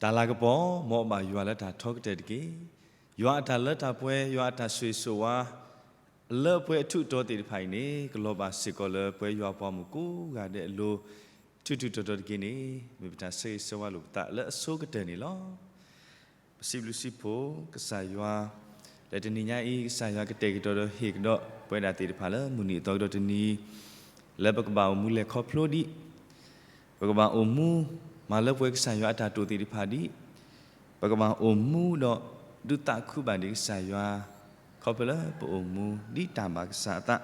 တၢ်လၤကပီၤ မ်အဘၣ်ယွၤလၢတၢ်ထီကတၢၢ်တက့ၢ်. ယွၤအတၢ်လၢတၢ်ပှဲၤ, ယွၤအတၢ်ဆိၣ်ဂ့ၤဆိၣ်ဝါ လၢပှဲၤအထူးအတီၤသ့ၣ်တဖၣ်အံၤန့ၣ် ကလီၤဘၣ်စ့ၢ်ကီးလၢပဝဲယွၤအပှၤမုၣ်ကိးဂၤဒဲးအလိၤ ထူးထူးတီၤတီၤတက့ၢ်န့ၣ် မ့ၢ်ပတၢ်ဆၢဂ့ၤဆၢဝါလိာ်ပသးလၢအဆိကတၢၢ်န့ၣ်လီၤ. ပစံးဘျုးစံးဖှိၣ်ကစၢ်ယွၤ လၢတနံၤညါအံၤ ကစၢ်ယွၤကတဲာ်ကတီၤဒီးဟ့ၣ်ကဒီးပဝဲဒၣ်သ့ၣ်တဖၣ်လၢမုၢ်နံၤအသီကဒီးတနံၤ လၢပကဘၣ်အိၣ်မူလဲၤခီဖျိဒံး, ပကဘၣ်အိၣ်မူ မၤလၢပှဲၤကစၢ်ယွၤအတၢ်တိာ်သ့ၣ်တဖၣ်ဒံး, ပကဘၣ်အိၣ်မူဒီးဒုးသးခုဘၣ်ဒံးကစၢ်ယွၤ ခီဖျိလၢပအိၣ်မူဒ်တၢ်ဘၣ်ကစၢ်အသး,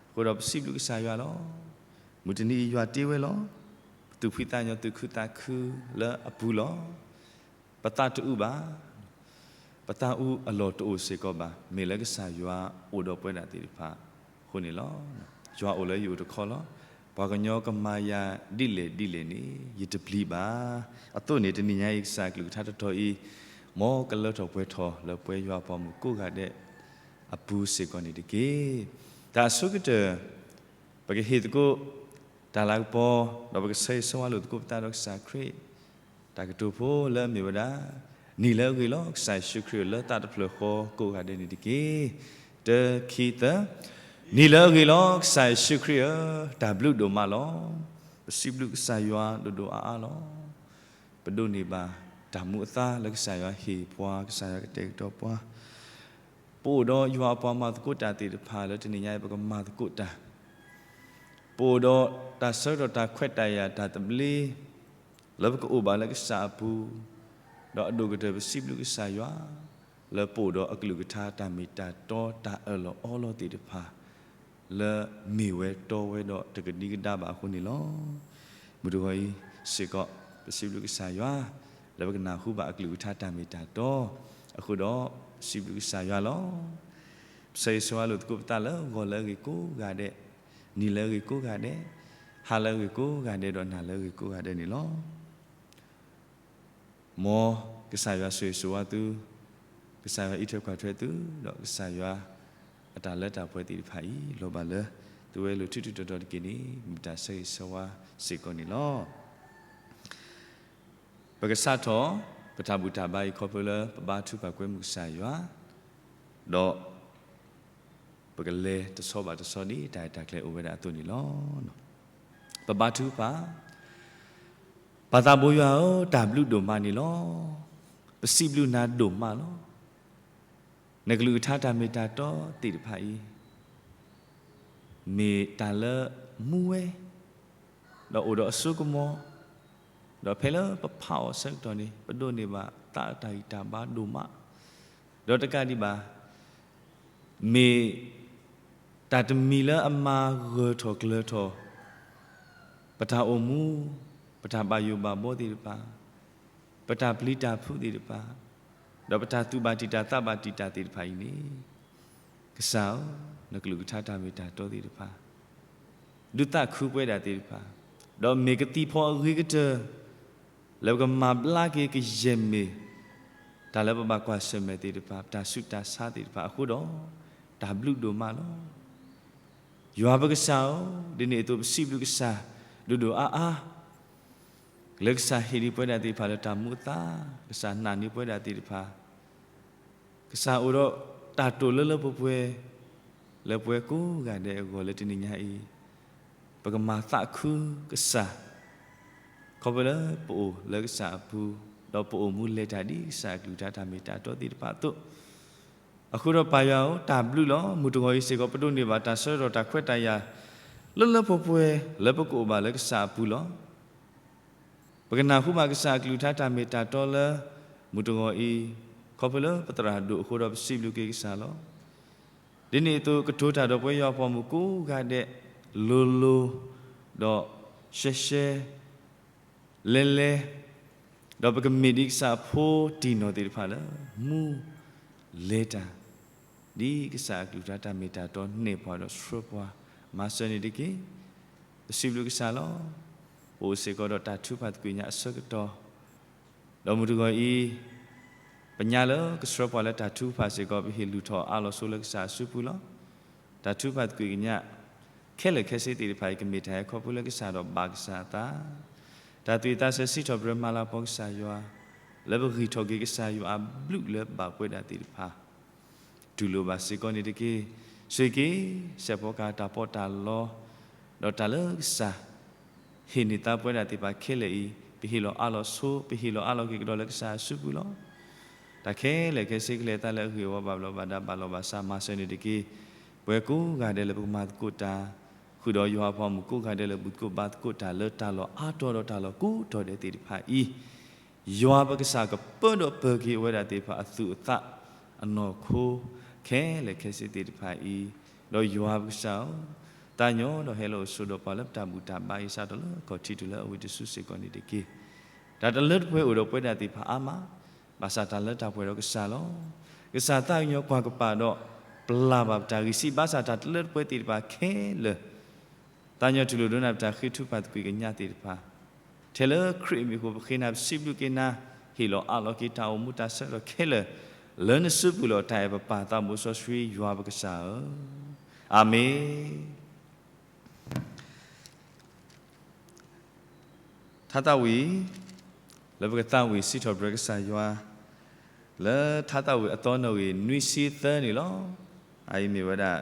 အဃိဒီးပစံးဘျုးကစၢ်ယွၤလီၤ. မုၢ်တနံၤအံၤယွၤတ့ဝဲလီၤ. ပသူၣ်ဖှံသးညီသူၣ်ခုသးခုလၢအပူၤလီၤ. ပသးတအုးဘၣ်. ပသးအုးအလီၢ်တအိၣ်စ့ၢ်ကီးဘၣ်. မ့ၢ်လၢကစၢ်ယွၤအိၣ်ဒီးပဝဲဒၣ်သ့ၣ်တဖၣ်အဃိန့ၣ်လီၤ. ယွၤအိၣ်လၢယအိၣ်တခီလီၤ. ပှၤကညီကမၤယၤဒ်လဲၣ်ဒ်လဲၣ်န့ၣ် ယတပျံၤဘၣ်. အသိးန့ၣ် တနံၤညါအံၤ ကစၢ်အကလုၢ်ကထါတတီၤအံၤ မ်ကလၢထီၣ်ပှဲၤထီၣ်လၢပဝဲယွၤအပှၤမုၣ်ကိးဂၤဒဲးအပူၤစ့ၢ်ကီးန့ၣ်တက့ၢ်. တၢ်အဆိကတၢၢ် ပကဟ့ၣ်သကိး တၢ်လၤကပီၤ ဒီးပကဆၢဂ့ၤဆၢဝါလိာ်သကိးပသးဒီးကစၢ်ခရံာ် တၢ်ကတိၤဖိလၢအမ့ၢ်ဝဲဒၣ် နံၤလၢအဂ့ၤလီၤ ကစၢ်ယ့ၣ်ၡူးခရံာ်ဧၢ လၢသးတဖျၢၣ်ဃီကိးဂၤဒဲးန့ၣ်တက့ၢ်. တၢ ခံ သၢ. နံၤလၢအဂ့ၤလီၤ ကစၢ်ယ့ၣ်ၡူးခရံာ်ဧၢ, တၢ်ဘျုးဒိၣ်မးလီၤ. ပစံးဘျုးကစၢ်ယွၤဒိၣ်ဒိၣ်အါအါလီၤ. ပဒိးန့ၢ်ဘၣ်တၢ်မူအသါလၢကစၢ်ယွၤဟ့ၣ်ပှၤ, ကစၢ်ယွၤကတဲာ်ကတီၤပှၤ. ပအိၣ်ဒီးယွၤအပှၤမၤသကိးတၢ်သ့ၣ်တဖၣ်လၢတနံၤညါအံၤ ပကမၤသကိးတၢ်. ပအိၣ်ဒီးတၢ်ဆၢကတီၢ်တၢ်ခွဲးတၢ်ယာ်တၢ်သဘျ့ လၢပကအိၣ်ဘၣ်လၢကစၢ်အပူၤ, ဒီးအဒိၣ်ကတၢၢ်ပစံးဘျုးကစၢ်ယွၤ လၢပအိၣ်ဒီးအကလုၢ်ကထါတၢ်မ့ၢ်တၢ်တီတၢ်အၢၣ်လီၤအီလီၤသ့ၣ်တဖၣ် လၢမ့ၢ်ဝဲတီဝဲဒီးတကဒံကဒါဘၣ်အဃိန့ၣ်လီၤ. မုၢ်တဂီၤအံၤစ့ၢ်ကီး ပစံးဘျုးကစၢ်ယွၤ လၢပကနၢ်ဟူဘၣ်အကလုၢ်ကထါတၢ်မ့ၢ်တၢ်တီ, အဃိဒီးစံးဘျုးကစၢ်ယွၤလီၤ. ပဆၢဂ့ၤဆၢဝါလိာ်သကိးပသးလၢဂီၤလၢအဂ့ၤကိးဂၤဒဲး, နံၤလၢအဂ့ၤကိးဂၤဒဲး, ဟါလၢအဂ့ၤကိးဂၤဒဲး ဒီးနၤလၢအဂ့ၤကိးဂၤဒဲးန့ၣ်လီၤ. မ်ကစၢ်ယွၤဆိၣ်ဂ့ၤဆိၣ်ဝါသု, ကစၢ်ယွၤအံးထွဲကွၢ်ထွဲသု, ဒီးကစၢ်ယွၤအတၢ်လၢတၢ်ပှဲၤသ့ၣ်တဖၣ်အံၤ လီၤဘၣ်လၢသုဝဲအလိၤထူးထူးတီၤတီၤတက့ၢ်န့ၣ် မ့ၢ်တၢ်ဆၢဂ့ၤဆၢဝါစ့ၢ်ကီးန့ၣ်လီၤ. ပကစးထီၣ်ပတၢ်ဘူၣ်တၢ်ဘါအံၤ ခီဖျိလၢပဘါထုကဖၣ်ကွဲမုာ်ကစၢ်ယွၤ, ဒီး ပကလဲၤတဆီဘၣ်တဆီဒ်တၢ်ရဲၣ်တၢ်ကျဲၤအိၣ်ဝဲဒၣ်အသိးန့ၣ်လီၤ. ပဘါထုကဖၣ်, ပၢ်သးဘိယွၤဧၢ, တၢ်ဘျုးဒိၣ်မးန့ၣ်လီၤ. ပစံးဘျုးနၤဒိၣ်မးလီၤ. နကလုၢ်ကထါတၢ်မ့ၢ်တၢ်တီသ့ၣ်တဖၣ်အံၤ မ့ၢ်တၢ်လၢမူဝဲ, ဒီးအိၣ်ဒီးအစိကမီၤ, ဒီးဖဲလၢပဖးအီၤအဆၢကတီၢ်န့ၣ် ပဒိးန့ၢ်ဘၣ်သးအတၢ်ဂံၢ်တၢ်ဘါဒိၣ်မး, ဒီးတကးဒံးဘၣ် မ့ၢ်တၢ်တမံၤလၢအမၤဂၢၢ်ထီၣ်ကျၢၤထီၣ် ပတၢ်အိၣ်မူ, ပတၢ်ဘၣ်ယိၣ်ဘၣ်ဘီသ့ၣ်တဖၣ်, ပတၢ်ပျံၤတၢ်ဖုးသ့ၣ်တဖၣ်, ဒီးပတၢ်သူၣ်ဘၣ်တံာ်တာ်သးဘၣ်တံာ်တာ်သ့ၣ်တဖၣ်အံၤန့ၣ်, ကစၢ်ဧၢ, နကလုၢ်ကထါတၢ်မ့ၢ်တၢ်တီသ့ၣ်တဖၣ် ဒုးသးခုပဝဲဒၣ်သ့ၣ်တဖၣ်, ဒီးမ့ၢ်ကသံၣ်ဖီအဂ့ၤကတၢၢ် လၢပကမၤဘျါက့ၤကယဲၢ်မ့ၢ် တၢ်လၢပဘၣ်ကွၢ်ဆၢၣ်မဲာ်သ့ၣ်တဖၣ်, ပတၢ်ဆူးတၢ်ဆါသ့ၣ်တဖၣ်အဃိဒီး, တၢ်ဘျုးဒိၣ်မးလီၤ. ယွၤပကစၢ်ဧၢ, ဒ်န့ၣ်အသိးပစံးဘျုးကစၢ် ဒိၣ်ဒိၣ်အါအါ လၢကစၢ်ဟ့ၣ်ဒံးပဝဲဒၣ်သ့ၣ်တဖၣ်လၢတၢ်မူအသါ, ကစၢ်နာ်န့ၢ်ပဝဲဒၣ်သ့ၣ်တဖၣ်, ကစၢ်အိၣ်ဒီးတၢ်တိာ်လၢလၢပှဲၤပှဲၤ လၢပဝဲကိးဂၤဒဲးအဂီၢ်လၢတနံၤညါအံၤ, ပကမၤသးခုကစၢ် ခီဖျိလၢပအိၣ်လၢကစၢ်အပူၤ, ဒီးပအိၣ်မူလဲၤတၢ်ဒ်ကစၢ်အကလုၢ်ကထါတၢ်မ့ၢ်တၢ်တီသ့ၣ်တဖၣ်အသိး, အဃိဒီးပၢ်ယွၤဧၢ, တၢ်ဘျုးလီၤ. မုၢ်တဂီၤအံၤစ့ၢ်ကီး ပဒိးန့ၢ်ဘၣ်တၢ်ဆၢကတီၢ်တၢ်ခွဲးတၢ်ယာ် လၢလၢပှဲၤပှဲၤ လၢပကအိၣ်ဘၣ်လၢကစၢ်အပူၤလီၤ. ပကနၢ်ဟူဘၣ်ကစၢ်အကလုၢ်ကထါတၢ်မ့ၢ်တၢ်တီလၢ မုၢ်တဂီၤအံၤ, ခီဖျိလၢပသရၣ်ဒိၣ်အဃိဒီးပစံးဘျုးက့ၤကစၢ်လီၤ. ဒ်န့ၣ်အသိးကတိၤတၢ်ဒီးပဝဲယွၤအပှၤမုၣ်ကိးဂၤဒဲး လိၤလိၤ, ဒီးရှဲရှဲ လဲၤလဲၤ, ဒီးပကမ့ၢ်ဒ်ကစၢ်အဖိတံၢ်နီၢ်သ့ၣ်တဖၣ်လၢ မူလဲၤတၢ် ဒ်ကစၢ်အကလုၢ်ကထါတၢ်မ့ၢ်တၢ်တီန့ၢ်ပှၤဒီးဆှၢပှၤ မၤစၢၤန့ၣ်တက့ၢ်. ပစံးဘျုးကစၢ်လီၤ. ပအိၣ်စ့ၢ်ကီးဒီးတၢ်ထုကဖၣ်သကွံာ်ညါအဆၢကတီၢ် ဒီးမုၢ်တဂီၤအံၤ, ပညါလၢကဆှၢပှၤလၢတၢ်ထုကဖၣ်စ့ၢ်ကီး ပဟ့ၣ်လုၢ်ထီၣ်အးလီၤဆိလၢကစၢ်အစုပူၤလီၤ. တၢ်ထုကဖၣ်သကွံာ်ကညး ခဲလၢာ်ခဲဆ့သ့ၣ်တဖၣ်အံၤ ကမ့ၢ်တၢ်ဟဲခီဖျိလၢကစၢ်ဒီးဘၣ်ကစၢ်အသး, တၢ်သွံၣ်သးဆၢစံးထီၣ်ပတြၢၤမၤလၤကပီၤကစၢ်ယွၤ, လၢပဂံၢ်ထီၣ်က့ၤကစၢ်ယွၤအဘျုးလၢပဘၣ်ပဝဲဒၣ်သ့ၣ်တဖၣ် တူၢ်လိာ်ဘၣ်စ့ၢ်ကီးန့ၣ်တက့ၢ်. ဆိၣ်ဂ့ၤက့ၤ စဲးဖီကဟၣ်တၢ်ပီးတၢ်လီ ဒီးတၢ်လၢကစၢ် ဟ့ၣ်န့ၢ်သးပဝဲဒၣ်သ့ၣ်တဖၣ်ခဲလၢာ်အံၤ ပဟ့ၣ်လီၤအးလီၤဆိ ပဟ့ၣ်လီၤအးလီၤက့ၤကဒီးလၢကစၢ်အစုပူၤလီၤ. တၢ်ခဲလၢာ်ခဲဆ့ကလဲၤအသးလၢအဂ့ၢ်အဝီ ဘၣ်ဘျီးဘၣ်ဒါဘၣ်လီၤဘၣ်စးမၤစၢၤန့ၣ်တက့ၢ်. ပဝဲကိးဂၤဒဲးလၢပကမၤသကိးတၢ် ဃုာ်ဒီးယွၤအပှၤမုၣ်ကိးဂၤဒဲးလၢဘူၣ်သကိးဘါသကိးတၢ်လၢတၢ်လီၢ်အါတီၤဒီးတၢ်လီၢ်ကိးတီၤဒဲးသ့ၣ်တဖၣ်အံၤ ယွၤပကစၢ်ကပၢဒီးပၢၤက့ၤအဝဲဒၣ်သ့ၣ်တဖၣ်အသူၣ်အသး အနီၢ်ခိ ခဲလၢာ်ခဲဆ့သ့ၣ်တဖၣ်အံၤ, ဒီးယွၤပကစၢ်ဧၢ, သးညီဒီးဟဲလီၤအိၣ်ဆိးဒီးပှၤလၢပတၢ်ဘူၣ်တၢ်ဘါအံၤ စးထီၣ်လၢခီၣ်ထံးတုၤလၢအဝံၤတစုစ့ၢ်ကီးန့ၣ်တက့ၢ်. တၢ်တလၢတပှဲၤအိၣ်ဒီးပဝဲဒၣ်သ့ၣ်တဖၣ်အါမး, ဘၣ်ဆၣ်တၢ်လၢတၢ်ပှဲၤဒီးကစၢ်လီၤ. ကစၢ်သးကညီၤကွၢ်ကပၤဒီး ပျၢ်ဘၣ်ပတၢ်ဂံၢ်စၢ် ဘၣ်ဆၣ်တၢ်တလၢတပှဲၤသ့ၣ်တဖၣ်ခဲလၢာ် သးညီတူၢ်လိာ်ဒိကနၣ်ပတၢ်ဃ့ထုကဖၣ်သကွံာ်ကညးသ့ၣ်တဖၣ်, ထဲလၢခရံာ်အမံၤအဃိ ပဃ့နၤပစံးဘျုးက့ၤနၤ, ဟ့ၣ်လီၤအးလီၤက့ၤတၢ်အိၣ်မူတၢ်ဆၢကတီၢ်ခဲလၢာ်, လၢနစုပူၤလီၤ. တၢ်အဲၣ်ပပၢ်သးဘိစီဆှံယွၤပကစၢ်ဧၢ, အၤမ့ၣ်. ထါသးဝံၣ် လၢပကသးဝံၣ်စံးထီၣ်ပတြၢၤကစၢ်ယွၤ လၢထါသးဝံၣ်အသီနီၣ်ဂံၢ်နွံဆံသၢန့ၣ်လီၤ. အအံၤမ့ၢ်ဝဲဒၣ်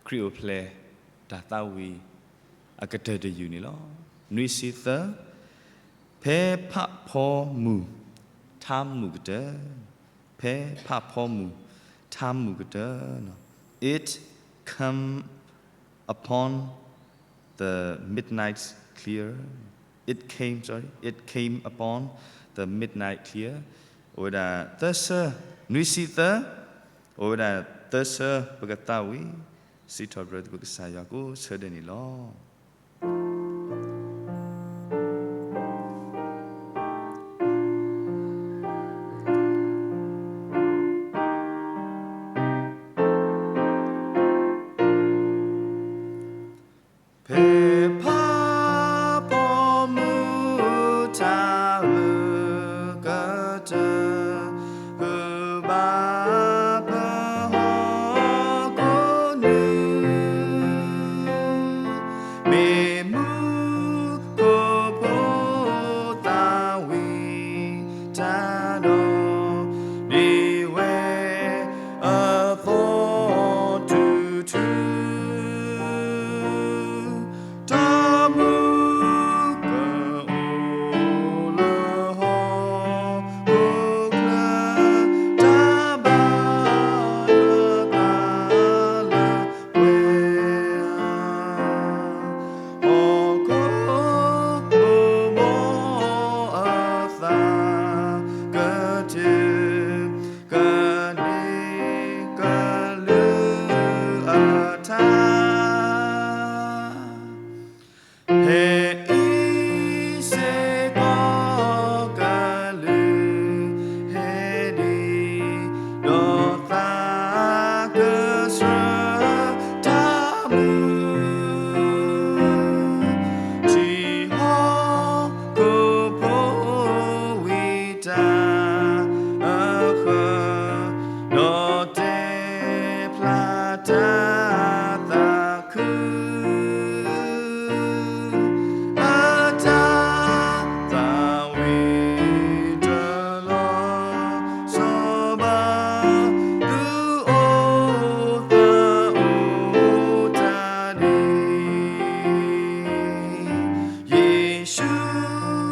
ခရံာ်အိၣ်ဖျဲၣ်တၢ်သးဝံၣ်အကတၢၢ်တယုၢ်န့ၣ်လီၤ. နွံဆံသၢ, ဖဲဖးဖီမုၢ်ထါမုၢ်ကတၢၢ်, ဖဲဖးဖီမုၢ်ထါမုၢ်ကတၢၢ်, it come upon the midnight clear, it came, sorry, it came upon the midnight clear, အိၣ်ဝဲဒၣ်သၢဆၢ, နွံဆံသၢ, အိၣ်ဝဲဒၣ်သၢဆၢ ပကသးဝံၣ်စံးထီၣ်ပတြၢၤသကိးကစၢ်ယွၤကိးဆၢဒဲးန့ၣ်လီၤ. ဖဲဖးဖီမုၢ်ထါမုၢ်ကတၢၢ် ဃုာ်ဘၣ်ပဟီၣ်ခိၣ်နူာ်, မ့ၢ်မူခိၣ်ဖိသးဝံၣ်တၢ်ဒီး ဒ့ဝဲအသီတုၤထု တၢ်မူကအိၣ်လၢဟီၣ်ခိၣ်ချၢ, တၢ်ဘၣ်လၢသးလၢပှဲၤ ဟီၣ်ခိၣ်မိၢ်အသးကတုၤ ကန့ၢ်ကလုၢ်အထါ, ဖဲအံၤစ့ၢ်ကီးကလုၢ်ဟဲဒံး ဒီးသးကဆှၢတၢ်မုာ် ထံဟီၣ်ခိၣ်ဖိဝံၤတၢ်အဃၢၤ, ဒီးတဲဖျါတၢ်သးခု အတၢ်သးဝံၣ်တလီၤဆီဘၣ်, သူၣ်အိၣ်သးအိၣ်တၢ်ဒ် ယ့ၣ်ၡူး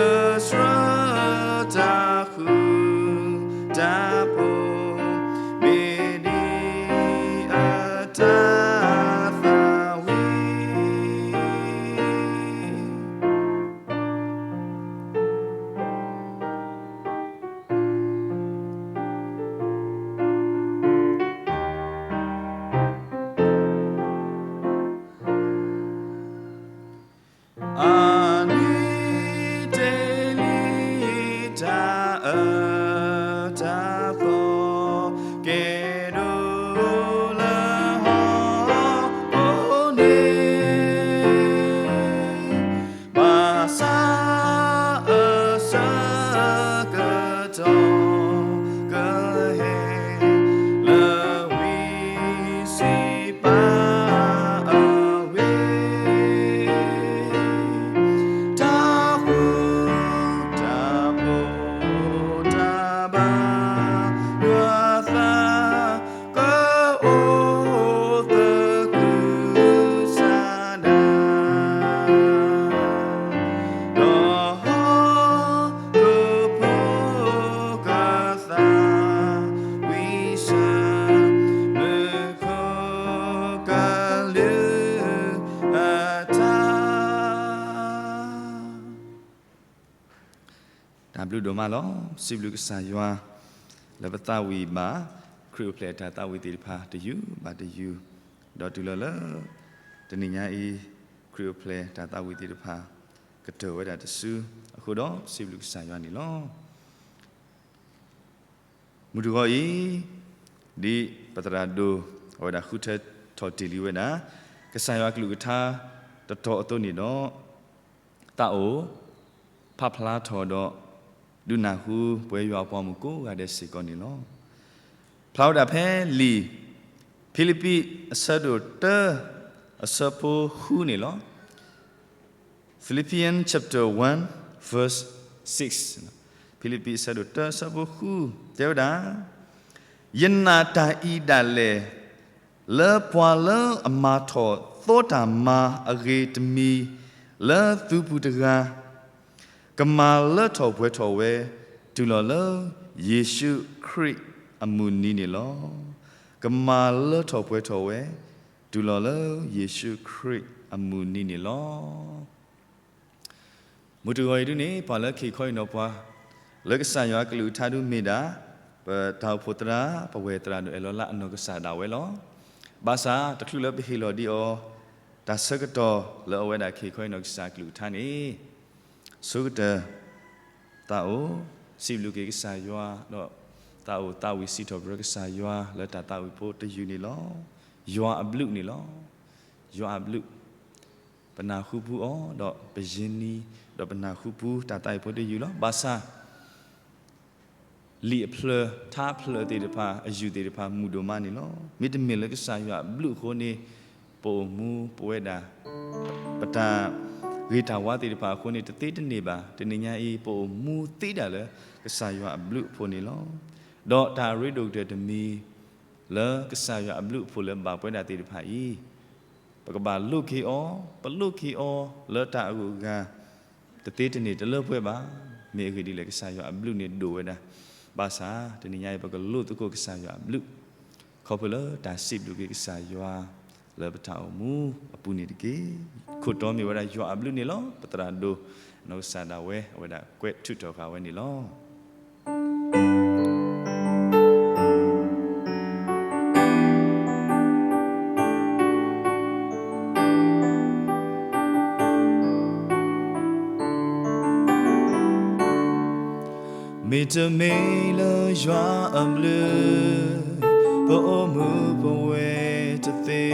ကဆှၢတၢ်ဃုာ်တၢ်ဖိး မ့ၢ်ဒ်အတၢ်သးဝံၣ်. အနံၤတ့ၢ်လံတၢ်အၢတၢ် မးလီၤ. စံးဘျုးကစၢ်ယွၤ လၢပသးဝံၣ်ဘၣ် ခရံာ်အိၣ်ဖျဲၣ်အတၢ်သးဝံၣ်သ့ၣ်တဖၣ်တယုၢ်ဘၣ်တယုၢ်, ဒီးတုၤလီၤလၢ တနံၤညါအံၤ ခရံာ်အိၣ်ဖျဲၣ်တၢ်သးဝံၣ်သ့ၣ်တဖၣ် ကတၢၢ်ဝဲဒၣ်တစုအဃိဒီး စံးဘျုးကစၢ်ယွၤန့ၣ်လီၤ. မုၢ်တဂီၤအံၤ ဒ်ပသရၣ်ဒိၣ် အဝဲဒၣ်ဃုထၢထီၣ်တ့ၢ်လံဝဲဒၣ် ကစၢ်ယွၤအကလုၢ်ကထါတတီၤအသိးန့ၣ်ဒီး သးအိၣ်ဖးဖျါထီၣ်ဒီး ဒုးနၢ်ဟူပဝဲယွၤအပှၤမုၣ်ကိးဂၤဒဲးစ့ၢ်ကီးန့ၣ်လီၤ. ဖျါဝဲဒၣ်ဖဲလံာ် ဖံလံးပံးအဆၢဒိၣ်တၢ အဆၢဖိဃုန့ၣ်လီၤ. Philippians chapter one verse six, ဖံလံးပံးအဆၢဒိၣ်တၢ အဆၢဖိဃု တဲဝဲဒၣ်, ယနာ်တၢ်အံၤဒၣ်လဲာ် လၢပှၤလၢအမၤထီၣ်သီတၢ်မၤအဂ့ၤတမံၤ လၢသုပူၤတဂၤ ကမၤလၢထီၣ်ပှဲၤထီၣ်ဝဲ တုၤလီၤလၢယ့ၣ်ၡူးခရံာ်အမုၢ်နံၤန့ၣ်လီၤ. ကမၤလၢထီၣ်ပှဲၤထီၣ်ဝဲ တုၤလီၤလၢယ့ၣ်ၡူးခရံာ်အမုၢ်နံၤန့ၣ်လီၤ. မုၢ်တဂီၤအံၤဒုန့ၣ် ပှၤလၢခ့ခီအံၤနီၤပှၤ လၢကစၢ်ယွၤအကလုၢ်ကထါဒုမ့ၢ်ဒၣ် ပတၢ်အိၣ်ဖှိၣ်သရၣ် ပဝဲၢ်သရၣ်ဒိၣ်အဲၣ်လီၤလၢအနီၢ်ကစၢ်ဒၣ်ဝဲလီၤ. ဘၣ်ဆၣ်တချုးလၢပဟ့ၣ်လီၤဒံးအီၤ တၢ်ဆၢကတီၢ်လၢအဝဲဒၣ်ခ့ခီအံၤနီၤကစၢ်အကလုၢ်ကထါန့ၣ် ဆိကတၢၢ် သးအိၣ်စံးဘျုးက့ၤကစၢ်ယွၤ ဒီးသးအိၣ်သးဝံၣ်စံးထီၣ်ပတြၢၤကစၢ်ယွၤလၢတၢ်သးဝံၣ်ဖိတယုၢ်န့ၣ်လီၤ. ယွၤအဘျုးန့ၣ်လီၤ. ယွၤအဘျုး ပနၢ်ဟူပူၤအီၤ ဒီးပယံၤနံၤ ဒီးပနၢ်ဟူပူၤတၢ်သးဝံၣ်ဖိတယုၢ်လီၤ. ဘၣ်ဆၣ် လံာ်အဖျၢၣ် ထါဖျၢၣ်သ့ၣ်တဖၣ် အယုၢ်သ့ၣ်တဖၣ် မုာ်ဒိၣ်မးန့ၣ်လီၤ. မ့တမ့ၢ်လၢကစၢ်ယွၤအဘျုးအဃိန့ၣ် ပအိၣ်မူပဝဲဒၣ် ပတၢ်ဂ့ၤတၢ်ဝါသ့ၣ်တဖၣ်အဃိန့ၣ် တသ့တန့ၢ်ဘၣ်. တနံၤညါအံၤ ပအိၣ်မူသ့ဒၣ်လၢ ကစၢ်ယွၤအဘျုးအဖှိၣ်န့ၣ်လီၤ. ဒီးတၢ်အရ့ဒိၣ်ကတၢၢ်တမံၤ လၢကစၢ်ယွၤအဘျုးအဖှိၣ်လၢဘၣ်ပဝဲဒၣ်သ့ၣ်တဖၣ်အံၤ ပကဘၣ်လိးက့ၤအီၤ, ပလိးက့ၤအီၤလၢတၢ်အဂုၤအဂၤ တသ့တန့ၢ်တလၢပှဲၤဘၣ်. မ့ၢ်အဂ့ၢ်ဒ်လဲၣ် ကစၢ်ယွၤအဘျုးန့ၣ်ဒိၣ်ဝဲဒၣ်. ဘၣ်ဆၣ် တနံၤညါအံၤ ပကလိးသကိးကစၢ်ယွၤအဘျုး ခီဖျိလၢတၢ်စံးဘျုးက့ၤကစၢ်ယွၤ လၢပတၢ်အိၣ်မူအပူၤန့ၣ်တက့ၢ်. ခိၣ်တီမ့ၢ်ဝဲဒၣ်ယွၤအဘျုးန့ၣ်လီၤ. ပသရၣ်ဒိၣ် နီၢ်ကစၢ်ဒၣ်ဝဲ အဝဲဒၣ်ကွဲးထုးထီၣ်ဃာ်ဝဲန့ၣ်လီၤ. မ့တမ့ၢ်လၢယွၤအဘျုး ပအိၣ်မူပဝဲတသ့,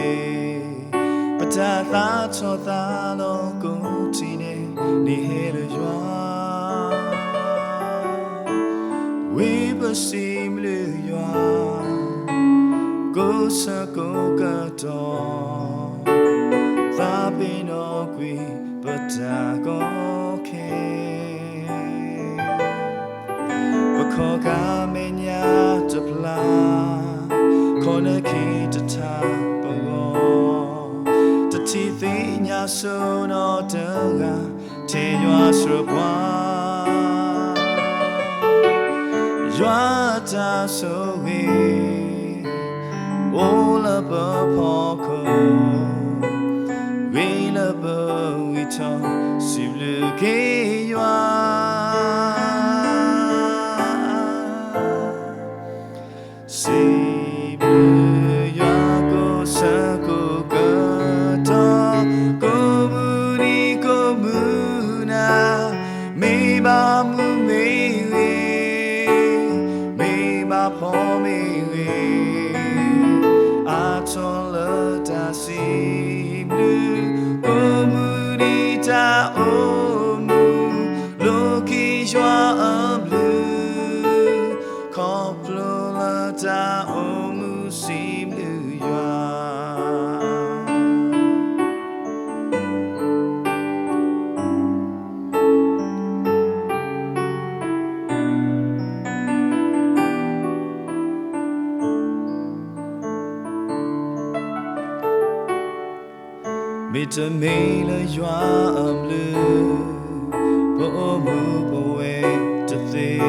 ပတၢ်သးထီၣ်သးလီၤကိးထံၣ်န့ၣ် န့ၣ်ဟဲလၢယွၤ ဝံပစံးဘျုးယွၤ ကိးဆၢကိးကတီၢ်, သးပ့ၤနီၣ်ကွံာ်ပတၢ်ကီခဲ, ပခီၣ်ကါမဲာ်ညါတဖျါ, ခီၣ်နၢခံတထါပဂီၢ်, တထံၣ်သ့ၣ်ညါစိနီတဂၤ ထဲယွၤဆှၢပှၤ, ယွၤအတၢ်ဆိၣ်ဂ့ၤ အိၣ်လၢပဖီခိၣ်, ဂ့ၤလၢပဝံထီၣ် စံးဘျုးက့ၤယွၤ. စံးဘျုးယွၤကိးဆၢကိးကတီၢ်, ကိးမုၢ်နံၤကိးမုၢ်နၤ, မ့ၢ်ဘၣ်မုာ်မ့ၢ်ဂ့ၤ, မ့ၢ်ဘၣ်ဖှီၣ်မ့ၢ်ဂ့ၤ, အါထီၣ်လၢတၢ်စံးဘျုး, ကိးမုၢ်နံၤတၢ်အိၣ်မူ, လိးက့ၤယွၤအဘျုး ခီဖျိလၢတၢ်အိၣ်မူစံးဘျုးယွၤ. မ့တမ့ၢ်လၢယွၤအဘျုး, ပအိၣ်မူပဝဲတသ့,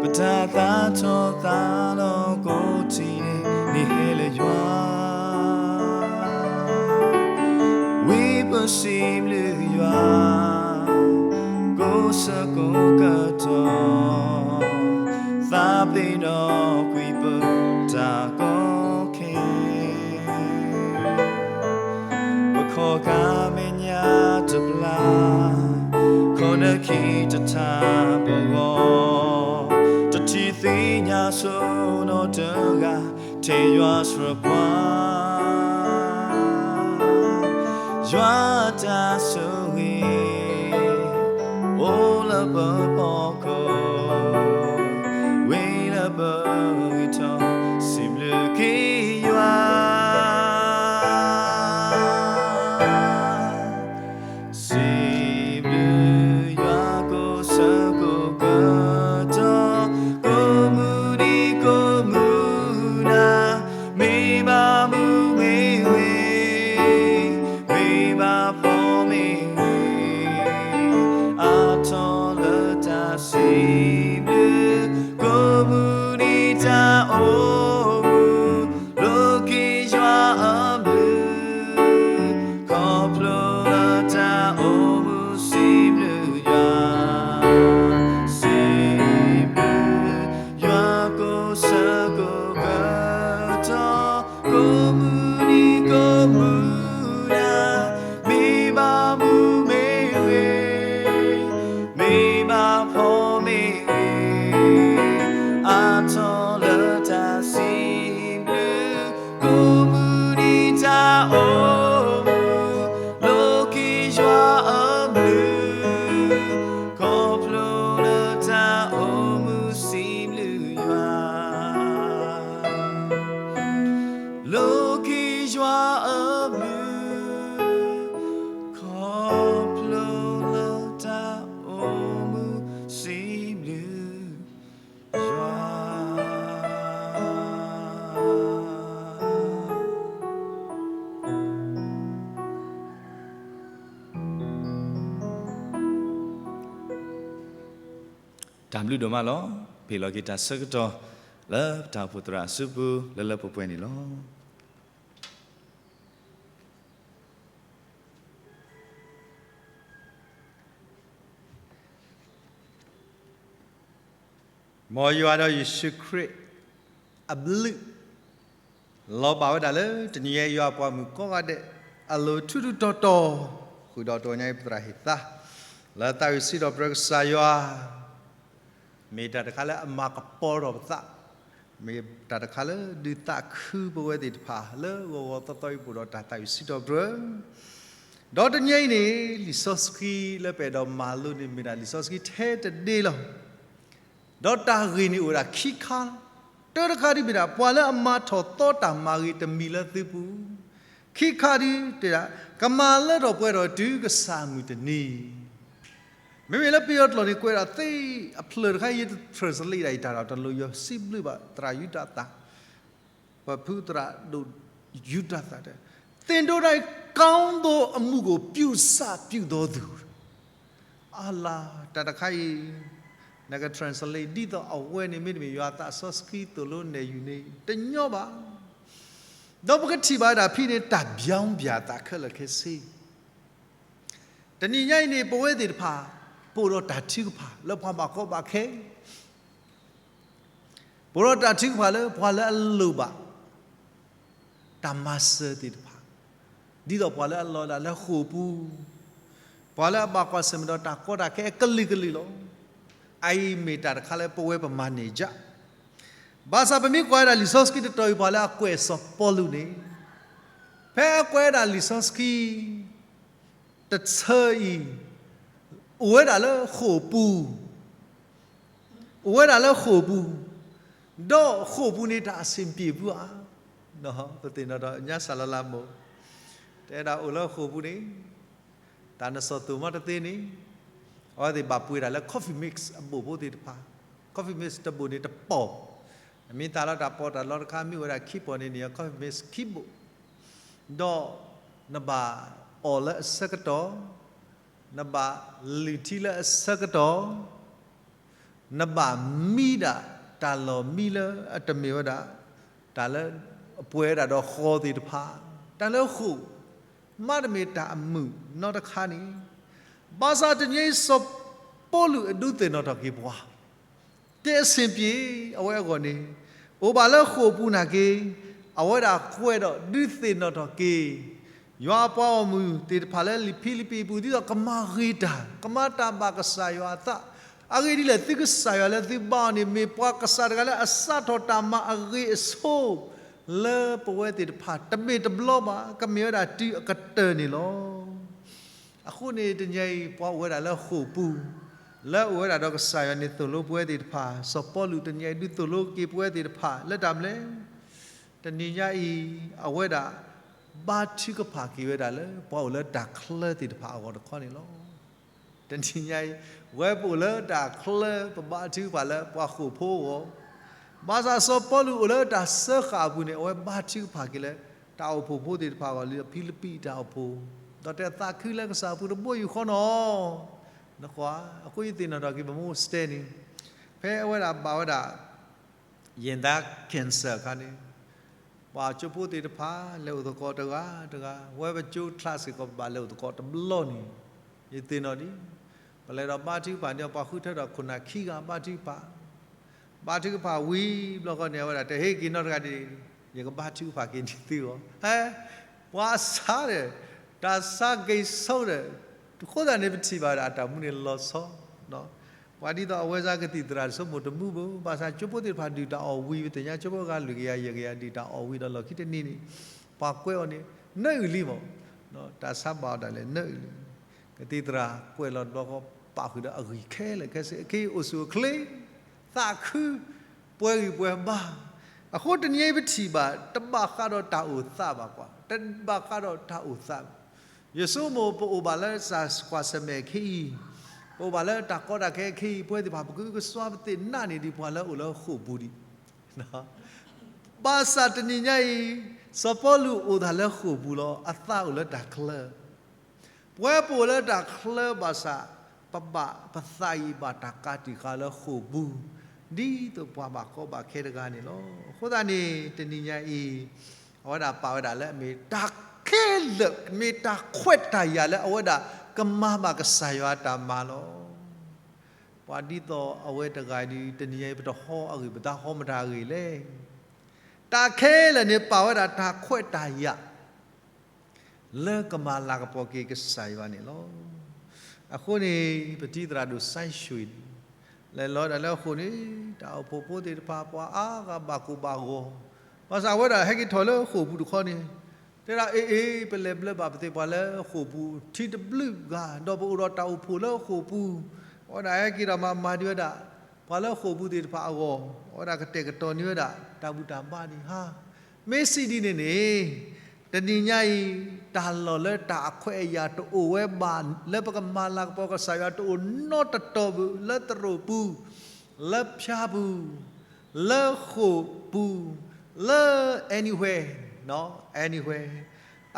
ပတၢ်သးထီၣ်သးလီၤကိးထံၣ်န့ၣ် န့ၣ်ဟဲလၢယွၤ, ဝံပစံးဘျုးယွၤ, ကိးဆ ဆၢကိးကတီၢ်, သးပ့ၤနီၣ်ကွံာ်ပတၢ်ကီခဲ, ပခီၣ်ကါမဲာ်ညါတဘျါ, ခီၣ်နၢခံတထါပဂီၢ်, တထံၣ်သ့ၣ်ညါဆိနီတဂၤ, ထဲယွၤဆှၢပှၤ ယွၤတၢ်ဆိၣ်ဂ့ၤ အိၣ်လၢပဖီခိၣ်, ဝံၤလၢပဂံၢ်ထီၣ်, စံးဘျုးက့ၤယွၤ, စံးဘျုးယွၤကိးဆၢကိးကတီၢ်, ကိးမုၢ်နံၤကိးမုၢ်နၤ, မ့ၢ်ဘၣ်မုာ်မ့ၢ်ဂ့ၤ, မ့ၢ်ဘၣ်ဖှီၣ်မ့ၢ်ဂ့ၤ, အါထီၣ်လၢတၢ်စံးဘျုး, ကိးမုၢ်နံၤတၢ်အိၣ်မူ, လိးက့ၤယွၤအဘျုး, ခီဖျိလၢတၢ်အိၣ်မူစံးဘျုးယွၤ, စံးဘျုးယွၤကိးဆၢကိးကတီၢ်, ကိးမုၢ်နံၤကိးမုၢ်နၤ, မ့ၢ်ဘၣ်မုာ်မ့ၢ်ဂ့ၤ, မ့ၢ်ဘၣ်ဖှီၣ်မ့ၢ်ဂ့ၤ, အါထီၣ်လၢတၢ်စံးဘျုး, ကိးမုၢ်နံၤတၢ်အိၣ်မူ, လိးက့ၤယွၤအဘျုး, ခီဖျိလၢတၢ်အိၣ်မူစံးဘျုးယွၤ, လိးက့ၤယွၤအဘျုး, ခီဖျိလၢတၢ်အိၣ်မူစံးဘျုးယွၤ. တၢ်ဘျုးဒိၣ်မးလီၤ. ပဟ့ၣ်လီၤက့ၤတၢ်ဆၢကတီၢ် လၢပတၢ်အိၣ်ဖှိၣ်သရၣ်အစုပူၤ လၢလၢပှဲၤပှဲၤန့ၣ်လီၤ. မ်ယွၤဒီးယ့ၣ်ၡူးခရံာ်အဘျုး လီၤဘၣ်ဝဲဒၣ်လၢတနံၤအံၤ ယွၤအပှၤမုၣ်ကိးဂၤဒဲး အလိၤထူထူတီတီ, ဃုာ်ဒီးတဂီၤညါအံၤ ပသရၣ်ဟ့ၣ်သါ လၢသးဝံၣ်စံးထီၣ်ပတြၢၤကစၢ်ယွၤ မ့ၢ်တၢ်တခါလၢအမၤကပီၤထီၣ်ပသး, မ့ၢ်တၢ်တခါလၢဒုးသးခုပဝဲသ့ၣ်တဖၣ် လၢဂီၤဂီၤသီသီအံၤ ပအိၣ်ဒီးတၢ်သးဝံၣ်စံးထီၣ်ပတြၢၤ, ဒီးတနံၤအံၤန့ၣ် လံာ်စီဆှံလၢပအဲၣ်ဒိးမၤလိန့ၣ် မ့ၢ်ဒၣ်လံာ်စီဆှံထဲတဒ့လီၤ. ဒီးတၢ်ဂ့ၢ်န့ၣ်အိၣ်ဝဲဒၣ်ခံခါ, တၢတခါဒ်မ့ၢ်ဒၣ် ပှၤလၢအမၤထီၣ်သီတၢ်မၤဂ့ၤတမံၤလၢသုပူၤ, ခံခါဒ်တဲဒၣ် ကမၤလၢထီၣ်ပှဲၤထီၣ်တုၤကစၢ်မုၢ်တနံၤ, မ့မ့ၢ်လၢပယီၤကျိာ်န့ၣ် ကွဲးဒၣ်သ့အဖျၢၣ်တခါ ယ translate ဒၣ်အံၤတၢ်ဒီးတလိၣ်ယစံးဘျုးဘၣ် သရၣ်ယူဒၤသၣ်, ပဖုသရၣ်ဒိၣ်ယူဒၤသၣ်တဲ, သ့ၣ်ဒိၣ်ဒၣ်အံၤ ကောင်းသောအမှုကို ပြုစပြုသောသူ, အလၤ တၢ်တခါအံၤ နက translate ဒ်သိးအဝဲန့ၣ် မ့တမ့ၢ်ယွၤအသးစီဆှံသိၣ်လိနဲၣ်ယုာ်န့ၣ် တညီဘၣ်. ဒီးပကထံၣ်ဘၣ်ဝဲဒၣ်ဖဲန့ၣ် တၢ်ပြောင်းပြန်သးခဲလၢာ်ခဲဆ့ တနံၤညါအံၤန့ၣ် ပဝဲသ့ၣ်တဖၣ် ပအိၣ်ဒီးတၢ်ထုကဖၣ်လၢပှၤဘၣ်ကီဘၣ်ခဲ, ပအိၣ်ဒီးတၢ်ထုကဖၣ်လၢပှၤလၢအလိၣ်ဘၣ် တၢ်မၤစၢၤသ့ၣ်တဖၣ်, ဒ်သိးပှၤလၢအလီၤဒၣ်လၢဃိာ်ပူၤ, ပှၤလၢအဘၣ်ကွၢ်ဆၢၣ်မဲာ်ဒီးတၢ်ကီတၢ်ခဲအကလုာ်ကလုာ်လီၤ. အအံၤမ့ၢ်တၢ်တခါလၢပဝဲပမၤန့ၢ်ယၤ ဘၣ်ဆၣ်ပမ့ၢ်ကွၢ်ဝဲဒၣ်လံာ်စီဆှံတတီၤအံၤ ပှၤလၢအကွဲးစီၤပီလူးန့ၣ်, ဖဲအကွဲးဒၣ်လံာ်စီဆှံတဆၢအံၤ, အိၣ်ဝဲဒၣ်လၢဃိာ်ပူၤ, အိၣ်ဝဲဒၣ်လၢဃိာ်ပူၤ, ဒီးဃိာ်ပူၤန့ၣ်တၢ်အဆ့ၣ်ပ့ၣ်ပူၤဧါ, ပသ့ၣ်နီၣ်ဒီးညါစၢ်လီၤလၢမိၢ်, တဲဒၣ်အိၣ်လၢဃိာ်ပူၤန့ၣ် တၢ်နစီၣ်သိၣ်မီတသ့န့ၣ်, အဝဲသ့ၣ်ဘၣ်ပှ့ၤတၢ်လၢ coffee mix အဘိၣ်ဖိသ့ၣ်တဖၣ်, coffee mix တဘိၣ်န့ၣ်တပီၢ်, နမ့ၢ်သးလီတၢ်ပီးတၢ်လီတခါ မ့ၢ်အိၣ်ဝဲဒၣ်ခံပီၢ်န့ၣ်န့ၣ် coffee mix ခံဘိၣ်, ဒီးနဘၣ်အီၣ်လၢအဆၢကတီၢ်, နဘၣ်လုၢ်ထံလၢအဆၢကတီၢ်, နဘၣ်မံဒၣ်တၢ်လီၢ်မံလၢအတမ့ၢ်ဝဲဒၣ် တၢ်လၢအပှဲၤဒၣ်ဒီးဃီသ့ၣ်တဖၣ်, တၢ်လၢဃိာ်, မ့တမ့ၢ်တၢ်အမုာ်နီတခါန့ၣ်, ဘၣ်ဆၣ်တနံၤအံၤစီၤပ စီၤပီလူးအဒုးသ့ၣ်နီၣ်ထီၣ်က့ၤပှၤ တဲအဆင်ပြေ အဝဲအဂီၢ်န့ၣ် အိၣ်ဘၣ်လၢဃိာ်ပူၤနာ်က့ အဝဲဒၣ်ကွဲးဒီးဒုးသ့ၣ်နီၣ်ထီၣ်က့ၤ ယွၤအပှၤဂီၢ်မုၢ်သ့ၣ်တဖၣ်လၢလံာ်ဖံလံးပံးအပူၤ ဒ်သိးကမၤဂ့ၤတၢ် ကမၤတၢ်ဘၣ်ကစၢ်ယွၤအသး, အဂ့ၢ်ဒ်လဲၣ် သုကစၢ်ယွၤလၢသုဘါအီၤန့ၣ် မ့ၢ်ပှၤကစၢ်တဂၤလၢအစးထီၣ်တၢ်မၤအဂ့ၤအဆိ လၢပဝဲသ့ၣ်တဖၣ် တမ့ၢ်တဘျီဘၣ် ကမ့ၢ်ဝဲဒၣ်တုၤအကတၢၢ်န့ၣ်လီၤ. အဃိန့ၣ် တနံၤအံၤ ပှၤအိၣ်ဝဲဒၣ်လၢဃိာ်ပူၤ, လၢအအိၣ်ဝဲဒၣ်ဒီးကစၢ်ယွၤန့ၣ် သိၣ်လိပဝဲသ့ၣ်တဖၣ်, စီၤပီလူးတနံၤအံၤ ဒုးသိၣ်လိက့ၤပဝဲသ့ၣ်တဖၣ် လၢတၢ်မနုၤလဲၣ်, တနံၤညါအံၤ အဝဲဒၣ် ဘါထုကဖၣ်က့ၤဝဲဒၣ်လၢ ပှၤအိၣ်လၢတၢ်ချၢသ့ၣ်တဖၣ်အဂီၢ်တခီန့ၣ်လီၤ. တနံၤညါအံၤ ဝဲပအိၣ်လၢတၢ်ချၢ ပဘါထုကဖၣ်လၢပှၤဃိာ်ဖိအဂီၢ်, ဘၣ်ဆၣ်စီၤပီလူးအိၣ်လၢတၢ်စၢဃာ်အပူၤန့ၣ် အဝဲဘါထုကဖၣ်က့ၤလၢ တၢ်အိၣ်ဖှိၣ်ဖိသ့ၣ်တဖၣ်အဂီၢ် လၢဖံလံးပံးတၢ်အိၣ်ဖှိၣ်, ဒီးတဲသးခုလၢကစၢ်အပူၤတဘိယူၢ်ဃီနီၤ, နကွၢ် အဃိယသ့ၣ်နီၣ်ထီၣ်က့ၤ ပမိၢ်စတဲန့ၣ် ဖဲအဝဲဒၣ်ဘၣ်ဝဲဒၣ် ယံာ်ဒါ cancer အခါန့ၣ် ပှၤကၠိဖိသ့ၣ်တဖၣ် လဲၤအိၣ်သကိးတဂၤတဂၤ, ဝဲပကၠိ class စ့ၢ်ကီး ပဘၣ်လဲၤအိၣ်သကိးတဘျီန့ၣ် ယသ့ၣ်နီၣ်ဒံး, ပလဲၤဒီးဘါထုကဖၣ်န့ၣ် ပှၤဃုထၢဒီးခိၣ်နၢ်ခံဂၤဘါထုကဖၣ်, ဘါထုကဖၣ်ဝံၤဘျီဃီန့ၣ် အဝဲဒၣ်တဲဟ့ၣ်က့ၤနီတဂၤဒံး, ယကဘါထုကဖၣ်က့ၤန့ၢ်သုအီၤ, ဟဲ ပှၤစးဒီး တၢ်ဆါက့ၤဆိဒီး အဃိသတးန့ၣ် ပထံၣ်ဘၣ်ဝဲဒၣ်အတၢ်မူန့ၣ်လီၤဆီ, ပှၤဒ်သိးအဝဲစ့ၢ်ကီးကသံၣ်သရၣ်တဆိကမိၣ်တမူဘၣ်, ဘၣ်ဆၣ်ကၠိဖိသ့ၣ်တဖၣ်ဒုၣ်တၢ်အီၣ်ဝံၤ ပသ့ၣ်ညါကၠိဖိဂၤလွံၢ်ကယၤယဲၢ်ကယၤဒုၣ်တၢ်အီၣ်ဝံၤဒီးလီၢ်ခံတနံၤန့ၣ် ပှၤကွဲးအီၤန့ၣ် နၢအုၣ်လံမး, တၢ်ဆါဘၣ်အီၤဒၣ်လဲာ်နၢအုၣ်လံ, ကသံၣ်သရၣ်ကွဲးလီၤတဘျီဃီ ပာ်ဃုာ်ဒီးအဂံၢ်ခဲလၢာ်ခဲဆ့ ခဲအံၤအိၣ်ဆူၣ်အိၣ်ချ့ သးခု ပှဲၤဂံၢ်ပှဲၤဘါ, အဃိတနံၤအံၤပထံၣ်ဘၣ် တဘၣ်ဃးဒီးတၢ်အိၣ်သးဘၣ်ကွၢ်, တဘၣ်ဃးဒီးတၢ်အိၣ်သးဘၣ်, ယဆိကမိၣ်ပအိၣ်ဘၣ်လၢစၢ်ကွၢ်ဆၢၣ်မဲာ်ခဲအံၤ, ပအိၣ်ဘၣ်လၢတၢ်ကီတၢ်ခဲခဲအံၤ ပဝဲသ့ၣ်တဖၣ် ပကဟုကစွါပသ့ၣ်နီၣ်န့ၢ်ဒံးပှၤလၢအိၣ်လၢဃိာ်ပူၤဒံး ဘၣ်ဆၣ်တနံၤညါအံၤ စီၤပီလူးအိၣ်သးလၢဃိာ်ပူၤလီၤ, အသးအိၣ်လၢတၢ်ချၢ, ပဝဲပအိၣ်လၢတၢ်ချၢဘၣ်ဆၣ် ပဘၣ်ပသးအံၤဘၣ်တၢ်ကးတံာ်ဃာ်လၢဃိာ်ပူၤ, ဒ်သိးပှၤဘၣ်ကီဘၣ်ခဲတဂၤန့ၣ်လီၤ. အဃိသတးန့ၣ် တနံၤညါအံၤ အဝဲဒၣ်ပာ်ဝဲဒၣ်လၢအမ့ၢ်တၢ်ခဲလၢာ် မ့ၢ်တၢ်ခွဲးတၢ်ယာ်လၢအဝဲဒၣ်ကမၤဘၣ်ကစၢ်ယွၤအတၢ်မၤလီၤ. ပှၤဒ်သိးအဝဲတဂၤဒုး တနံၤညါအံၤ ပတဟီအဂ့ၢ် ပတဟီမတၤအဂ့ၢ်လဲၣ်. တၢ်ခဲလၢာ်န့ၣ် ပာ်ဝဲဒၣ်တၢ်ခွဲးတၢ်ယာ် လၢကမၤလၤကပီၤက့ၤကစၢ်ယွၤန့ၣ်လီၤ. အဃိန့ၣ် ပတံၤသရၣ်ဒိၣ်စဲဆွံ လဲၤလီၤဒၣ်လၢအဃိန့ၣ် တၢ်အိၣ်ဖှိၣ်ဖိသ့ၣ်တဖၣ် ပှၤအါဂၤဘၣ်ကိၢ်ဘၣ်ဂီၤ, ဘၣ်ဆၣ်အဝဲဒၣ်ဟဲက့ၤထီၣ်လၢဃိာ်ပူၤတခီန့ၣ် တဲဒၣ်အ့ၣ်အ့ၣ် ပလဲၤဘျၢဘၣ်ပသ့ၣ်ပှၤလၢဃိာ်ပူၤ ထံတဘျုးဂၤ ဒီးပအိၣ်ဒီးတၢ်အိၣ်ဖှိၣ်လၢဃိာ်ပူၤ, အဝဲဒၣ်ဟဲက့ၤဒီးမၤမၤဒံးဝဲဒၣ် ပှၤလၢဃိာ်ပူၤသ့ၣ်တဖၣ်အဂီၢ်, အဝဲဒၣ်ကတဲာ်ကတီၤန့ၢ်ဝဲဒၣ် တၢ်ဘူၣ်တၢ်ဘါန့ၣ်ဟါ, မ့ၢ်စံးဒ်န့ၣ်န့ၣ် တနံၤညါအံၤ တၢ်လီၢ်လၢတၢ်အခွဲးအယာ်တအိၣ်ဝဲဘၣ် လၢပကမၤလၤကပီၤကစၢ်ယွၤတအိၣ်နီတတီၤဘၣ် လၢသရိာ်ပူၤ, လၢဖၠါပူၤ, လၢဃိာ်ပူၤ, လၢ anywhere, anywhere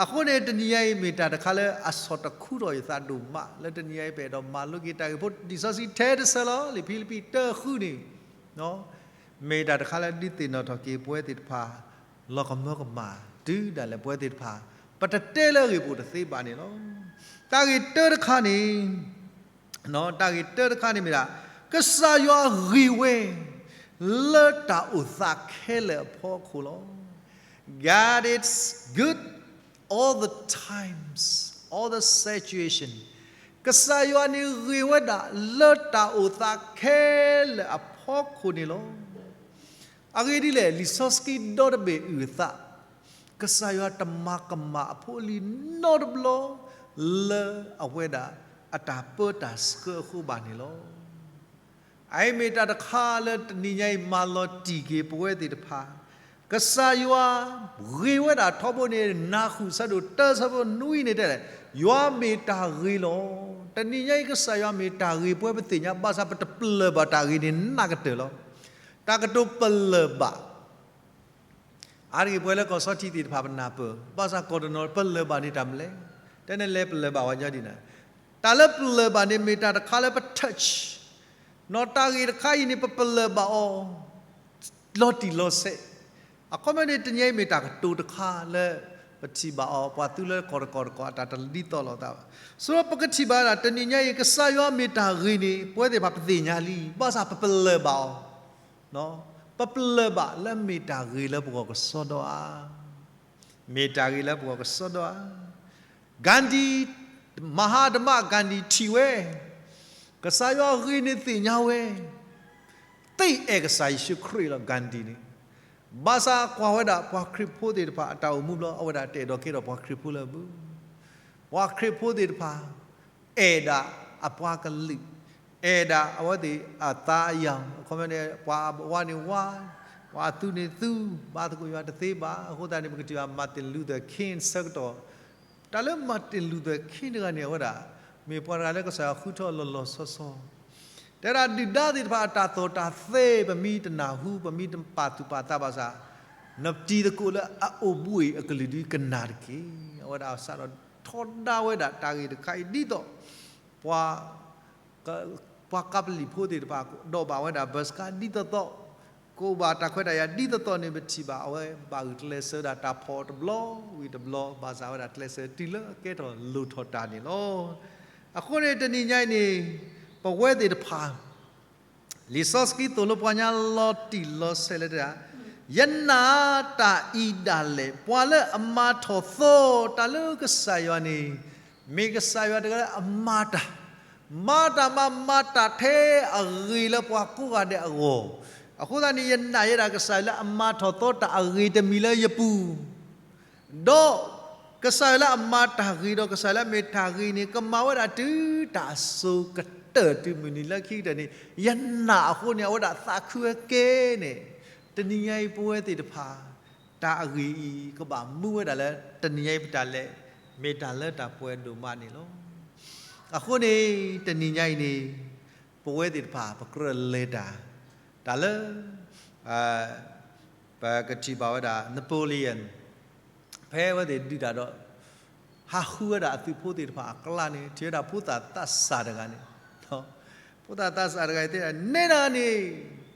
အဃိန့ၣ် တနံၤညါအံၤမ့ၢ်တၢ်တခါလၢအဆီၣ်တခူထီၣ်ယသးဒိၣ်မး လၢတနံၤညါအံၤ ပအဲၣ်ဒိးမၤလိက့ၤတၢ်ဂ့ၢ်ဖိ လံာ်စီဆှံထဲတဆၢလီၤ လံာ်ဖံလံးပံးတၢဃုန့ၣ် မ့ၢ်တၢ်တခါလၢဒုးသ့ၣ်နီၣ်ထီၣ်က့ၤပဝဲသ့ၣ်တဖၣ် လီၤကမၢကမၣ် တုၤဒၣ်လဲာ်ပဝဲသ့ၣ်တဖၣ် ပတတဲလၢအဂ့ၢ်ပအိၣ်တသ့ဘၣ်န့ၣ်လီၤ. တၢ်ဂ့ၢ်တၢတခါန့ၣ် တၢ်ဂ့ၢ်တၢတခါန့ၣ်မ့ၢ်ဒၣ် ကစၢ်ယွၤဂ့ၤဝဲ လၢတၢ်အိၣ်သးခဲလၢာ်အဖီခိၣ်လီၤ. God is good all the times, all the situation. ကစၢ်ယွၤန့ၣ်ဂ့ၤဝဲဒၣ်လၢတၢ်အိၣ်သးခဲလၢာ်အဖီခိၣ်န့ၣ်လီၤ. အဂ့ၢ်ဒ်လဲၣ် လံာ်စီဆှံဒီတဘ့ၣ်အုၣ်အသး ကစၢ်ယွၤတမၤကမၣ်အဖိအလံၤနီတဘျီ လၢအဝဲဒၣ်အတၢ်ပၢတၢ်ဆှၢအဃိဘၣ်န့ၣ်လီၤ. အအံၤမ့ၢ်တၢ်တခါလၢတနံၤညါအံၤမၤလီၤတံၢ်က့ၤပဝဲသ့ၣ်တဖၣ်, ကစၢ်ယွၤဂ့ၤဝဲဒၣ်ထီဘိန့ၣ် နၢ်ဃုာ်ဆၢဒိၣ်တၢဆၢဖိနွံန့ၣ်တဲလဲၣ်, ယွၤမ့ၢ်တၢ်ဂ့ၤလီၤ. တနံၤညါအံၤ ကစၢ်ယွၤမ့ၢ်တၢ်ဂ့ၤ ပဝဲပသ့ၣ်ညါ ဘၣ်ဆၣ်ပတပလၢၢ်ဘၣ်တၢ်ဂ့ၤန့ၣ် နးကတၢၢ်လီၤ. တၢ်ကတိၤပလၢၢ်ဘၣ် အါတက့ၢ်ပဝဲလၢကီၢ်စီထံသ့ၣ်တဖၣ်ပနၢ်ပၢၢ်, ဘၣ်ဆၣ်ကီၢ်တနီၤ ပလၢၢ်ဘၣ်န့ၣ်တၢ်မနုၤလဲၣ်, တဲန့ၣ်လဲၤပလၢၢ်ဘၣ်ဝဲညီဒ်န့ၣ်, တၢ်လၢပလၢၢ်ဘၣ်န့ၣ်မ့ၢ်တၢ်တခါလၢပ touch, နီၢ်တၢ်ဂ့ၢ်တခါအံၤန့ၣ် ပပလၢၢ်ဘၣ်အီၤ လီၤတံၢ်လီၤဆဲး, အခီပညီန့ၣ် တနံၤအံၤမ့ၢ်တၢ်ကတိၤတခါလၢ ပထံၣ်ဘၣ်အီၤ ပှၤသူလၢကီၢ်တကီၢ်တကီၢ် အတၢ်တဒ်သိးလိာ်သးဘၣ်. ဆိပကထံၣ်ဘၣ်ဒၣ် တနံၤညါအံၤ ကစၢ်ယွၤမ့ၢ်တၢ်ဂ့ၤန့ၣ် ပဝဲသ့ၣ်တဖၣ်ပသ့ၣ်ညါလံ, ဘၣ်ဆၣ်ပပလၢၢ်ဘၣ်အီၤ, ပပလၢၢ်ဘၣ်လၢမ့ၢ်တၢ်ဂ့ၤလၢပဂီၢ်ကစီဒီဧါ, မ့ၢ်တၢ်ဂ့ၤလၢပဂီၢ်ကစီဒီဧါ. ဂန္ဒီ, မဟာတမ ဂန္ဒီထံၣ်ဝဲ ကစၢ်ယွၤဂ့ၤန့ၣ်သ့ၣ်ညါဝဲ, သ့အဲၣ်ကစၢ်ယ့ၣ်ၡူးခရံာ်လီၤ ဂန္ဒီန့ၣ်. ဘၣ်ဆၣ်ကွၢ်ဝဲဒၣ်ပှၤခရံာ်ဖိသ့ၣ်တဖၣ်အတၢ်အိၣ်မူဘျီ အဝဲဒၣ်တအဲၣ်ဒိးကဲထီၣ်ပှၤခရံာ်ဖိလၢအပူၤ, ပှၤခရံာ်ဖိသ့ၣ်တဖၣ် အဲၣ်ဒၣ်အပှၤကလုာ်, အဲၣ်ဒၣ်အဝဲသ့ၣ်အသးအယၤ, အခီပညီန့ၣ် ပှၤဝါန့ၣ်ဝါ, ပှၤသူန့ၣ်သူ, ဘါသကိးယွၤတသ့ဘၣ်. အဃိသတးန့ၣ် ပကထံၣ်ဘၣ် Martin Luther King ဆၢကတီၢ်, တၢ်လၢ Martin Luther King တဂၤန့ၣ် အဝဲဒၣ် မ့ၢ်ပှၤတဂၤလၢကစၢ်ယွၤဃုထၢလီၤလီၤဆီဆီ, တဲဒၣ်ဒုၣ်ဒါသ့ၣ်တဖၣ်အတၢ်သိၣ်တၢ်သီ ပမ့ၢ်တနၢ်ဟူ ပမ့ၢ်တပာ်သူၣ်ပာ်သးဘၣ်ဆၣ်, နတံၤသကိးလၢအအိၣ်ဘူးအံၤအကလုာ်ဒုကနၣ်တက့ၢ်. အဝဲဒၣ်စးထီၣ်ထီဒါဝဲဒၣ်တၢ်ဂ့ၢ်တခါအံၤဒ်သိး ပှၤ ပှၤကပလံာ်ဖိသ့ၣ်တဖၣ် ဒိးဘၣ်ဝဲဒၣ်ဘၢၣ်စခါဒ်သိးသိး, ကအိၣ်ဘၣ်တၢ်ခွဲးတၢ်ယာ်ဒ်သိးသိးန့ၣ် ပထံၣ်ဘၣ်အဝဲဘၣ်ဂုာ်ကျဲးစၢးဝဲဒၣ်တၢ်ဖီၣ်တဘျီဝံၤတဘျီ, ဘၣ်ဆၣ်ဝဲဒၣ်ကျဲးစၢးတုၤလၢအကဲထီၣ်လိၣ်ထီၣ်တၢ်န့ၣ်လီၤ. အဃိန့ၣ် တနံၤညါအံၤန့ၣ် ပဝဲသ့ၣ်တဖၣ် လံာ်စီဆှံသိၣ်လိပှၤညါလီၤတံၢ်လီၤဆဲးလၢတဲဒၣ်, ယနာ်တၢ်အံၤဒၣ်လဲာ် ပှၤလၢအမၤထီၣ်သီတၢ်လၢကစၢ်ယွၤန့ၣ်, မ့ၢ်ကစၢ်ယွၤတဂၤလၢအမၤတၢ်, မၤတၢ်မၤ မၤတၢ်ထဲအဂ့ၤလၢပှၤကိးဂၤဒဲးအဂီၢ်, အဃိသတးန့ၣ် ယနာ်ယဲဒၣ်ကစၢ်ယွၤလၢအမၤထီၣ်သီတၢ်အဂ့ၤတမံၤလၢယပူၤ ဒီးကစၢ်ယွၤလၢအမၤတၢ်ဂ့ၤဒီး ကစၢ်ယွၤလၢအမ့ၢ်တၢ်ဂ့ၤန့ၣ် ကမၤဝဲဒၣ်တုၤတၢ်အစိၤကတၢၢ်တုၤမုၢ်နံၤလၢခံကတၢၢ်န့ၣ် ယနာ်အဃိန့ၣ် အဝဲဒၣ်သးခုဝဲကဲန့ၣ်, တနံၤညါအံၤပဝဲသ့ၣ်တဖၣ် တၢ်အဂ့ၤအံၤ ကဘၣ်မူဝဲဒၣ်လၢ တနံၤညါအံၤပတၢ်လဲၤ မ့ၢ်တၢ်လၢတၢ်ပှဲၤဒိၣ်မးန့ၣ်လီၤ. အဃိန့ၣ် တနံၤညါအံၤန့ၣ် ပဝဲသ့ၣ်တဖၣ် ပကြၢးလဲၤတၢ် တၢ်လၢ ပကထံၣ်ဘၣ်ဝဲဒၣ် Napoleon ဖဲအဝဲသ့ၣ်ဒုးတၢ်ဒီး ဟးဃုဝဲဒၣ်အသုးဖိသ့ၣ်တဖၣ်အကျါန့ၣ် ထံၣ်ဝဲဒၣ်ဖိသၣ်သးစၢ်တဂၤန့ၣ်, ဖိသၣ်သးစၢ်တဂၤအံၤတဲဒၣ် နဲဒၣ်န့ၣ်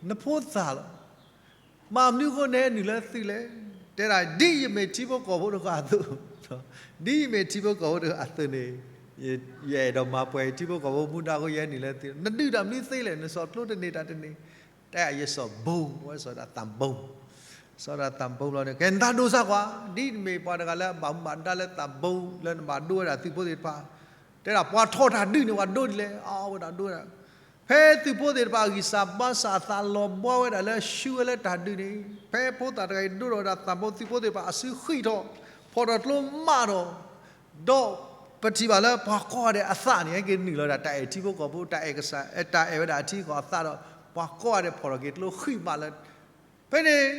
နဖိသၣ်လီၤ. မ့ၢ်မနုၤအဃိနဲနုာ်လၢသုးလဲၣ်. တဲဒၣ် ဒ်ယမ့ၢ်ထံဖိကီၢ်ဖိတဂၤအသိး, ဒ်ယမ့ၢ်ထံဖိကီၢ်ဖိတဂၤအသိးန့ၣ် ယအဲၣ်ဒိးမၤပှဲၤထံဖိကီၢ်ဖိမူဒါအဃိ ယဟဲနုာ်လၢသုး, နဒုးတၢ်မနုၤသ့လဲၣ်, နစီၣ်ကျိတန့ၢ်တၢ်တန့ၢ်, တဲယစီၣ်ဘိ, အဝဲစီၣ်ဒၣ်သးဘိ, စီၣ်ဒၣ်သးဘိလီၤန့ၣ် ကဲနသးဒိၣ်စၢ်ကွၢ်, ဒ်နမ့ၢ်ပှၤတဂၤလၢအဘၣ်မူဘၣ်ဒါလၢသးဘိ လၢနဘၣ်ဒိဝဲဒၣ်သုးဖိသ့ၣ်တဖၣ်, တဲဒၣ်ပှၤထီၣ်တၢ်ဒုးန့ၣ် ပှၤဒိဒ်လဲၣ်, အဝဲဒၣ်ဒိဝဲဒၣ် ဖဲသုးဖိသ့ၣ်တဖၣ်အဂံၢ်စၢ်ဘါစၢ်အသးလီၤဘှါဝဲဒၣ်လၢဆှၢဝဲလၢတၢ်ဒုးန့ၣ် ဖဲဖိသၣ်တဂၤအံၤဒိဒီးဝဲဒၣ်သးဘိ သုးဖိသ့ၣ်တဖၣ်အစုဃံးထီၣ် ဖီၣ်ထီၣ်ကျိမးထီၣ်, ဒီးပထံၣ်ဘၣ်လၢပှၤကိးဂၤဒဲးအသးန့ၣ် ဟဲက့ၤနုာ်လီၤဝဲဒၣ် တၢ်အဲၣ်ထံဖိကီၢ်ဖိ တၢ်အဲၣ်ကစၢ် တၢ်အဲၣ်ဝဲဒၣ်အထံအကီၢ်အသးဒီး ပှၤကိးဂၤဒဲးဖီၣ်ထီၣ်က့ၤကျိဃံးမးလၢ ဖဲန့ၣ်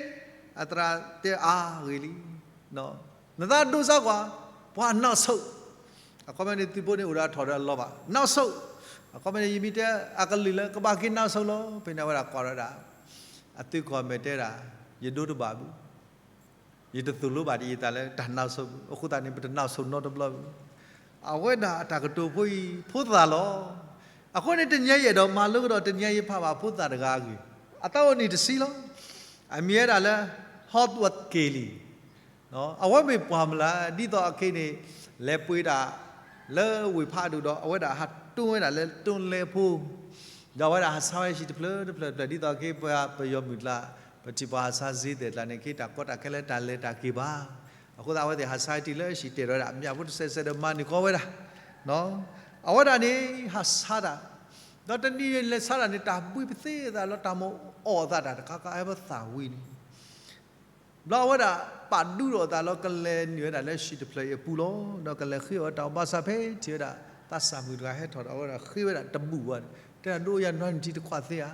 အသရၣ်တဲအါဂ့ၤလံ, နသးဒိၣ်စၢ်ကွၢ်, ပှၤနီၢ်ဆိၣ်, အခီပညီန့ၣ် သုးဖိန့ၣ်အိၣ်ဒီးအထီၣ်ဒီးအလီၤဘၣ်, နီၢ်ဆိၣ်, အခီပညီန့ၣ် ယမ့ၢ်တဲအကလုၢ်လၢကဘၣ်က့ၤနီၢ်ဆိၣ်လီၤ. ဖဲန့ၣ်အဝဲဒၣ်ကွၢ်ဒီးဒၣ် အသုးကီၢ်မဲာ်တဲဒၣ် ယဒိတဘၣ်ဘၣ်, ယတသိၣ်လိဘၣ်ဒ်ယသးလၢတၢ်နီၢ်ဆိၣ်ဘၣ်, အဃိသတးန့ၣ် ပတနီၢ်ဆိၣ်နီတဘျီဘၣ်. အဝဲဒၣ်အတၢ်ကတိၤဖိအံၤ ဖိသၣ်လီၤ. အဃိန့ၣ် တနံၤညါယအဲၣ်ဒိးမၤလိကဒီး တနံၤညါယဖးဘၣ်ဖိသၣ်တဂၤအဂ့ၢ်, အသးအိၣ်နံၣ်တဆံလီၤ. အမံၤဝဲဒၣ်လၢ Howard Gaylee အဝဲမ့ၢ်ပှၤမုၢ်လၢ် ဒ်သိးအခဲအံၤန့ၣ် လဲၤပှ့ၤတၢ်လၢဝ့ၢ်ဖးဒိၣ်ဒီး အဝဲဒၣ်ဟးတိၢ်ဝဲဒၣ်လၢတိၢ်လဲဖိ, ဒီးအဝဲဒၣ်ဟးဆါဝဲဟံၣ်တဖျၢၣ်တဖျၢၣ်တဖျၢၣ် ဒ်သိးအခဲအံၤပှၤပယီၤမုၢ်ကျါ ပထံၣ်ပှၤဟးဆါစ့သဲးကျါန့ၣ် က့တၢ်ကီတၢ်ခဲလၢတၢ်လဲၤတၢ်က့ၤဘၣ်. အဃိသတးအဝဲသ့ၣ်ဟးဆါဝဲတုၤလၢဟံၣ်တဲာ်ဒီးဝဲဒၣ် အမၠးဖိတစဲးစဲးဒီးမၤန့ၢ်ကီးဝဲဒၣ် အဝဲဒၣ်န့ၣ် ဟးဆါတၢ်, ဒီးတနံၤန့ၣ်လဲၤဆါတၢ်န့ၣ် တၢ်ဘှံးပသ့အသးလီၤ တၢ်မၤအီၣ်အသးတၢ်တခါခါ ဟဲပသးဝံၤန့ၣ် ဘျီအဝဲဒၣ်ပာ်ဒူထီၣ်အသးလီၤ ကလဲၤနုာ်ဝဲဒၣ်လၢဟံၣ်တဖျၢၣ်အံၤအပူၤလီၤ. ဒီးကလဲၤဃ့အီၣ်ဝဲတၢ်အီၣ်ဘၣ်ဆၣ်ဖဲထံၣ်ဝဲဒၣ် သးစၢ်မုၣ်တဂၤဟဲထီၣ်ဒီး အဝဲဒၣ်ဃ့ဝဲဒၣ်တဘူၣ်ဘၣ်န့ၣ် တဲဒၣ် ဒိၣ်ယၤနွံနုၢ်ထံတခွးသ့ဧါ.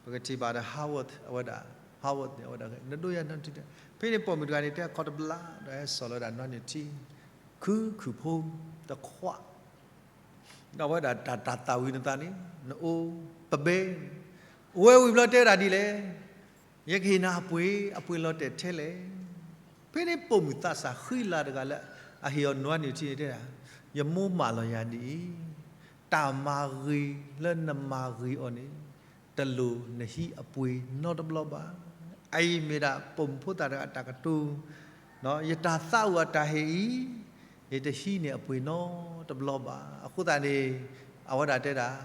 ပကထံၣ်ဘၣ်ဒီး Howard အဝဲဒၣ် Howard န့ၣ် အဝဲဒၣ် နဒိၣ်ယၤနွံနုၢ်ထံ ဖဲန့ၣ်ပိာ်မုၣ်တဂၤန့ၣ် တဲခီတဘျါ ဒီးဟဲစိာ်လီၤဝဲဒၣ်နွံနုၢ်ထံ ခုခုဖိတခွး ဒီးအဝဲဒၣ်တၢ်သးဝံၣ်နသးန့ၣ် နအိၣ်ပဘဲ ဝဲဝံၤဘျီတဲဝဲဒၣ်ဒ်လဲၣ်, ယကဟ့ၣ်နၤအပှ့ၤ အပှ့ၤလီၤတဲာ်ထဲလဲၣ်. ဖဲန့ၣ်ပိာ်မုၣ်သးစၢ်ဃံလၤတဂၤလၢ အဟ့ၣ်အီၤနွံနုၢ်ထံန့ၣ်တဲဒၣ်, ယမိၢ်မၢလီၤယၤဒ်အံၤ, တၢ်မၤဂ့ၤလၢနမၤဂ့ၤအီၤန့ၣ် တလိၣ်နဟံးအပှ့ၤနီတဘျီဘၣ်. အအံၤမ့ၢ်ဒၣ်ပိာ်မုၣ်ဖိသၣ်တဂၤအတၢ်ကတိၤ ယတၢ်သးဝံၣ်အတၢ်ဟ့ၣ်အံၤ, ယတဟံးန့ၢ်အပှ့ၤနီတဘျီဘၣ်. အဃိသတးန့ၣ် အဝဲဒၣ်တဲဒၣ်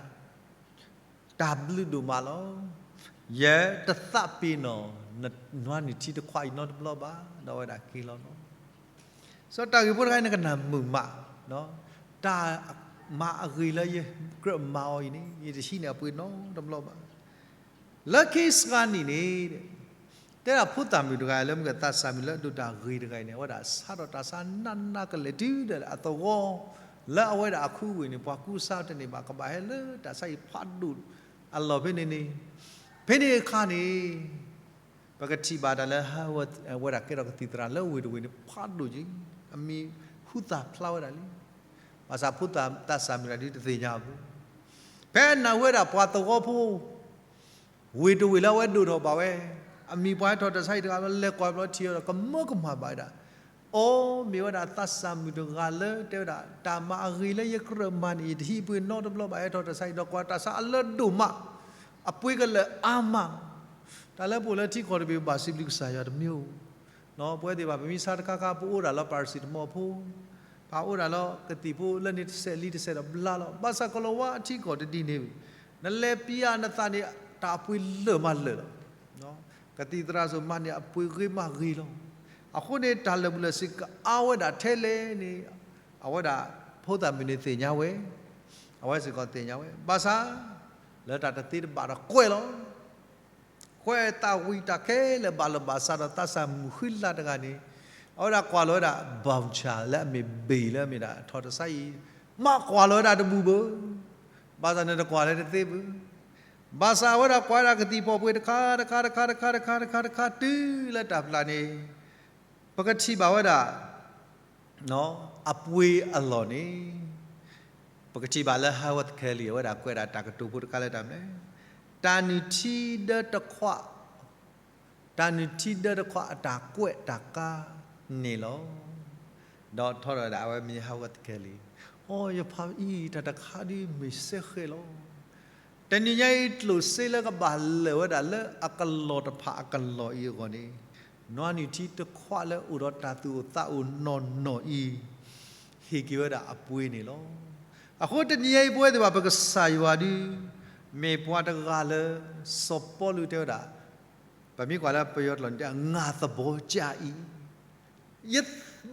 တၢ်ဘျုးဒိၣ်မးလီၤ. ယတသးပ့ၤနီၣ် နနွါနုၢ်ထံတခွးအံၤနီတဘျီဘၣ်, ဒီးအဝဲဒၣ်က့ၤလီၤလီၤ. စီၤတၢ်ဂ့ၢ်ဖိတခါအံၤ နကနၢ်မုာ်မး, တၢ်မၤအဂ့ၤလၢယကြၢးမၤအီၤအံၤန့ၣ် ယတဟံးန့ၢ်အပှ့ၤနီတဘျီဘၣ်. လၢခံစဂၤနံၣ်န့ၣ် တဲဒၣ်ဖိသၣ်မုၣ်တဂၤလၢ မ့ၢ်သးစၢ်မုၣ်လၢအဒိၣ်တၢ်ဂ့ၤတဂၤအံၤန့ၣ် အဝဲဒၣ်ဆါဒီးတၢ်ဆါနးနးကလဲာ်တုၤဒၣ်လဲာ်အသဝီ, လၢအဝဲဒၣ်အခူအဝ့ၢ်န့ၣ် ပှၤကူစါတန့ၢ်ဘၣ် ကဘၣ်ဟဲလၢတၢ်ဆါအံၤဖးဒိၣ်အလီၢ်ဖဲန့ၣ်န့ၣ်, ဖဲန့ၣ်အခါန့ၣ် ပကထံၣ်ဘၣ်တၢ်လၢ ဟဲဝဲဒၣ်ကဲထီၣ်ကသံၣ်သရၣ်လၢဝ့ၢ်တဝ့ၢ်န့ၣ် ဖးဒိၣ်က့ၤ, အမံၤဟူသၣ်ဖျါဝဲဒၣ်လံ. ဘၣ်ဆၣ်ဖိသၣ်သးစၢ်မုၣ်တဂၤဒုးတသ့ၣ်ညါဘူး. ဖဲအနၢ်ဟူဝဲဒၣ်ပှၤသဝီဖိ ဝ့ၢ်တဝ့ၢ်လၢအဝဲဒိၣ်ထီၣ်ဘၣ်ဝဲ, အမံၤပှၤဟဲထီၣ်တၢ်ဆါအံၤတဂၤ လဲၤကွၢ်ဘျီထံၣ်အီၤဒီးကမၢကမၣ်ဘၣ်ဝဲဒၣ်, အိ မ့ၢ်ဝဲဒၣ်သးစၢ်မုၣ်တဂၤလၢတဲဝဲဒၣ် တၢ်မၤအဂ့ၤလၢယကြၢးမၤန့ၣ် ယတဟံးပှ့ၤနီတဘျီဘၣ် ဟဲထီၣ်တၢ်ဆါအံၤ ဒီးကွၢ်တၢ်ဆါအလၢဒိၣ်မး, အပှ့ၤကလၢာ်အါမးလီၤ. တၢ်လၢပအိၣ်လၢထံကီၢ်တဘ့ၣ် ဘၣ်စံးဘျုးကစၢ်ယွၤတမံၤဧိၤ ပဝဲသ့ၣ်တဖၣ် ပမ့ၢ်ဆါတခါခါ ပအိၣ်ဒၣ်လၢ paracetamol ဖိ, ပအိၣ်ဒၣ်လၢကသံၣ်ဖိလၢန့ၣ်တစဲးလံတစဲးဒီးဘျါလီၤ. ဘၣ်ဆၣ်ကလီၤဝါအထံကီၢ်တဒ်န့ၣ်, နလဲၤပံယၤနသးန့ၣ် တၢ်အပှ့ၤလၢာ်မးလၢာ်လီၤ. ကသံၣ်သရၣ်စိၤမၤန့ၢ်အပှ့ၤဂ့ၤမးဂ့ၤလီၤ. အဃိန့ၣ် တၢ်လၢာ်ဘူၣ်လၢာ်စ့ၤကအါဝဲဒၣ်ထဲလဲၣ်န့ၣ်, အဝဲဒၣ်ဖိသၣ်မုၣ်န့ၣ်သ့ၣ်ညါဝဲ, အဝဲစ့ၢ်ကီးသ့ၣ်ညါဝဲ, ဘၣ်ဆၣ် လၢတၢ်တသ့တဘၣ်ဒီးကွဲးလီၤ. ကွဲးသးဝံၣ်တၢ်ခဲလၢာ်ဘၣ်လီၤဘၣ်စးဒီးသးစၢ်မုၣ်ဃံလၤတဂၤန့ၣ်, အဝဲဒၣ်ကွၢ်လီၤဝဲဒၣ် voucher လၢအမ့ၢ်ဘ့ၣ်လၢအမ့ၢ်ဒၣ်ထီၣ်တၢ်ဆါအံၤ, မ့ၢ်ကွၢ်လီၤဝဲဒၣ်တဘူၣ်ဘၣ်, ဘၣ်ဆၣ်န့ၣ်တကွၢ်လၢတသ့ဘၣ်. ဘၣ်ဆၣ်အဝဲဒၣ်ကွၢ်ဝဲဒၣ်ကသံၣ်ဖီၣ်ပှ့ၤတခါတခါတခါတခါတခါတခါတခါတုၤလၢတၢ်ဖျါန့ၣ်, ပကထံၣ်ဘၣ်ဝဲဒၣ် အပှ့ၤအလီၢ်န့ၣ်, ပကထံၣ်ဘၣ်လၢ Howard Kelly အဝဲဒၣ်ကွဲးဒၣ်တၢ်ကတိၤဖိတခါလၢတၢ်မနုၤလဲၣ်, တၢ်နုၢ်ထံဒၢတခွး, တၢ်နုၢ်ထံဒၢတခွးအတၢ်ကွဲးတၢ်ကါန့ၣ်လီၤ. ဒီးထီထီၣ်ဝဲဒၣ်အဝဲမ့ၢ် Howard Kelly, အိ ယဖးအံၤ တၢ်တခါဒုးမ့ၢ်စဲဃဲၤလီၤ. တနံၤညါအံၤ ကျိၣ်စ့လၢကဘၣ်လၢာ်ဝဲဒၣ်လၢအကလီၢ်တဖၣ်အကလီၢ်အံၤအဂီၢ်န့ၣ်, နွါနုၢ်ထံတခွးလၢအိၣ်ဒီးတၢ်သူၣ်အိၣ်သးအိၣ်နီၢ်နီၢ်အံၤ, ဟ့ၣ်က့ၤဝဲဒၣ်အပှ့ၤန့ၣ်လီၤ. အဃိတနံၤညါအံၤ ပဝဲသ့ၣ်တဖၣ် ပကစၢ်ယွၤဒုး မ့ၢ်ပှၤတဂၤလၢ စီၤပီလူးတဲဝဲဒၣ်, ပမ့ၢ်ကွၢ်လၢပယီၤတလီၢ်န့ၣ် ငါသဘောကျ အံၤ ယ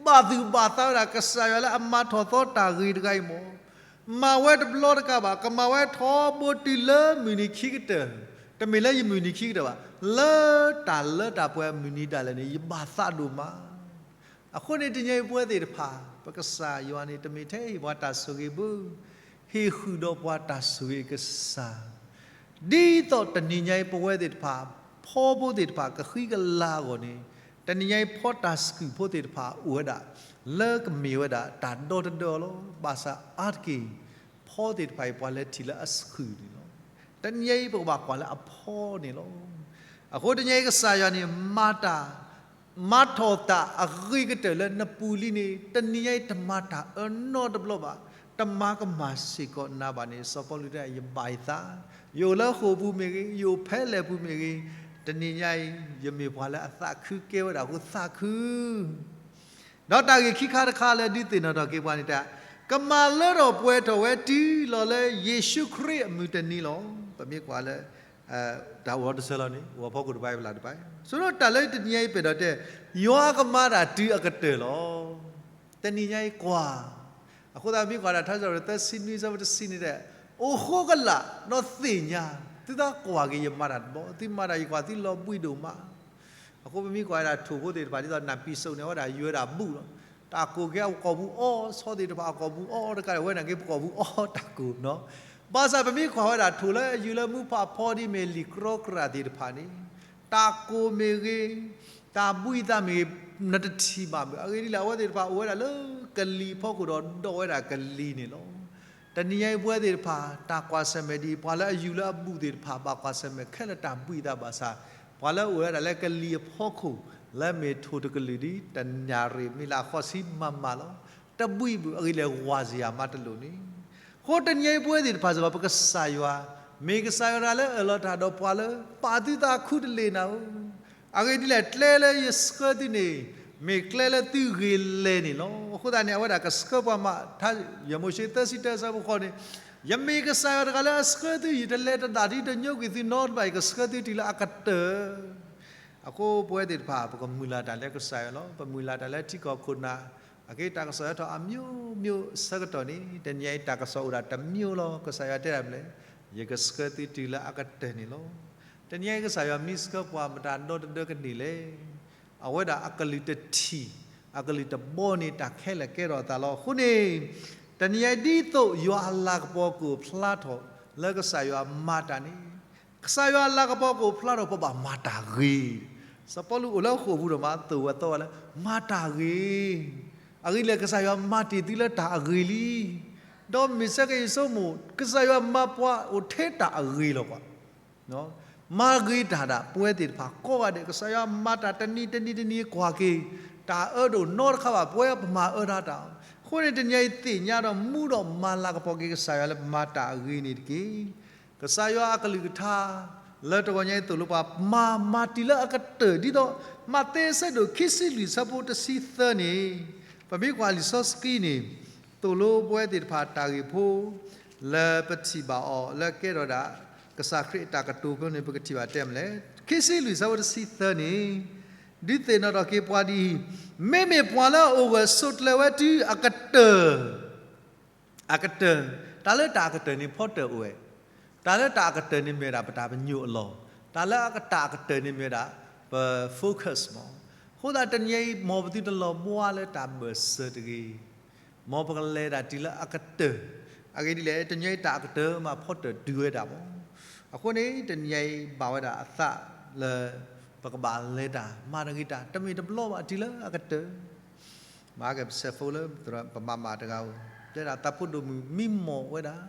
ဘၣ်သူၣ်ဘၣ်သးဝဲဒၣ် ကစၢ်ယွၤလၢအမၤထီၣ်သီတၢ်ဂ့ၤတဂၤအံၤမ့ၢ်, မၤဝဲတဘျီတကးဘၣ်, ကမၤဝဲထီဘိတုၤလၢမုၢ်နံၤခံကတၢၢ်, တမ့ၢ်လၢယမုၢ်နံၤခံကတၢၢ်ဘၣ်, လၢတၢ်လၢတၢ်ပှဲၤမုၢ်နံၤဒၣ်လဲာ်န့ၣ် ယဘၣ်သးဒိၣ်မး. အဃိန့ၣ်တနံၤညါအံၤ ပဝဲသ့ၣ်တဖၣ် ပကစၢ်ယွၤန့ၣ် တမ့ၢ်ထဲဟ့ၣ်ပှၤတၢ်ဆိၣ်ဂ့ၤဘၣ်, ဟ့ၣ်ဃုာ်ဒီးပှၤတၢ်ဆိၣ်ဂ့ၤကစၢ် ဒ်သိးတနံၤညါအံၤ ပဝဲသ့ၣ်တဖၣ် ဖီဖိသ့ၣ်တဖၣ်ကဃံကလၤအဂီၢ်န့ၣ်, တနံၤညါအံၤ ဖီတၢ်ဆှုၣ်ဖိသ့ၣ်တဖၣ်အိၣ်ဝဲဒၣ် လၢကမ့ၢ်ဝဲဒၣ်တၢ်ဒီတဒၢအီၤလီၤ. ဘၣ်ဆၣ်အါတက့ၢ် ဖီသ့ၣ်တဖၣ်အံၤ ပှၤလဲၤထံၣ်လၢအဆှုၣ်န့ၣ်လီၤ. တနံၤညါအံၤ ပကဘၣ်ကွၢ်လၢအဖီန့ၣ်လီၤ. အဃိတနံၤညါအံၤ ကစၢ်ယွၤန့ၣ် မၤတၢ် မၤထီၣ်တၢ်အဂ့ၤကတၢၢ်လၢနပူၤလံန့ၣ် တနံၤညါအံၤ တမၤတၢ်အၢနီတဘျီဘၣ်, တမၤကမၣ်စ့ၢ်ကီးနၤဘၣ်န့ၣ် စီၤပီလူးတဲ ယဘၣ်ယသး, ယအိၣ်လၢဃိာ်ပူၤမ့ၢ်ဂ့ၤ, ယအိၣ်ဖဲလဲၣ်ပူၤမ့ၢ်ဂ့ၤ, တနံၤညါအံၤ ယမ့ၢ်ပှၤလၢအသးခုကဲဝဲဒၣ်အဃိသးခု ဒီးတၢ်ဂ့ၢ်ခံခါတခါလၢဒုးသ့ၣ်နီၣ်ထီၣ်က့ၤပှၤန့ၣ်တၢ်, ကမၤလၢထီၣ်ပှဲၤထီၣ်ဝဲတုၤလီၤလၢယ့ၣ်ၡူးခရံာ်အမုၢ်တနံၤလီၤ. ပမ့ၢ်ကွၢ်လၢ တၢ်အိၣ်တဆၢလီၤန့ၣ် အိၣ်ဖီခိၣ်တဖၣ်အံၤဖျါတဖၣ်, ဆိဒိၣ်တၢ်လၢတနံၤညါအံၤပအဲၣ်ဒိးတဲ, ယွၤကမၤတၢ်တုၤအကတၢၢ်လီၤ. တနံၤညါအံၤကွၢ်, အဃိသတးမ့ၢ်ကွၢ်ဒၣ်ထါစံးပတြၢၤသၢဆံနွံ ဆၢဖိတဆံန့ၣ်တဲ, အိၣ်ဃိကလာ်ဒီးသ့ၣ်ညါ, သုသးကွၢ်က့ၤယမၤတၢ်တဘျီ, သုမၤတၢ်ယကွၢ်သုလီၤဘှံးဒိၣ်မး. အဃိပမ့ၢ်ကွၢ်ဝဲဒၣ်ထိၣ်ဖိသ့ၣ်တဖၣ် ဒ်သိးနၢ်ပံၤစိးန့ၣ် အဝဲဒၣ်ယွၤဝဲဒၣ်ဘူၣ်လီၤ. တၢ်ကိၢ်က့ၤအကိာ်ပူၤအီၤ, ဆီသ့ၣ်တဖၣ်အကိာ်ပူၤအီၤတကးဒံး ဝဲန့ၣ်က့ၤပကိာ်ပူၤအီၤတၢ်ကိၢ်နီၤ. ဘၣ်ဆၣ်ပမ့ၢ်ကွၢ်ဝဲဒၣ်ထိၣ်လၢအယုၢ်လၢမူဖးဖီဒ်မ့ၢ်လံာ်ကြီကြၢ်သ့ၣ်တဖၣ်န့ၣ်, တၢ်ကိၢ်မ့ၢ်ဂ့ၤ, တၢ်ဘှံးသးမ့ၢ်ဂ့ၤ, နတထံၣ်ဘၣ်မုာ်. အဂ့ၢ်ဒ်လဲၣ် အဝဲသ့ၣ်တဖၣ်အိၣ်ဝဲဒၣ်လၢကလံၤဖီခိၣ်ဒီးဒိးဝဲဒၣ်ကလံၤန့ၣ်လီၤ. တနံၤညါအံၤပဝဲသ့ၣ်တဖၣ် တၢ်ကွၢ်ဆၢၣ်မဲာ်ဒ်အံၤ ပှၤလၢအယုၢ်လၢအဘူးသ့ၣ်တဖၣ် ဘၣ်ကွၢ်ဆၢၣ်မဲာ်ခဲလၢာ်တၢ်ဘှံးသးဘၣ်ဆၣ်, ပှၤလၢအအိၣ်ဝဲဒၣ်လၢကလံၤအဖီခိၣ် လၢမ့ၢ်ထိၣ်တကလုာ်ဒ်တနၣ်ရံၣ်မ့ၢ်လၢအဃိးဆံမးမးလီၤ. တဘှံးဘၣ် အဂ့ၢ်ဒ်လဲၣ် ဝၤစယၤမးတလိၣ်န့ၣ်. အဃိတနံၤညါအံၤပဝဲသ့ၣ်တဖၣ်စ့ၢ်ကီး ပကစၢ်ယွၤ, မ့ၢ်ကစၢ်ယွၤတဂၤလၢအၢၣ်လီၤတၢ်ဒီးပှၤလၢ ပာ်သုသးခုတလ့ၢ်နၤဧၢ. အဂ့ၢ်ဒ်လဲၣ် ကျဲလၢယဆှၢသုန့ၣ် မ့ၢ်ကျဲလၢသုဂ့ၤလဲၢ်န့ၣ်လီၤ. အဃိသတးန့ၣ် အဝဲဒၣ်ကဆှၢပှၤမၤထါ, ယမိၤၡ့သၢဆံတၢ အဆၢဖိဃိးန့ၣ်, ယမ့ၢ်ကစၢ်ယွၤတဂၤလၢအဆှၢသု, ယတလဲၤတဒၣ်ဒ် တညိကွံာ်သုနီတဘျီ, ယကဆှၢသုတုၤလၢအကတၢၢ်. အဃိပဝဲသ့ၣ်တဖၣ် ပကမုၢ်လၢ်တၢ်လၢကစၢ်ယွၤလီၤ. ပမုၢ်လၢ်တၢ်လၢထံကီၢ်ခိၣ်နၢ်, အက့ တၢ်ကစီၣ်အထီၣ်အမျိုးမျိုးအဆၢကတီၢ်န့ၣ်, တနံၤအံၤတၢ်ကစီၣ်အိၣ်ဒၣ်တမျိုးလီၤ. ကစၢ်ယွၤတဲဒၣ်မနုၤလဲၣ်, ယကဆှၢသုတုၤလၢအကတၢၢ်န့ၣ်လီၤ. တနံၤအံၤကစၢ်ယွၤမ့ၢ်ဆှၢပှၤမတၤဒီတဒၢကန့ၢ်လဲၣ်. အဝဲဒၣ်အကလုၢ်တထံၣ်, အကလုၢ်တဘီန့ၣ် တၢ်ခဲလၢာ်ကဲထီၣ်အသးလီၤ. အဃိန့ၣ်, တနံၤအံၤဒ်သိးယွၤအလၤကပီၤကအိၣ်ဖျါထီၣ်လၢကစၢ်ယွၤမၤတၢ်န့ၣ်, ကစၢ်ယွၤအလၤကပီၤကအိၣ်ဖျါထီၣ် ပဘၣ်မၤတၢ်ဂ့ၤ. စီၤပီလူးအိၣ်လၢဃိာ်ပူၤဒီးမၤသိၣ်ဝဲသီဝဲလၢ မၤတၢ်ဂ့ၤ. အဂ့ၢ်ဒ်လဲၣ် ကစၢ်ယွၤမၤတ့ၢ်သုလၢတၢ်အဂ့ၤလံ. ဒီးမ့ၢ်စ့ၢ်ကီးယဆိကမိၣ် ကစၢ်ယွၤမၤပှၤအိၣ်ထဲတၢ်အဂ့ၤလီၤကွၢ်. မၤဂ့ၤတၢ်ဒၣ်ပဝဲသ့ၣ်တဖၣ်ကိးဂၤဒဲး, ကစၢ်ယွၤမၤတၢ်တနံၤတနံၤတနံၤကွၢ်က့ၤ, တၢ်အၢတအိၣ်နီတခါဘၣ်, ပဝဲပမၤအၢတၢ်တၢ်. အဃိန့ၣ်တနံၤအံၤသ့ၣ်ညါဒီးမူဒီးမၤလၤကပီၤက့ၤကစၢ်ယွၤလၢပမၤတၢ်အဂ့ၤန့ၣ်တက့ၢ်. ကစၢ်ယွၤအကလုၢ်ကထါ လၢတဂီၤညါအံၤသိၣ်လိပှၤ မၤမၤတ့ၢ်လၢအကတၢၢ်ဒ်သိး မးသဲအဆၢဒိၣ်ခံဆံလွံၢ်အဆၢဖိတဆံသၢန့ၣ်, ပမ့ၢ်ကွၢ်လံာ်စီဆှံန့ၣ် သိၣ်လိပဝဲသ့ၣ်တဖၣ်တၢ်ဂ့ၢ်ဖိ လၢပထံၣ်ဘၣ်အီၤလၢကဲထီၣ်ဒၣ် ကစၢ်ခရံာ်အတၢ်ကတိၤဖိန့ၣ် ပကထံၣ်ဘၣ်တဲမနုၤလဲၣ်. ခံဆံလွံၢ်အဆၢဖိတဆံသၢန့ၣ်, ဒုးသ့ၣ်နီၣ်ထီၣ်က့ၤပှၤဒ်အံၤ, မ့မ့ၢ်ပှၤလၢအအိၣ်ဂၢၢ်ဆိးကျၢၤဝဲတုၤအကတၢၢ် အကတၢၢ်, တၢ်လၢတၢ်အကတၢၢ်န့ၣ်ဖီတၢၣ်အိၣ်ဝဲ, တၢ်လၢတၢ်အကတၢၢ်န့ၣ်မ့ၢ်ဝဲဒၣ်ပတၢ်ပညိၣ်အလီၢ်, တၢ်လၢတၢ်အကတၢၢ်န့ၣ်မ့ၢ်ဝဲဒၣ် ပ focus မး. အဃိသတးတနံၤအံၤ မ်ပသုတလီၤဘှါလၢတၢ်ဘၢၣ်စၢၤတဂ့ၤ, မ်ပကလဲၤဒၣ်တုၤလၢအကတၢၢ်, အဂ့ၢ်ဒ်လဲၣ် တနံၤအံၤတၢ်အကတၢၢ်မးဖီတၢၣ်တုၤဝဲဒၣ်မး. အဃိန့ၣ် တနံၤအံၤဘၣ်ဝဲဒၣ်အသးလၢ ပကဘၣ်လဲၤတၢ်မၤတဂ့ၤတၢ် တမ့ၢ်တဘျီဘၣ်တုၤလၢအကတၢၢ် မၤက့ၤပစဲးဖိလၢပမၤမၤတဂၤဧိၤ, တဲဒၣ်သးဖိဒိၣ်မုၣ်မံမီၢ်ဝဲဒၣ်,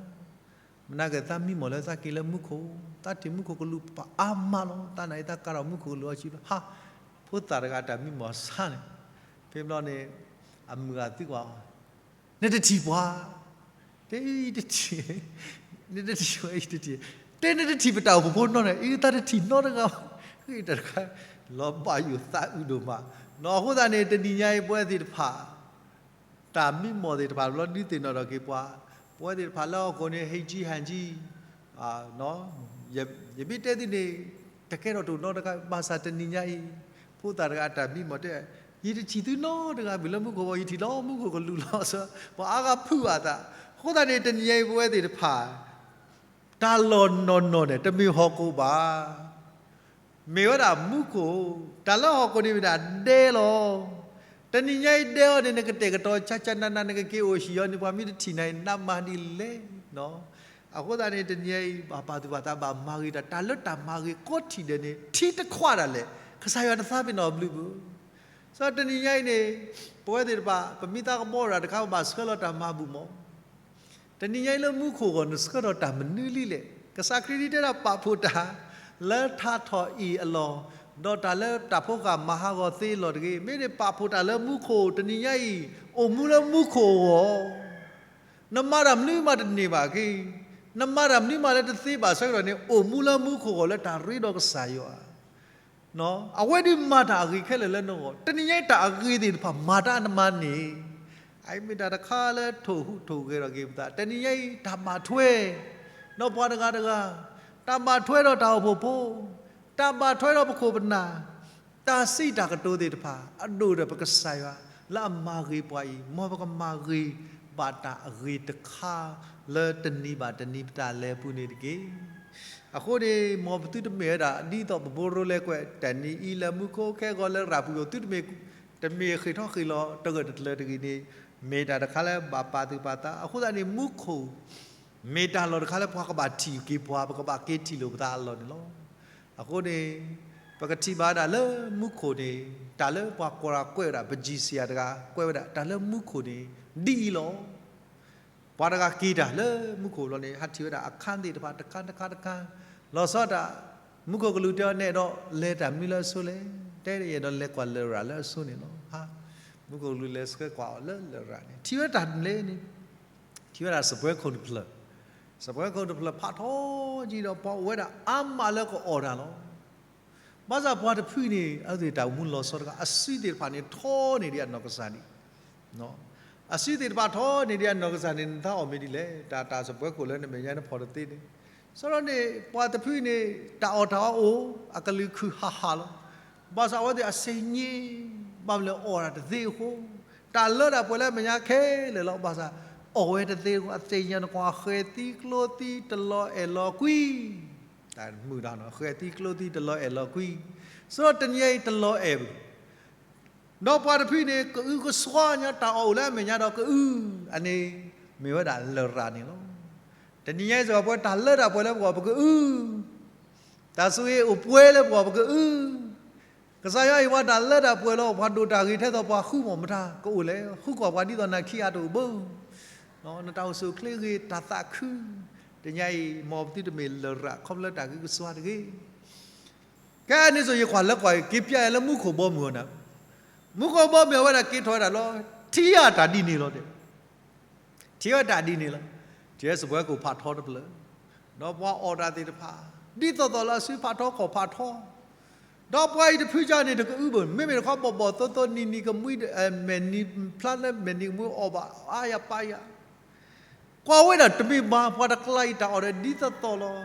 မနၤက့ၤသးမံမီၢ်လၢသးက့ၤလၢမူခိၣ်, သးထံၣ်မူခိၣ်ကလူးပှၤအါမးလီၤ, သးနာ်အံၤသးကးထီၣ်မူခိၣ်ကလူးအစုလီၤ. ဟါ, ဖိသၣ်တဂၤတၢ်မံမီၢ်ဆါန့ၣ်, ဖဲဘျီန့ၣ် အမုၢ်ဂၤသံကွၢ်အီၤ, နတထံၣ်ပှၤ, တဲအံၤတထံၣ်, နတထံၣ်ဝဲအံၤတထံၣ်, တဲနတထံၣ်ပတၢ်အိၣ်ဖှိၣ်ဖိနီတဂၤ, အံၤသးတထံၣ်နီတဂၤဘၣ်, တၢ်တခါ လီၤဘၣ်ယိၣ်သးအုးဒိၣ်မး, နီၢ်အဃိသတးန့ၣ် တနံၤညါအံၤပဝဲသ့ၣ်တဖၣ် တၢ်မံမီၢ်သ့ၣ်တဖၣ်တဘျီဒုးသ့ၣ်နီၣ်ထီၣ်က့ၤပှၤ, ပဝဲသ့ၣ်တဖၣ်လၢဟီၣ်ခိၣ်န့ၣ် ဟ့ၣ်ကၠံဟ့ၣ်ကၠံ, ယမ့ၢ်တဲသုန့ၣ် တကဲထီၣ်တအိၣ်နီတဂၤ, ဘၣ်ဆၣ်တနံၤညါအံၤ ဖိသၣ်တဂၤအတၢ်မံမီၢ်တဲ, ယတထံၣ်သုနီတဂၤဘၣ်လၢမူခိၣ်ဘၣ်, ယထံၣ်လီၤမူခိၣ်ကလူးလီၤ, ပှၤအါဂၤဖုးဘၣ်သး, အဃိသတးန့ၣ် တနံၤညါအံၤပဝဲသ့ၣ်တဖၣ် တၢ်လီၢ်နီၢ်နီၢ်န့ၣ် တမ့ၢ်ဟီၣ်ခိၣ်ဘၣ် မ့ၢ်ဝဲဒၣ်မူခိၣ်, တၢ်လၢဟီၣ်ခိၣ်န့ၣ်မ့ၢ်ဒၣ်ဒဲလီၤ. တနံၤညါအံၤဒဲအီၤန့ၣ် နကတဲာ်ကတီၤဆါဆါနးနး နကက့ၤအိၣ်ဟံၣ်အီၤန့ၣ် ပှၤမ့ၢ်တထံၣ်နၤအံၤ နးမၤဒ်လဲၣ်. အဃိသတးန့ၣ် တနံၤညါအံၤ ဘၣ်ပာ်သူၣ်ပာ်သးဘၣ်မၤဂ့ၤတၢ်, တၢ်လၢတၢ်မၤဂ့ၤကိးထံၣ်ဒဲးန့ၣ် ထံတခွးဒၣ်လဲာ် ကစၢ်ယွၤတသးပ့ၤနီၣ်အဘျုးဘၣ်. စီၤတနံၤညါအံၤန့ၣ် ပဝဲသ့ၣ်တဖၣ် ပမ့ၢ်သးကဘီရၤတခါ ပဘၣ်ဆှၢလီၤတၢ်မၤဘူၣ်မး တနံၤညါအံၤလၢမူခိၣ်အဂီၢ် နဆှၢထီၣ်တၢ်မနုၤလံလဲၣ်. ကစၢ်ခရံာ်ဒ်တဲဒၣ်ပာ်ဖှိၣ်တၢ် လၢထးထီၣ်အံၤအလီၢ်, ဒီးတၢ်လၢတၢ်ဖိဃၢ်မၤဟးဂီၤသ့အလီၢ်တဂ့ၤ. မ့ၢ်န့ၣ်ပာ်ဖှိၣ်တၢ်လၢမူခိၣ် တနံၤညါအံၤ အိၣ်မူလၢမူခိၣ်အဂီၢ်, နမၤတၢ်မနုၤမးတန့ၢ်ဘၣ်က့ၤ, နမၤတၢ်မနုၤမးလၢတသ့ဘၣ်ဆၢကတီၢ်န့ၣ် အိၣ်မူလၢမူခိၣ်အဂီၢ်လၢတၢ်ရ့ဒီးကစၢ်ယွၤ အဝဲဒၣ်မၤတၢ်အဂ့ၤခဲလၢာ်လၢနဂီၢ်, တနံၤညါအံၤတၢ်အဂ့ၤသ့ၣ်တဖၣ်မၤတၢ်နမၤန့ၣ်, အအံၤမ့ၢ်တၢ်တခါလၢထိၣ်ဟူးထိၣ်ဂဲၤထီၣ်က့ၤပသး, တနံၤညါအံၤတၢ်ဘၣ်ထွဲ ဒီးပှၤတဂၤတဂၤ, တၢ်ဘၣ်ထွဲဒီးတၢ်အိၣ်ဖှိၣ်ဖိ, တၢ်ဘၣ်ထွဲဒီးပခိၣ်ပနၢ်, တၢ်စံးတၢ်ကတိၤသ့ၣ်တဖၣ် အဒိၣ်ဒီးပကစၢ်ယွၤ လၢအမၤဂ့ၤပှၤအံၤ, မ်ပကမၤဂ့ၤဘၣ်တၢ်အဂ့ၤတခါ လၢတနံၤဘၣ်တနံၤပတၢ်လဲၤအပူၤန့ၣ်တက့ၢ်. အဃိန့ၣ် မ်ပသုတမ့ၢ်ဝဲဒၣ် ဒ်သိးပဘိရိလဲကွဲး တနံၤအံၤလၢမူခိၣ် ခဲဂီၤလၢရၤပူၤ သုတမ့ၢ် တမ့ၢ်ဃ့ၢ်ထီၣ်ဃ့ၢ်လီၤ တဂၢၢ်တကျၢၤတဂ့ၤန့ၣ် မ့ၢ်တၢ်တခါလၢဘၣ်ပာ်သူၣ်ပာ်သး. အဃိသတးန့ၣ် မူခိၣ် မ့ၢ်တၢ်လီၢ်တခါလၢပှၤကဘၣ်ထံၣ်က့ၤပှၤ ပကဘၣ်က့ၤထံၣ်လိာ်ပသးအလီၢ်န့ၣ်လီၤ. အဃိန့ၣ် ပကထံၣ်ဘၣ်ဒၣ်လၢမူခိၣ်န့ၣ် တၢ်လၢပှၤကိးတၢ်ကွဲးဝဲဒၣ် ပကစံးဆံးတဂၤ ကွဲးဝဲဒၣ် တၢ်လၢမူခိၣ်န့ၣ် ဒ်အံၤလီၤ. ပှၤတဂၤက့ၤတၢ်လၢမူခိၣ်လီၤန့ၣ် ဟးထံၣ်ဝဲဒၣ်အခန်းသ့ၣ်တဖၣ် တခါတခါတခါ, လီၤဆီဒၣ်တၢ် မူခိၣ်ကလူးတဲအီၤ နအဲၣ်ဒိးလဲၤတၢ်မနုၤလၢအဆိလဲၣ်, တဲယအဲၣ်ဒိးလဲၤကွၢ်လရာ်လၢအဆိန့ၣ်လီၤ. မူခိၣ်ကလူးလဲၤဆှၢကွၢ်အီၤလၢလရာ်န့ၣ် ထံၣ်ဝဲတၢ်လဲၣ်န့ၣ် ထံၣ်ဝဲဒၣ်စပွဲခိၣ်တဖျၢၣ်, စပွဲခိၣ်တဖျၢၣ်ဖးထီကံဒီး ပှၤအိၣ်ဝဲဒၣ်အါမးလၢကအီၣ်တၢ်လီၤ. ဘၣ်ဆၣ်ပှၤတဖုန့ၣ် အဝဲသ့ၣ်တၢ်အိၣ်မူလီၤဆီတခါ အစုသ့ၣ်တဖၣ်န့ၣ် ထီန့ၢ်ဒံးအနီၢ်ကစၢ်ဒံး, အစုသ့ၣ်တဖၣ်ထီန့ၢ်ဒံးအနီၢ်ကစၢ်န့ၣ် နသးအီၣ်မ့ၢ်ဒ်လဲၣ်, တၢ်တၢ်စပွဲခိၣ်လၢနမဲာ်ညါနဖီၣ်တသ့န့ၣ်, စီဒီန့ၣ် ပှၤတဖုန့ၣ် တၢ်အီၣ်တၢ်အီအိၣ် အကလုၢ်ခုၣ်ဟးဟးလီၤ. ဘၣ်ဆၣ်အဝဲသ့ၣ်အဆ့ည့ ဘၣ်မနုၤလဲၣ်အီၣ်တၢ်တသ့အဃိ, တၢ်လၢတၢ်ပှဲၤလၢအမဲာ်ညါခဲလၢာ်လီၤ. ဘၣ်ဆၣ် အီၣ်ဝဲတသ့အဃိ အသ့ၣ်ညါနကွၢ် ဃဲၤသံကျိသံတလီၤအဲၣ်လီၤကွံ တၢ်မုာ်တၢ်နီၤ ဃဲၤသံကျိသံတလီၤအဲၣ်လီၤကွံ, စီဒီတနံၤအံၤတလီၤအဲၣ်ဘၣ်. ဒီးပှၤတဖုန့ၣ် ကအုကစွါညါ တၢ်အီၣ်အိၣ်လၢအမဲာ်ညါဒီးကအု, အန့ၣ် မ့ၢ်ဝဲဒၣ်လရာ်န့ၣ်လီၤ. တနံၤညါအံၤစ့ၢ်ကီး ပဝဲတၢ်လၢတၢ်ပှဲၤလၢပဂီၢ်ပကအု, တၢ်ဆိၣ်ဂ့ၤအိၣ်ပှဲၤလၢပဂီၢ်ပကအု, ကစၢ်ယွၤအံၤပှၤတၢ်လၢတၢ်ပှဲၤလီၤ. ပှၤဒိၣ်တၢ်ဂ့ၤထဲသိးပှၤဃုမီၢ်မတၤ ကအိၣ်လဲၣ်, ဃုကွၢ်ပှၤဒ်သိးနၤခံဂၤတအိၣ်ဘၣ်. နတၢ်အိၣ်ဆူၣ်အိၣ်ချ့ဂ့ၤ တၢ်သးခု, တနံၤညါအံၤ မ်ပသုတမ့ၢ်လရာ်ခီဖျိတၢ်ကအုကစွါတဂ့ၤ. ကဲန့ၣ်စိၤယကွၢ်လၢကွၢ်အံၤ က့ၤပၠးယၤလၢမူခိၣ်ဘီမုၢ်အီၤနၤ, မူခိၣ်ဘီမုၢ်အဝဲဒၣ်က့ၤထီၣ်ဝဲဒၣ်လီၤ. ထံၣ်အတၢ်ဒ်န့ၣ်လီၤ. ထံၣ်ဝဲတၢ်ဒ်န့ၣ်လီၤ. ထံၣ်ဝဲစပွဲခိၣ်ဖးထီတဖျၢၣ်, ဒီးပှၤအီၣ်တၢ်သ့ၣ်တဖၣ် ဒ်သိးသိးလၢအစုဖးထီခီၣ်ဖးထီ, ဒီးပှၤအံၤတဖုကါန့ၣ် တကအုဘၣ်, မ့မ့ၢ်တခီဘီၣ်ဘီၣ်သိသိ နံၤနံၤကမှံ မဲာ်နံၤဖျါလၢမဲာ်နံၤကမှံအီၣ်ဘၣ်အါယၤပာ်ယၤ ကွၢ်ဝဲဒၣ်တမ့ၢ်ဘၣ် ပှၤတကျါအံၤတၢ်အီၣ်ဒီးဒ်သိးသိးလီၤ.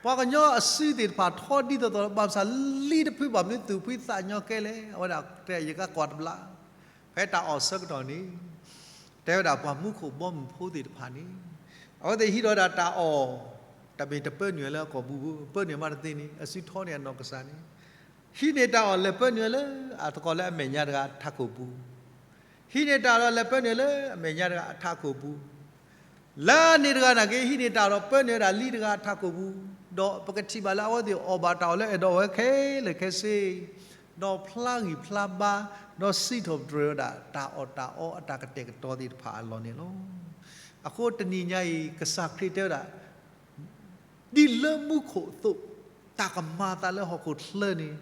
ပှၤကညီအစုသ့ၣ်တဖၣ်ထီဒ်သိးသိးလီၤ. ဘၣ်ဆၣ်လံတဖုဘၣ်မနုၤသူၣ်ဖှံသးညီကဲလဲၣ်. အဝဲဒၣ်တဲယကကွၢ်တဘျီ, ဖဲတၢ်အီၣ်ဆၢကတီၢ်န့ၣ် တဲဝဲဒၣ်ပှၤမူခိၣ်ဘီမုၢ်ဖိသ့ၣ်တဖၣ်န့ၣ် အဝဲသ့ၣ်ဟံးဒီးဒၣ်တၢ်အီၣ် တမ့ၢ်တပၢနုာ်လၢအကိာ်ပူၤဘၣ်, ပၢနုာ်မးတသ့န့ၣ် အစုထီန့ၢ်အနီၢ်ကစၢ်န့ၣ် ဟံးန့ၢ်တၢ်အီၣ်လဲၤပၢနုာ်လၢအသကိးလၢအမဲာ်ညါတဂၤထးခိၣ်ပူၤ, ဟံးန့ၢ်တၢ်အီၣ်ဒီးလဲၤပၢနုာ်လၢအမဲာ်ညါတဂၤအထးခိၣ်ပူၤ, လၢန့ၣ်တဂၤနာ်က့ ဟံးန့ၢ်တၢ်အီၣ်ဒီးပၢနုာ်ဝဲဒၣ်လံတဂၤအထးခိၣ်ပူၤ, ဒီးပကထံၣ်ဘၣ်လၢအဝဲသ့ၣ်အီၣ်ဘၣ်တၢ်အီၣ်လၢအဲၣ်ဒိးအဝဲခဲလၢာ်ခဲဆ့, ဒီးဖျါဂံၢ်ဖျါဘါ, ဒီးစံးထီၣ်ပတြၢၤဝဲဒၣ် တၢ်အီၣ်တၢ်အီအတၢ်ကတဲာ်ကတီၤသ့ၣ်တဖၣ်အလီၢ်န့ၣ်လီၤ. အဃိတနံၤညါအံၤ ကစၢ်ခရံာ်တဲဝဲဒၣ် ဒ်လၢမူခိၣ်အသိး တၢ်ကမၤအသးလၢဟီၣ်ခိၣ်ချၢန့ၣ်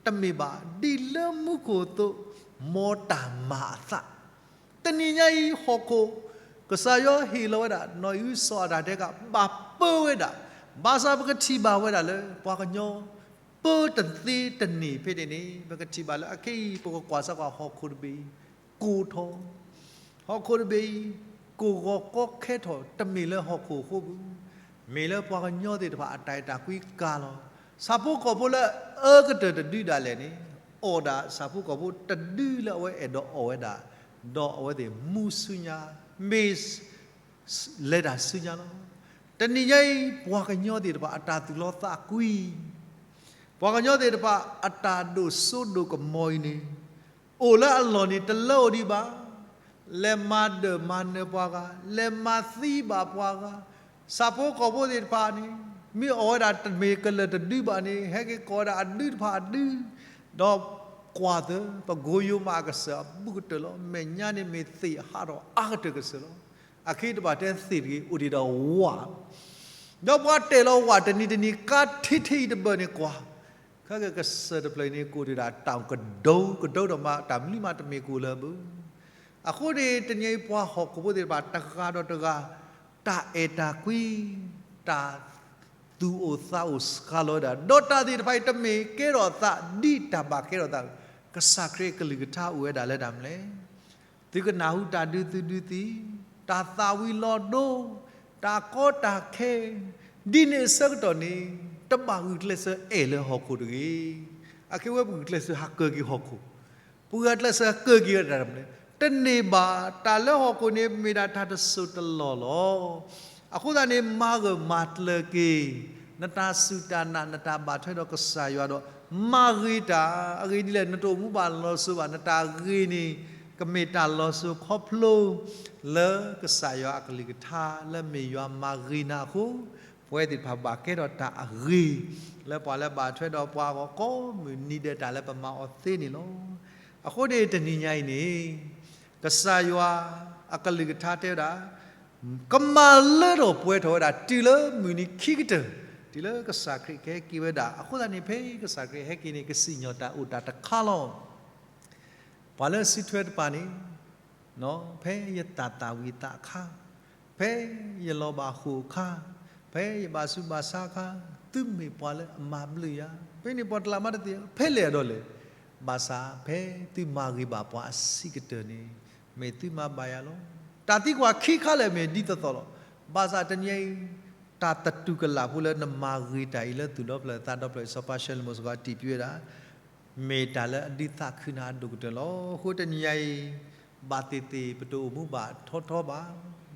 တမ့ၢ်ဘၣ်, ဒ်လၢမူခိၣ်အသိး မ်တၢ်မၤအသး. တနံၤညါအံၤဟီၣ်ခိၣ် ကစၢ်ယွၤဟ့ၣ်လီၤဝဲဒၣ် နီၢ်အံၣ်အုစီၤအၤဒၣ်တဲကး ဘၣ်ပၢဝဲဒၣ်, ဘၣ်ဆၣ်ပကထံၣ်ဘၣ်ဝဲဒၣ်လၢ ပှၤကညီ ပၢတသ့တန့ၢ်ဖဲန့ၣ်န့ၣ် ပကထံၣ်ဘၣ်လၢအခဲအံၤ ပကကွၢ်စၢ်ကွၢ်ဟီၣ်ခိၣ်တဘ့ၣ်အံၤ ကိၢ်ထီၣ် ဟီၣ်ခိၣ်တဘ့ၣ်အံၤ ကိၢ်ဂီၤကီခဲထီၣ် တမ့ၢ်လၢဟီၣ်ခိၣ်အဃိဘၣ်, မ့ၢ်လၢပှၤကညီသ့ၣ်တဖၣ်အတၢ်အဲၣ်တၢ်ကွံကၤလီၤ. ဆၣ်ဖိကီၢ်ဖိလၢအအၢကတၢၢ်တဒုဒၣ်လဲာ်န့ၣ် အီၣ်ဒၣ်ဆၣ်ဖိကီၢ်ဖိတဒုလၢအဝဲအဲၣ်ဒိးအီၣ်ဝဲဒၣ်, ဒီးအဝဲသ့ၣ်မူဆူညါ, မ့ၢ် လဲၤတၢ်ဆူညါလီၤ. တနံၤညါအံၤ ပှၤကညီသ့ၣ်တဖၣ်အတၢ်သူၣ်လီသးကွံ ပှၤကညီသ့ၣ်တဖၣ်အတၢ်ဒိၣ်စိဒိၣ်ကမီၤအံၤန့ၣ် အိၣ်လၢအလီၢ်န့ၣ် တလၢအိၣ်ဒံးဘၣ်, လဲၤမၤဒၢၣ်မၤနၢၤပှၤဂၤ, လဲၤမၤသံဘၣ်ပှၤဂၤ, ဆၣ်ဖိကီၢ်ဖိသ့ၣ်တဖၣ်န့ၣ် မ့ၢ်အီၣ်ဝဲဒၣ်တမ့ၢ်ကလၢာ်တဒုဘၣ်န့ၣ် ဟဲက့ၤကိးဝဲဒၣ်အဒုတဖၣ်အဒု, ဒီးကွၢ်သၢ ပကိယိၤမးအကစၢၢ်အဘူးကတၢၢ်လီၤ. မဲာ်ညါန့ၣ်မ့ၢ်သ့ၣ်ဟးထီၣ်အါကတၢၢ်ကစၢၢ်လီၤ. အခဲအံၤတဘၣ်တဲသ့ၣ်တဂ့ၤ အိၣ်ဒံးဒီးဝး ဒီးပှၤတဲာ်လီၤဝးတနံၤတနံၤ ကါထံထံအံၤတဘၢၣ်န့ၣ်ကွၢ်, ခဲကကစၢၢ်တဖျၢၣ်အံၤန့ၣ် ကအိၣ်ဒံးဒၣ်တၢ်ကဒိကဒိဒီးမး တၢ်မနုၤမးတမ့ၢ်ကအိၣ်လၢၤဘၣ်. အဃိန့ၣ် တနံၤအံၤပှၤဟီၣ်ခိၣ်ဖိသ့ၣ်တဖၣ် တဂၤဒီးတဂၤ တၢ်အဲၣ်တၢ်ကွံ, တၢ်သူၣ်အိၣ်သးအိၣ်စှၤလီၤဝဲဒၣ်, ဒီးတၢ်သ့ၣ်တဖၣ်အံၤတမ့ၢ်ကဲထီၣ်သးဒ်တၢ်ဘၣ်ကဲထီၣ်သး, ကစၢ်ခရံာ်အကလုၢ်ကထါအိၣ်ဝဲဒၣ်လၢတၢ်မနုၤလဲၣ် သုကနၢ်ဟူတၢ်ဒုးသုဒုးသံ, တၢ်သၣ်ဝံၤလီၤဒိ, တၢ်ကီတၢ်ခဲ, ဒ်န့ၣ်အဆၢကတီၢ်န့ၣ် တဘၣ်ဂုာ်ကျဲးစၢးအဲၣ်လၢဟီၣ်ခိၣ်တဂ့ၤ. အခဲအံၤပဂုာ်ကျဲးစၢးဟးကၢၤက့ၤဟီၣ်ခိၣ်, ပဂုာ်ကျဲးစၢးဟးကၢၤက့ၤဝဲဒၣ်တၢ်မနုၤလဲၣ်, တန့ၢ်ဘၣ်. တၢ်လၢဟီၣ်ခိၣ်န့ၣ် မ့ၢ်ဒၣ်တၢ်တစိၢ်တလီၢ်လီၤ. အဃိသတးန့ၣ် မၤဂၢၢ်မၤကျၢၤက့ၤ နတၢ်စူၢ်တၢ်နာ် နတၢ်ဘၣ်ထွဲဒီးကစၢ်ယွၤဒီး မၤဂ့ၤတၢ်. အဂ့ၢ်ဒ်လဲၣ် နတအိၣ်မူဘၣ်လီၤစိၤဘၣ်, နတၢ်ဂ့ၤန့ၣ် ကမ့ၢ်တၢ်လီၤစိၤခီဖျိ လၢကစၢ်ယွၤအကလုၢ်ကထါ လၢမ့ၢ်ယွၤမၤဂ့ၤနၤအဃိ ပဝဲသ့ၣ်တဖၣ်ဘၣ်ကဲထီၣ်တၢ်အဂ့ၤ လၢပှၤလၢဘၣ်ထွဲဒီးပှၤအဂီၢ်ကိးမုၢ်နံၤဒဲး တၢ်လၢပမၤအီၤသ့န့ၣ်လီၤ. အဃိန့ၣ် တနံၤညါအံၤန့ၣ် ကစၢ်ယွၤအကလုၢ်ကထါတဲဝဲဒၣ် ကမၤလၢထီၣ်ပှဲၤထီၣ်ဝဲဒၣ် တုၤလၢမုၢ်နံၤခံကတၢၢ်, တုၤလၢကစၢ်ခရံာ်ကဟဲက့ၤဝဲဒၣ်. အဃိသတးန့ၣ် ဖဲကစၢ်ခရံာ်ဟဲက့ၤန့ၣ် ကစံၣ်ညီၣ်တၢ်အိၣ်တၢ်တခါလီၤ. ပှၤလၢစုထွဲတပၤန့ၣ် ဖဲယသးသၣ်ဝံၤသးအခါ, ဖဲယလီၤဘၣ်ဃိာ်အခါ, ဖဲယဘၣ်ဆူးဘၣ်ဆါအခါ, သုမ့ၢ်ပှၤလၢအမၤဘျုးယၤ, ဖဲန့ၣ်ပှၤတလးမါတသ့ၣ်ညါ ဖဲလဲၣ်အဒိးလဲၣ်. ဘၣ်ဆၣ်ဖဲသုမၤဂ့ၤဘၣ်ပှၤအဆံးကတၢၢ်န့ၣ် မ့ၢ်သုမၤဘၣ်ယၤလီၤ. တၢ်သံကွၢ်ခံခါလၢာ်မ့ၢ်ဒ်သိးသိးလီၤ. ဘၣ်ဆၣ်တနံၤအံၤ တၢ်သတူၢ်ကလာ်ဖိလၢနမၤဂ့ၤတၢ်အံၤလၢသူၣ်ဒီဖျၢၣ်သးဒီဖျၢၣ် စီၤပၤၡဲလမိၣ်စ့ၢ်ကီးတံၢ်ပျံၤဝဲဒၣ် မ့ၢ်တၢ်လၢအဒုးသးခုနၤအဒိၣ်ကတၢၢ်လီၤ. အဃိတနံၤညါအံၤ ဘၣ်သ့ၣ်သ့ၣ်ပတအိၣ်မူဘၣ်ထီထီဘၣ်.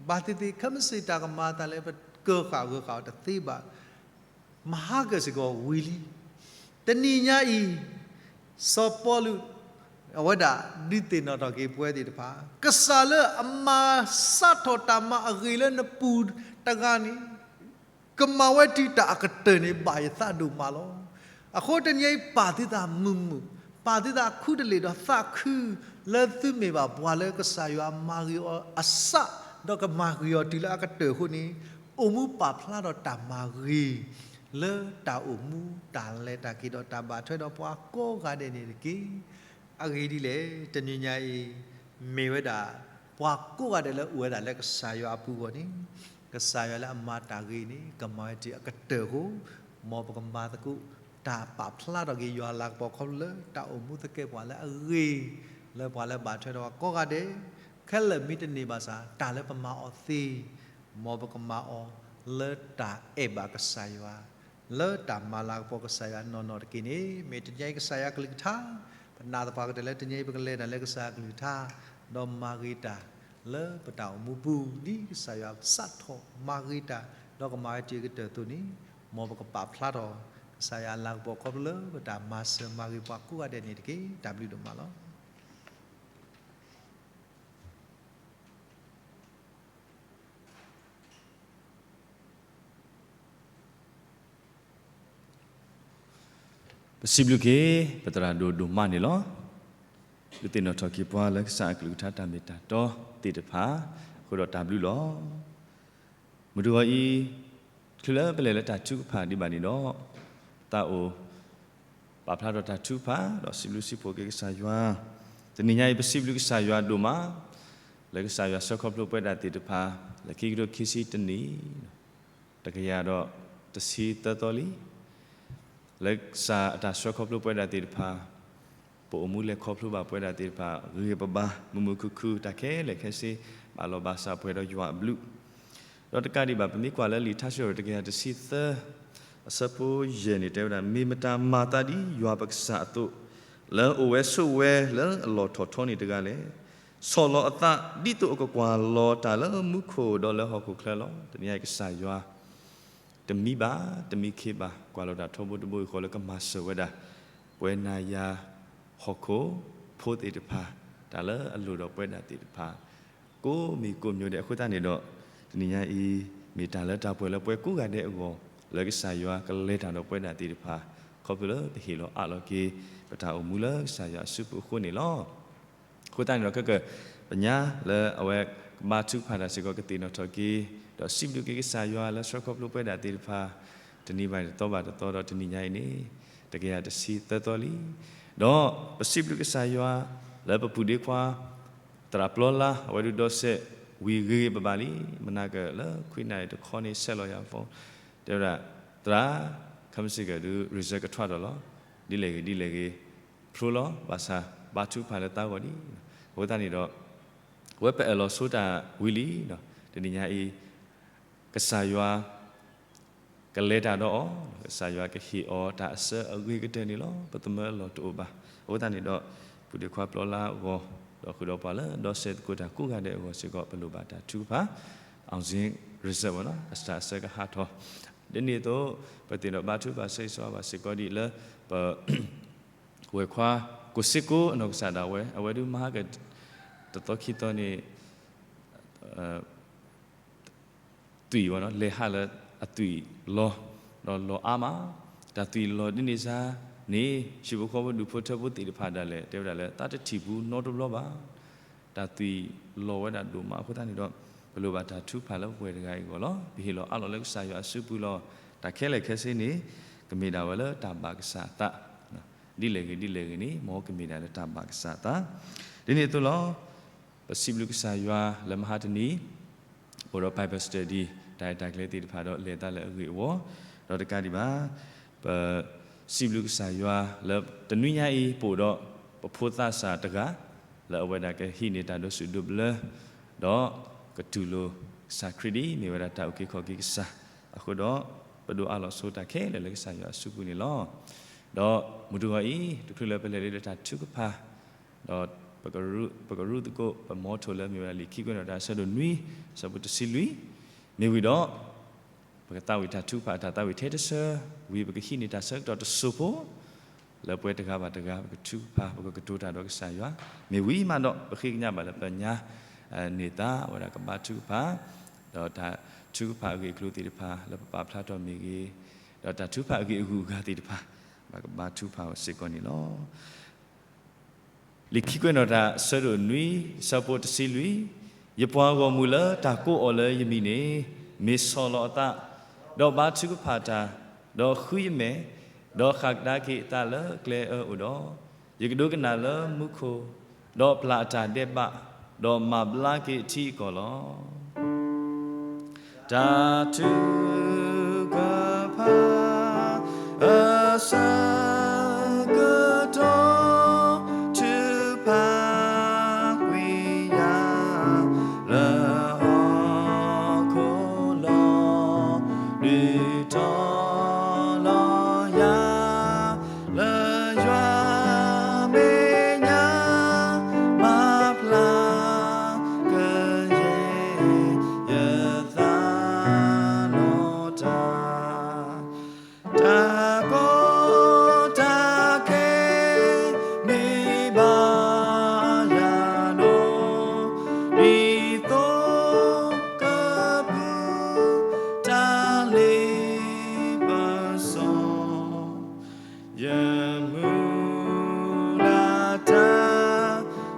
ဘၣ်သ့ၣ်သ့ၣ်ခဲမုၢ်ဆ့ၣ်တၢ်ကမၤအသးလၢပကၢၤဃာ်ဂၢၤဃာ်အီၤတသ့ဘၣ်. မဟါကၢၢ်စ့ၢ်ကီးဝံၤလံ. တနံၤညါအံၤ စီၤပီလူး အဝဲဒၣ်ဒုးသ့ၣ်နီၣ်ထီၣ်က့ၤပဝဲသ့ၣ်တဖၣ် ကစၢ်လၢအမၤစးထီၣ်တၢ်မၤအဂ့ၤလၢနပူၤတဂၤန့ၣ် ကမၤဝဲတုၤတၢ်အကတၢၢ်န့ၣ် ဘၣ်ယသးဒိၣ်မးလီၤ. အဃိတနံၤအံၤ ပာ်သုသးမုာ်မုာ်, ပာ်သုသးခူတလ့ၢ်ဒီးသးခု လၢသုမ့ၢ်ဘၣ်ပှၤလၢကစၢ်ယွၤမၤဂ့ၤအီၤအစး ဒီးကမၤဂ့ၤအီၤတုၤလၢအကတၢၢ်အဃိန့ၣ် အိၣ်မူပာ်ဖျါထီၣ်တၢ်မၤဂ့ၤ လၢတၢ်အိၣ်မူတၢ်လဲၤတၢ်က့ၤဒီးတၢ်ဘၣ်ထွဲဒီးပှၤကိးဂၤဒဲးန့ၣ်တက့ၢ်. အဂ့ၢ်ဒ်လဲၣ်, တနံၤညါအံၤ မ့ၢ်ဝဲဒၣ် ပှၤကိးဂၤဒဲးလၢအိၣ်ဝဲဒၣ်လၢကစၢ်ယွၤအပူၤအဂီၢ်န့ၣ် ကစၢ်ယွၤလၢအမၤတၢ်ဂ့ၤန့ၣ် ကမၤဝဲတုၤအကတၢၢ်အဃိ မ်ပကမၤသကိး တၢ်ပာ်ဖျါထီၣ်က့ၤယွၤအလၤကပီၤခီဖျိလၢတၢ်အိၣ်မူသကဲာ်ပဝးလၢအဂ့ၤ လၢပှၤလၢဘၣ်ထွဲဒီးပှၤကိးဂၤဒဲး ခဲလၢာ်မ့ၢ်တန့ၢ်ဘၣ်ဆၣ် တၢ်လၢပမၤအီၤသ့ မ်ပကမၤအီၤလၢတၢ်အဲၣ်ဘၣ်ကစၢ်ယွၤ လၢတၢ်မၤလၤကပီၤကစၢ်ယွၤနီၢ်နီၢ်တက့ၢ်န့ၣ် မ့ၢ်တနံၤအံၤကစၢ်ယွၤကလုၢ်ကထါ ပနာ်သပှၢ်ကတၢၢ်လၢတနံၤအံၤ ပကလဲၤတၢ်လၢကစၢ်အကလုၢ်ကထါ ဒီးမၤဂ့ၤတၢ်လၢပတၢ်အိၣ်မူပူၤ ဒ်ကစၢ်ယွၤစးထီၣ်မၤဂ့ၤတၢ် ဒီးကမၤဝဲတုၤအကတၢၢ်အသိးန့ၣ် မ်ပကပာ်ဖျါထီၣ် ကစၢ်ယွၤအလၤကပီၤခီဖျိလၢပတၢ်မၤစၢၤမၤဂ့ၤပှၤကိးဂၤဒဲးန့ၣ်တက့ၢ်. တၢ်ဘျုးဒိၣ်မးလီၤ. ပစံးဘျုးက့ၤ ပသရၣ်ဒိၣ်ဒိၣ်မးန့ၣ်လီၤ. ဒုးသ့ၣ်နီၣ်ထီၣ်က့ၤပှၤလၢကစၢ်အကလုၢ်ကထါတၢ်မ့ၢ်တၢ်တီသ့ၣ်တဖၣ် အဃိဒီးတၢ်ဘျုးလီၤ. မုၢ်တဂီၤအံၤ ချုးလၢပလဲၤလၢတၢ်ထုကဖၣ်ဒံးဘၣ်န့ၣ်ဒီး သးအိၣ် ပာ်ဖျါထီၣ်တၢ်ထုကဖၣ် ဒီးစံးဘျုးစံးဖှိၣ်က့ၤကစၢ်ယွၤ, တနံၤညါအံၤ ပစံးဘျုးကစၢ်ယွၤဒိၣ်မး လၢကစၢ်ယွၤဆှၢခီဖျိပဝဲဒၣ်သ့ၣ်တဖၣ် လၢခံကထိခံဆံတနံၣ် တကယၤဒီးတဆံသၢသီလံ. လၢကစၢ်အတၢ်ဆှၢခီဖျိပဝဲဒၣ်သ့ၣ်တဖၣ် ပအိၣ်မူလဲၤခီဖျိဘၣ်ပဝဲဒၣ်သ့ၣ်တဖၣ် ဂ့ၤဂ့ၤဘၣ်ဘၣ် မုာ်မုာ်ခုၣ်ခုၣ် တၢ်ခဲလၢာ်ခဲဆ့ ဘၣ်လီၤဘၣ်စးပှဲၤဒီးယွၤအဘျုး ဒီးတကးဒံးဘၣ် ပမ့ၢ်ကွၢ်လၢလံာ်ထါစံးထီၣ်ပတြၢၤ တကယၤတဆံသၢ အဆၢဖိယဲၢ်န့ၣ် တဲဝဲဒၣ် မ့ၢ်မတၤမၤသးဒ်ယွၤပကစၢ်အသိး, လၢအအိၣ်ဝဲဆိးဝဲလၢအလီၢ်ထီၣ်ထီန့ၣ်တဂၤလဲၣ်. ဆီၣ်လီၤအသးဒ်သိးအကကွၢ်လီၤတၢ်လၢမူခိၣ်ဒီးလၢဟီၣ်ခိၣ်ချၢလီၤ. တနံၤအံၤကစၢ်ယွၤ တမံဘၣ် တမံခ့ဘၣ် ကွၢ်လီၤတၢ်ထီဘိတဘိအံၤဃီလၢကမၤစၢၤဝဲဒၣ် ပဝဲနၤယၤ ဟီၣ်ခိၣ်ဖိသ့ၣ်တဖၣ် တၢ်လၢအလိၣ်ဒီးပဝဲဒၣ်သ့ၣ်တဖၣ် ကိးမံၤကိးမံၤဒဲး အဃိသတးန့ၣ်ဒီး တနံၤညါအံၤ မ့ၢ်တၢ်လၢတၢ်ပှဲၤလၢပဝဲကိးဂၤဒဲးအဂီၢ် လၢကစၢ်ယွၤကလဲၤတၢ်ဒီးပဝဲဒၣ်သ့ၣ်တဖၣ် ခီဖျိလၢပဟ့ၣ်လီၤအးလီၤက့ၤ ပတၢ်အိၣ်မူလၢကစၢ်ယွၤအစုပူၤအဃိန့ၣ်လီၤ. အဃိသတးန့ၣ်ဒီး ခဲကၢၣ် ပညါလၢအဝဲကဘါထုကဖၣ်တၢ်စ့ၢ်ကီး ကသ့ၣ်နီၣ်ထီၣ်က့ၤ ဒီးစံးဘျုးက့ၤကစၢ်ယွၤလၢဆှၢခီဖျိပဝဲဒၣ်သ့ၣ်တဖၣ် တနံၤဘၣ်တသီဘၣ်တသီဒီးတနံၤညါအံၤန့ၣ် တကယၤတဆံသၢသီလံ. ဒီးပစံးဘျုးကစၢ်ယွၤ လၢပပုၢ်ဒ့ခွါ သရၣ်ပျီလါ အဝဲဒုးဒီးစဲးဝံၤဂ့ၤဂ့ၤဘၣ်ဘၣ်လံ. မနၤကၢၣ်လၢခွံနၣ်ရံၣ်တခီန့ၣ် ဆဲးလီၤယၤ phone တဲဝဲဒၣ် သရၣ် ခဲမုၢ်ဆ့ၣ်ကၢၣ်ဒုး result ကထွါထီၣ်လီၤ. ဒ်လဲၣ်ဂ့ၤဒ်လဲၣ်ဂ့ၤ ဖျိလီၤ ဘၣ်ဆၣ် ဘါထုကဖၣ်လၢသးဂီၢ်လံ. အဃိသတးန့ၣ်ဒီး အဝဲပအၢၣ်လီၤဆိတၢ်ဝံၤလံဒီး တနံၤညါအံၤ ကစၢ်ယွၤ ကလဲၤတၢ်ဒီးအီၤ, ကစၢ်ယွၤကဟ့ၣ်အီၤတၢ်အစၢအဂ့ၤကတၢၢ်န့ၣ်လီၤ. ပသမၢအလီၢ်တအိၣ်ဘၣ်. အဃိသတးန့ၣ်ဒီး ပုၢ်ဒ့ခွါပျီလါအဂီၢ် ဒီးဃုာ်ဒီးပှၤလၢဒီးစဲးသကိးတၢ်ကိးဂၤဒဲးအဂီၢ်စ့ၢ်ကီး ပလိၣ်ဘၣ်တၢ်ထုကဖၣ် အောင်ဇေယျ result ဝဲလီၤ. အစၢ်အဆၢကဟးထီၣ် ဒ်န့ၣ်အသိး ပသ့ၣ်နီၣ်ဘါထုကဖၣ်ဆၢဂ့ၤဆၢဝါဘၣ်စ့ၢ်ကီးဒ်လၢ ပ ဝဲၢ်ခွါ ကိးစ့ကိးအနီၢ်ကစၢ်ဒၣ်ဝဲ အဝဲဒုးမၤဟါက တသီခံသီန့ၣ် သွံၣ်ဝဲ လဲၤဟးလၢအသွံၣ်လီၤ ဒီးလီၤအါမး တၢ်သွံၣ်လီၤဒ်န့ၣ်စါန့ၣ် ဟံၣ်ဖိဃီဖိဒူၣ်ဖိထၢဖိသ့ၣ်တဖၣ်ဒၣ်လဲာ် တဲဝဲဒၣ်လၢ သးတထံၣ်ပူၤနီတဘျီဘၣ် တၢ်သွံၣ်လီၤဝဲဒၣ်ဒိၣ်မးအဃိသတးန့ၣ်ဒီး ပလိၣ်ဘၣ်တၢ်ထုကဖၣ်လၢပဝဲၢ်တဂၤအံၤအဂီၢ်လီၤ. ပဟ့ၣ်လီၤအးလီၤလၢကစၢ်ယွၤအစုပူၤလီၤ. တၢ်ခဲလၢာ်ခဲဆ့န့ၣ် ကမ့ၢ်ဒၣ်ဝဲလၢတၢ်ဘၣ်ကစၢ်အသး ဒ်လဲၣ်ဂ့ၤဒ်လဲၣ်ဂ့ၤန့ၣ် မ်ကမ့ၢ်ဒၣ်လၢတၢ်ဘၣ်ကစၢ်အသး ဒ်န့ၣ်အသိးလီၤ. ပစံးဘျုးကစၢ်ယွၤလၢမဟါတနံၤ အိၣ်ဒီး Bible study တၢ်ရဲၣ်တၢ်ကျဲၤသ့ၣ်တဖၣ်ဒီးလဲၤသးလၢအဂ့ၢ်အဝီၤ ဒီးတကးဒံးဘၣ်, ပစံးဘျုးကစၢ်ယွၤလၢတနွံညါအံၤ ပအိၣ်ဒီးပဖိသးစၢ်တဂၤ လၢအဝဲဒၣ်ကဟံးန့ၢ်တၢ်ဒိးစူၣ်ဒိးဘျၢ ဒီးကတူၢ်လိာ်ကစၢ်ခရံာ်ဒ်အမ့ၢ်ဝဲဒၣ်တၢ်အုၣ်က့ၤခီၣ်က့ၤကစၢ်အဃိဒီး, ပဒိးအးလီၤဆိတၢ်ခဲလၢာ်လၢကစၢ်ယွၤအစုပူၤန့ၣ်လီၤ. ဒီးမုၢ်တဂီၤအံၤ တချုးလၢပလဲၤလၢတၢ်ထုကဖၣ် ဒီးပကရူၢ်သကိးပမီထိၣ်လၢအမ့ၢ်ဝဲဒၣ်လံာ်ခံကွဲးနီၣ်တၢ်အဆၢဒိၣ်နွံ အဆၢဖိတဆံလွံၢ်, မ့ၢ်ဝံၤဒီး ပကသးဝံၣ်တၢ်ထုကဖၣ်အတၢ်သးဝံၣ်ထဲတဆၢ, ဝံၤပကဟံးန့ၢ်တၢ်ဆၢကတီၢ်တစိၢ်ဖိ လၢပှၤတဂၤဘၣ်တဂၤ ပကထုကဖၣ် ပကကတိၤတၢ်ဒီးကစၢ်ယွၤ, မ့ၢ်ဝံၤမးဒီး ပဃ့ကညးဘၣ်လၢပညါ န့ၢ်သါဝဲဒၣ်ကဘါထုကဖၣ်, ဒီးတၢ်ထုကဖၣ်အဂ့ၢ်အကျိၤသ့ၣ်တဖၣ် လၢပပာ်ဖျါထီၣ်မ့ၢ်ဂ့ၤ, ဒီးတၢ်ထုကဖၣ်အဂ့ၢ်အဂုၤအဂၤသ့ၣ်တဖၣ် ဘၣ်ကဘါထုကဖၣ်စ့ၢ်ကီးန့ၣ်လီၤ. လံာ်ခံကွဲးနီၣ်တၢ်အဆၢဒိၣ်နွံ အဆၢဖိတဆံလွံၢ်, ယပှၤဂီၢ်မုၢ်လၢတၢ်ကိးအီၤလၢယမံၤန့ၣ် မ့ၢ်ဆီၣ်လီၤအသး, ဒီးဘါထုကဖၣ်တၢ်, ဒီးဃုယမဲာ်, ဒီးဃၣ်ကဒါက့ၤအသးလၢကျဲအၢအိၣ်ဒီး, ယကဒိကနၣ်လၢမူခိၣ်, ဒီးပျၢ်အတၢ်ဒဲးဘး, ဒီးမၤဘျါက့ၤအထံအကီၢ်လီၤ. တၢ်ထုကဖၣ်အဆၢကတီၢ် ထုကဖၣ်ကွံာ်ယၤ လၢဟီၣ်ခိၣ်လီၤ, ဒုးတီၤလီၤယၤ လၢယွၤမဲာ်ညါ မၤဖျါကယဲၢ်ယသးလီၤတၢ်, တၢ်ကီတၢ်ခဲ မ့ၢ်ဘၣ်ယၤဒီး ဒ်သိကပူၤ တၢ်လ့ပစီ ယမုၢ်လၢ်တၢ်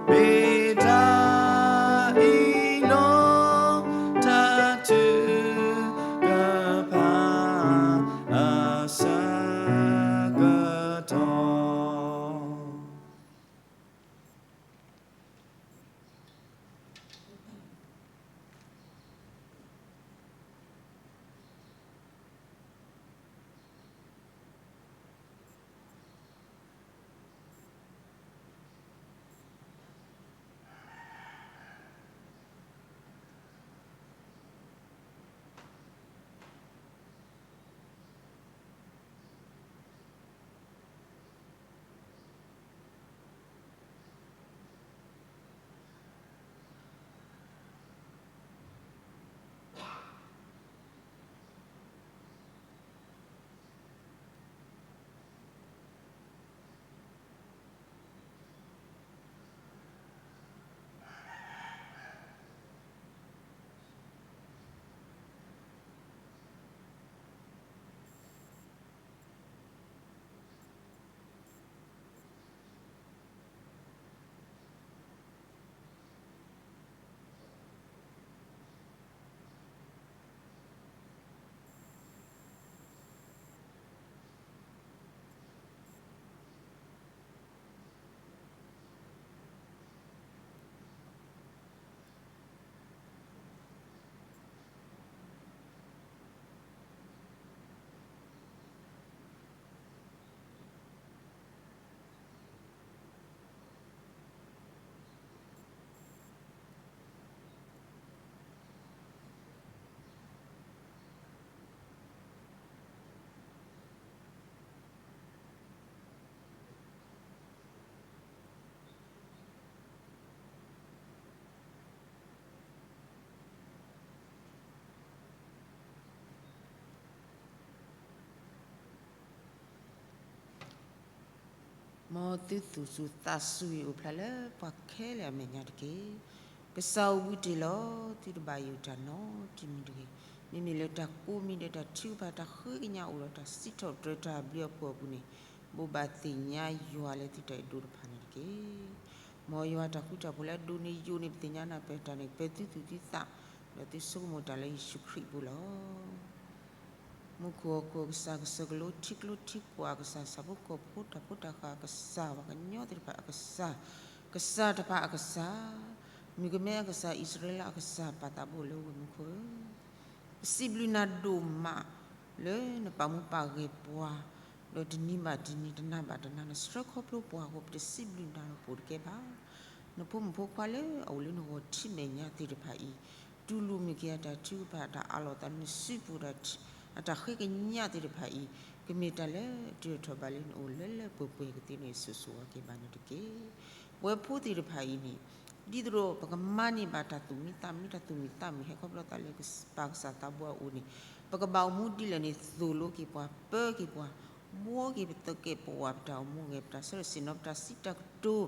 မ့ၢ်တၢ်အံၤလီၤ, တၢ်ထုကဖၣ်အဆၢကတီၢ်. မ်သုသူၣ်စူၤသးစူၤအံၤအိၣ်ဖျါလၢပှၤခဲလၢာ်အမဲာ်ညါတက့ၢ်. ကစၢ်အိၣ်ဘှံးတ့ၢ်လီၤ, သုတဘၣ်ယိၣ်တၢ်နီတမံၤတဂ့ၤ. မ့မ့ၢ်လၢတၢ်ကိးမံၤဒီးတၢ်ထုကဖၣ်တၢ်ဃ့ကညးအိၣ်ဒီးတၢ်စံးထီၣ်ပတြၢၤတၢ်ဘျုးအဖှိၣ်အပူၤန့ၣ်, ဘိးဘၣ်သ့ၣ်ညါယွၤလၢသုတၢ်အဲၣ်ဒိးတဖၣ်န့ၣ်တက့ၢ်. မ်ယွၤတၢ်ဃူတၢ်ဖိးလၢအဒိးန့ၢ်ယိာ်န့ၢ်ပသ့ၣ်ညါနၢ်ပၢၢ်တၢ်န့ၣ် ပၢၤသုသူၣ်သုသး, ဒီးသုဆိကမိၣ်တၢ်လၢယ့ၣ်ၡူးခရံာ်အပူၤလီၤ. မူခိၣ်ဟီၣ်ခိၣ်အကစၢ်, ကစၢၢ်ကလိထံကျိထံကွၢ်အကစၢ်, ဆၣ်ဖိကီၢ်ဖိတၢ်ဖိတၢ်ဃၢ်အကစၢ်, ပှၤကညီသ့ၣ်တဖၣ်အကစၢ်, ကစၢ်တဖၣ်အကစၢ်, မုၣ်ကမဲအကစၢ်, အံၣ်စရ့လးအကစၢ်, ပၢ်သးဘိလၢဝ့ၢ်မူခိၣ်ဧၢ, ပစံးဘျုးနၤဒိၣ်မး လၢနပာ်မူပာ်ဂဲၤပှၤ, ဒီးတနံၤဘၣ်တနံၤ တနၤဘၣ်တနၤ နဆှၢခီဖျိပှၤအဃိ ပတစံးဘျုးနၤဒီးပတကဲဘၣ်. နဖိမုၣ်ဖိခွါလၢအအိၣ်လၢနဂီၢ်ထံမဲာ်ညါသ့ၣ်တဖၣ်အံၤ, တူၢ်လိာ်မုာ်က့ၤအတၢ်ထုကဖၣ် အတၢ်အးလီၤသးလၢနစုပူၤ အတၢ်ဃ့ကညးသ့ၣ်တဖၣ်အံၤ, ကမ့ၢ်တၢ်လၢအတုၤထီၣ်ဘၣ်လၢနအိၣ်လၢလၢပှဲၤပှဲၤကသ့န့ၣ် စိၤစိၤဝါက့ၤဘၣ်န့ၣ်တက့ၢ်. ပဝဲဖိသ့ၣ်တဖၣ်အံၤန့ၣ် ဒ်သိးပကမၤန့ၢ်ဘၣ်တၢ်သူၣ်မံသးမံ တၢ်သူၣ်မံသးမံဟဲခီဖျိသးလၢပၢ်ကစၢ်သးဘိအအိၣ်န့ၣ်, ပကဘၣ်အိၣ်မူဒ်လဲၣ်န့ၣ် သိၣ်လိက့ၤပှၤ ပၢက့ၤပှၤ, ဘှီက့ၤပသကဲာ်ပဝး ပတၢ်အိၣ်မူဂဲၤ ပတၢ်ဆၢထၢၣ်ဆ့ၣ်နီၤ ပတၢ်စံးတၢ်ကတိၤ,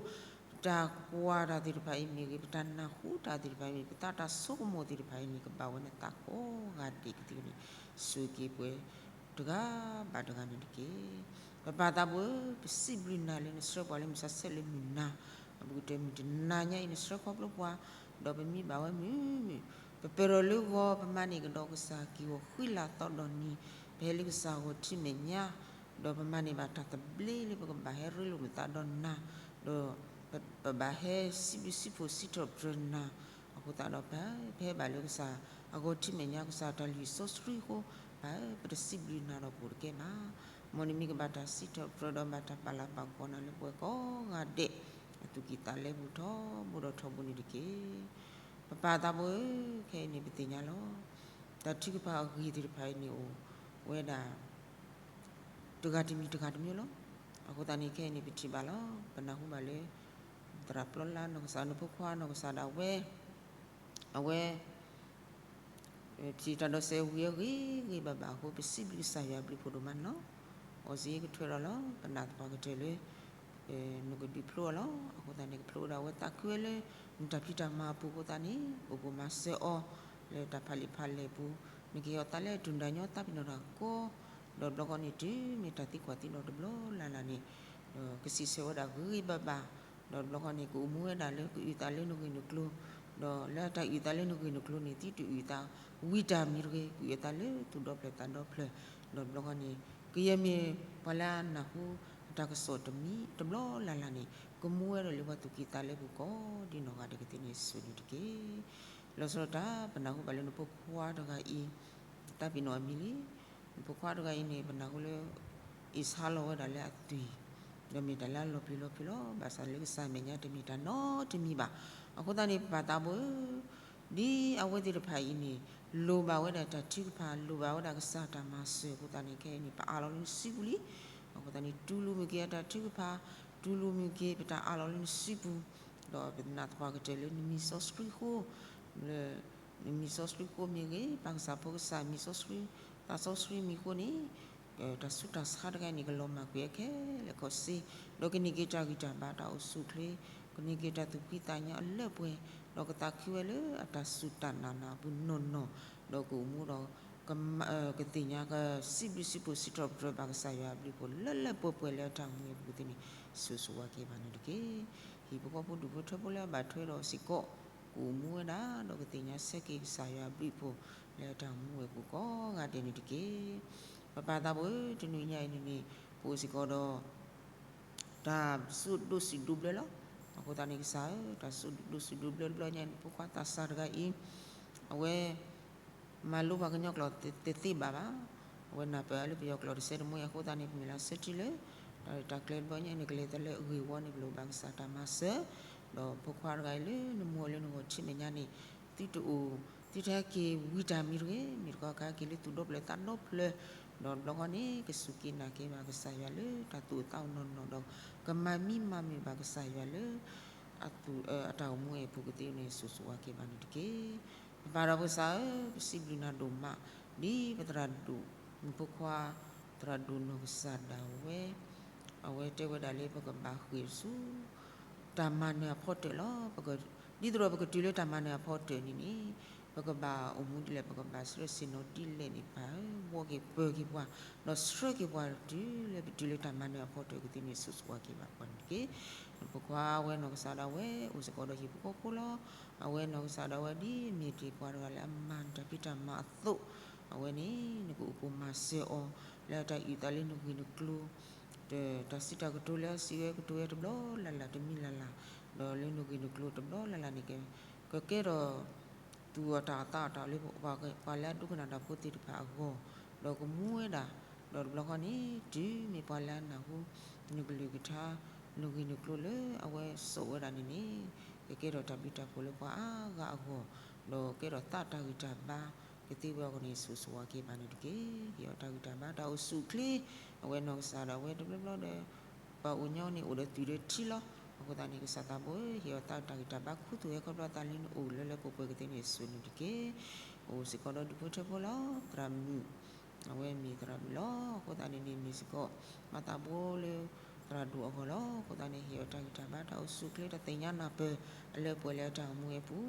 ပတၢ်ကွၢ်တၢ်သ့ၣ်တဖၣ်အံၤမ့ၢ်ဂ့ၤ, ပတၢ်နၢ်ဟူတၢ်သ့ၣ်တဖၣ်အံၤမ့ၢ်ဂ့ၤ, ပသးတၢ်ဆိကမိၣ်သ့ၣ်တဖၣ်အံၤန့ၣ် ကဘၣ်ဝဲနသးကိးဂၤဒဲးကသ့န့ၣ် စူၢ်က့ၤပှဲၤ တဂၤဘၣ်တဂၤန့ၣ်တက့ၢ်. ပပၢ်သးဘိဧၢ, ပစံးဘျုးနၤလၢနဆှၢပှၤလၢမုၢ်ဆါဆဲးလၢမုၢ်နၤ, အဘူးကတၢၢ်မုၢ်တနၤညါအံၤ နဆှၢခီဖျိပှၤ, ဒီးပမ့ၢ်ဘၣ်ဝဲမုာ်မုာ်, ပပၢၢ်ဒီးလၢဂီၤ ပမၤန့ၢ်ကဒီးကစၢ်က့ၢ်ဂီၤဃံလၤသီဒီးနံၤ, ပဟဲလၢကစၢ်ဂီၢ်ထံမဲာ်ညါ, ဒီးပမၤန့ၢ်ဘၣ်တၢ်သဘျ့လၢပကဘၣ်ဟဲရ့လိာ်မုာ်သးဒီးနၤ, ဒီးပဘၣ်ဟဲစံးဘျုးစံးဖှိၣ်စံးထီၣ်ပတြၢၤနၤ, အဃိသတးဒီးပ ပဟဲဘၣ်လၢကစၢ်အဂီၢ်ထံမဲာ်ညါ ကစၢ်တၢ်လုၢ်စီဆှံအဃိ, ပ ပတစံးဘျုးနၤဒီးပတကဲဘၣ်. မ်နမ့ၢ်ကဘၣ်တၢ်စံးထီၣ်ပတြၢၤဒီးဘၣ်တၢ်ပာ်လၤပာ်ကပီၤနၤလၢပှၤကိးဂၤဒဲး အသူၣ်ကံၢ်သးလဲပူၤထီဘိဒီးထီဘိန့ၣ်တက့ၢ်. ပပၢ်သးဘိဧၢ, ခဲအံၤန့ၣ်ပသ့ၣ်ညါလီၤ. တၢ်ထုကဖၣ်အဂ့ၢ်သ့ၣ်တဖၣ်အံၤန့ၣ် အိၣ်ဝဲဒၣ် တဂၤတမံၤတဂၤတမံၤလီၤ. အဃိသတးန့ၣ် ခဲအံၤန့ၣ် ပထံၣ်ဘၣ်လီၤ. ပနၢ်ဟူဘၣ်လၢ သရၣ်ပျီလါနီၢ်ကစၢ် နဖိခွါနီၢ်ကစၢ်ဒၣ်ဝဲ, အဝဲ ပထံၣ်တၢ်ဒိးစဲးဝံၤအဂ့ၤဂ့ၤဘၣ်ဘၣ်အဃိ ပစံးဘျုးကစၢ်ယွၤအဘျုးအဖှိၣ်ဒိၣ်မးန့ၣ်လီၤ. အီၣ်စ့ကထွဲဒီးလီၤ ပနာ်သပှၢ်ကတၢၢ်လၢ နကဒုးဖျိအီၤလီၤ. အဃိသတးန့ၣ် ကဖျိဝဲဒၣ်အဝဲသးခုဝဲလၢ နတၢ်ဖံးတၢ်မၤအပူၤအဃိသတးန့ၣ် အိၣ်ဖှိၣ်မၤစၢၤအီၤ လၢတၢ်ဖးလံာ်ဖးလဲၢ်အပူၤ, နကဟ့ၣ်အီၤသးလၢတၢ်ဒိၣ်တၢ်ညီသးပ့ၤနီၣ်တၢ်ကီ, ဒီးတဘျီဃီန့ၣ် တုၤမ့ၢ်တၢ်သံကွၢ်သံဒိးတဘျီလၢ်လၢ်န့ၣ် ကစံးဆၢဝဲဒၣ်ဂ့ၤဂ့ၤဘၣ်ဘၣ်, ဒီးတဘျီဃီန့ၣ် ကအိၣ်မူဝဲဒၣ်လၢကအုၣ်သးလၢနဂ့ၢ်နကျိၤ, ဒီးလၢတၢ်အုၣ်သးလၢနဂ့ၢ်နကျိၤန့ၣ် သုတအုၣ်သးဝံၤတၢ်မံၤတဂ့ၤ, ကအုၣ်အသးလၢသူၣ်ဒီဖျၢၣ်သးဒီဖျၢၣ်, ဒီးတဘျီဃီန့ၣ် ကယဲၢ်မ့ၢ်ပှၤလၢအနၢ်ဟူအတၢ်ကစီၣ်တမံၤ တဘျီလၢ်လၢ်န့ၣ် ကမူဝဲဒီးလၢပှၤသူၣ်ကံၢ်သးလဲပူၤကိးဒ်နီၢ်ဂၤဒဲးကသ့န့ၣ် စိၤန့ၣ်တက့ၢ်. လီၤဆီဒၣ်တၢ် ပနၢ်ဟူဘၣ်လၢနဖိခွါတဂၤအံၤ သးပ့ၤနီၣ်အမံၤလံ. နဖိခွါတဂၤအံၤန့ၣ် ပနၢ်ဟူလၢ အ့ၣ်ဆါလီၤဝဲဒၣ်လၢအသွံၣ်, ဒီးမ့ၢ်တၢ်လၢအလီၤပျံၤလီၤဖုးလီၤ. ဘၣ်ဆၣ်လၢကစၢ်မဲာ်ညါတမ့ၢ်တၢ်နီတမံၤဘၣ်. အဃိသတးန့ၣ် ပပၢ်သးဘိဧၢ, ဒ်အဝဲသ့ၣ်တဖၣ်အံၤန့ၣ် လိၣ်ဘၣ်ဝဲဒၣ်တၢ်ထုကဖၣ်, လိၣ်ဘၣ်ဝဲဒၣ်ကစၢ်တၢ်မၤစၢၤအဃိသတးန့ၣ် ခဲအံၤန့ၣ် ပအးလီၤလၢနစုပူၤလံ. အဃိသတးန့ၣ် တူၢ်လိာ်မုာ်က့ၤအတၢ်ထုကဖၣ်, တူၢ်လိာ်မုာ်က့ၤပတၢ်အးလီၤလၢနစုပူၤ, ဒီးပနာ်သပှၢ်ကတၢၢ်လၢနမံၤစီဆှံအဃိ, လၢ နမံၤစီဆှံအဃိမ့ၢ်ဂ့ၤ, ပၢ်ကစၢ်ဖိကစၢ်မံၤစီဆှံ, သးစီဆှံမံၤအဃိန့ၣ်, တၢ်ဆူးတၢ်ဆါတဂၤန့ၣ် ကလီၤမၢ်ကွံာ်အခဲလၢာ်ခဲဆ့, ဒီးကန့ၢ်က့ၤတၢ်ဂံၢ်တၢ်ဘါတၢ်အိၣ်ဆူၣ်အိၣ်ချ့, ကန့ၢ်က့ၤတၢ်သူၣ်ဖှံသးညီအလၢပှဲၤ, ဒီးကသးခုဝဲလၢအတၢ်စူၢ်တၢ်နာ်န့ၣ်အပူၤနီၢ်နီၢ်, ဒီးကအိၣ်မူဒီး ကသ့ၣ်ညါကစံးဘျုးစံးဖှိၣ်စံးထီၣ်ပတြၢၤဘၣ်ကစၢ်ယွၤအဘျုးအဖှိၣ်လၢလၢပှဲၤပှဲၤလၢအတၢ်မူအပူၤသ့ၣ်န့ၣ် စိၤစိၤဝါက့ၤဘၣ်န့ၣ်တက့ၢ်. ဟံၣ်ဖိဃီဖိဒူၣ်ဖိထၢဖိလၢအဘၣ်ထွဲဒီးစ့ၢ်ကီး ကအိၣ်မူဝဲဒၣ် ဒီးကသ့ၣ်ညါဆၢက့ၤကစၢ်ယွၤအဘျုးအဖှိၣ်လၢအတၢ်မူဝဲအပူၤကိးဂၤဒဲးန့ၣ်တက့ၢ်. ပပၢ်သးဘိဧၢ, တနံၤညါအံၤန့ၣ်န့ၣ် ပအိၣ်စ့ၢ်ကီးဒီး တၢ်စိၤဒိၣ်စိၤဒိၣ်ဘျၢလီၤ. အဃိသတးန့ၣ်ကစၢ်ဧၢ, တၢ်စိၤဒိၣ်စိၤဒိၣ်ဘျၢတဘျီညါန့ၣ် ဖိခွါသးစၢ်တဂၤအံၤ အဝဲ မၤလိပှၤကညီကျိာ်တသ့ဘၣ်ဘၣ်. အဝဲနၢ်ပၢၢ်အါလၢပယီၤကျိာ်တစဲးတမှဲအဃိသတးန့ၣ် ပမ့ၢ်လၢဆၢထံၣ်လၢ တၢ်ရဲၣ်တၢ်ကျဲၤတဘျီညါန့ၣ် ကလဲၤသးလၢအဂ့ၢ်အဝီန့ၣ် ပလိၣ်ဘၣ်ကစၢ်တၢ်မၤစၢၤ, ဒီးဖိခွါတဂၤအံၤလၢနမူအီၤလၢနဂီၢ်ထံမဲာ်ညါန့ၣ် သုတအိၣ် သုတဟဲက့ၤဝံတၢ်မံၤတဂ့ၤ, မ့ၢ်တခီကဟဲက့ၤလၢသူၣ်ဒိၣ်ဖျၢၣ်သးဒိၣ်ဖျၢၣ်, ဒီးတဘျီဃီန့ၣ် ကစူၢ်က့ၤနာ်က့ၤဘၣ်ကစၢ်ယွၤလၢတၢ်သူၣ်အိၣ်သးအိၣ်နီၢ်နီၢ်ဒီး ကမၤမံမၤမုာ်ဘၣ်ကစၢ်ယွၤလၢ အတၢ်အိၣ်မူအပူၤကသ့န့ၣ် စိၤစိၤဝါက့ၤဘၣ်န့ၣ်တက့ၢ်. ပပၢ်ဒီးပကစၢ်ဧၢ, ပစံးဘျုးနၤဒိၣ်မး, ဒ်ပသရၣ်ဒိၣ်မုၣ်ဖိခွါ, သရၣ်ဒိၣ်နီၢ်ကစၢ်ဒၣ်ဝဲ, အဝဲတဲဝဲဒၣ်လၢပကဘၣ်ဃ့ၢ်ဆူ တၢ်မၤနၢၤအဖီတၢၣ်လီၤ. ဒ်သိးဒီးပကတုၤလၢတၢ်မၤနၢၤအဖီတၢၣ်န့ၣ်န့ၣ် ပကဘၣ်အိၣ်မူဒ်လဲၣ်, ပကဘၣ်ဆှၢဆ့ၣ်နီၤဒ်လဲၣ်န့ၣ် ပၢ်ဧၢ, ဘှီက့ၤပၢၤက့ၤပှၤ, ဒီးဆှၢက့ၤပှၤတုၤလၢပတုၤလၢတၢ်မၤနၢၤအဖီတၢၣ်ကသ့န့ၣ် စိၤစိၤဝါက့ၤဘၣ်ပှၤန့ၣ်တက့ၢ်. နဖိခွါဝဲနီၢ်ကစၢ်ဒၣ်ဝဲ အိၣ်စ့ၢ်ကီးဒီးဟံၣ်ဖိဃီဖိလီၤ. အဝဲနီၢ်ကစၢ်ဒၣ်ဝဲဒ်အမ့ၢ်တ့ၢ်ပှၤတဂၤလၢအမၤနတၢ်ဖံးတၢ်မၤအသိး, အဝဲန့ၣ် နကအိၣ်ဖှိၣ်မၤစၢၤအီၤ လၢအတၢ်အုၣ်သးလၢနဂ့ၢ်နကျိၤ, တၢ်စံးတၢ်ကတိၤလၢအစံးဝဲကတိၤဝဲတဘျီလၢ်လၢ်တမံၤလၢ်လၢ်, ဒီးလၢနဂ့ၢ်နကျိၤတဘျီလၢ်လၢ်န့ၣ် ကကဲထီၣ် သူၣ်အီၣ်တၢ်အီၣ်သးအီၣ်တၢ်လၢ ပှၤလၢအဒိကနၣ်တၢ်ဖိသ့ၣ်တဖၣ်အဂီၢ်, ဒီးကမူဝဲဒၣ်, ဒီးတဘျီဃီန့ၣ် တုၤမ့ၢ်ပှၤလၢအနၢ်ဟူ နကလုၢ်ကထါ နဂ့ၢ်နကျိၤလၢအဝဲစိာ်ဝဲဒၣ်န့ၣ်န့ၣ် ကကဲထီၣ်တၢ်ဘျုးတၢ်ဖှိၣ်လၢပှၤအါဂၤအဂီၢ်, ဒီးကဲထီၣ်သးတၢ်ဂံၢ်တၢ်ဘါကသ့ဝဲအဂီၢ်န့ၣ် ဆိၣ်ဂ့ၤဆိၣ်ဝါက့ၤဘၣ်န့ၣ်တက့ၢ်. ဟ့ၣ်အီၤတၢ်ဂံၢ်တၢ်ဘါတၢ်အိၣ်ဆူၣ်အိၣ်ချ့, အဝဲနီၢ်ကစၢ်ဒၣ်ဝဲတဘျီဘျီဒီး ပှၤအိၣ်ညီန့ၣ်အိၣ်ဒီးသွံၣ်ဒီးထံလီၤ. အဃိသတးန့ၣ် ကစၢ်သးဘိဧၢ, ဟ့ၣ်အီၤသးတၢ်ဂံၢ်တၢ်ဘါခူသူၣ်ဟဲခီဖျိသးလၢနအိၣ်လၢလၢပှဲၤပှဲၤကသ့န့ၣ် ဆိၣ်ဂ့ၤန့ၣ်တက့ၢ်. အိၣ်စ့ၢ်ကီးဒီးဒူၣ်ဖိထၢဖိလီၤ. သရၣ်မုၣ် အဝဲမ့ၢ်သရၣ်မုၣ်လီၤ. အဃိသတးန့ၣ်န့ၣ် မ့ၢ်စ့ၢ်ကီး မၤသးဘိလၢ သရၣ်ဒိၣ်အဂီၢ်လီၤ. အဃိသတးန့ၣ် ဟ့ၣ်အီၤတၢ်ဂံၢ်တၢ်ဘါတၢ်အိၣ်ဆူၣ်အိၣ်ချ့ တၢ်သ့ၣ်ညါနၢ်ပၢၢ် အလၢပှဲၤလၢအတၢ်အိၣ်မူဝဲအပူ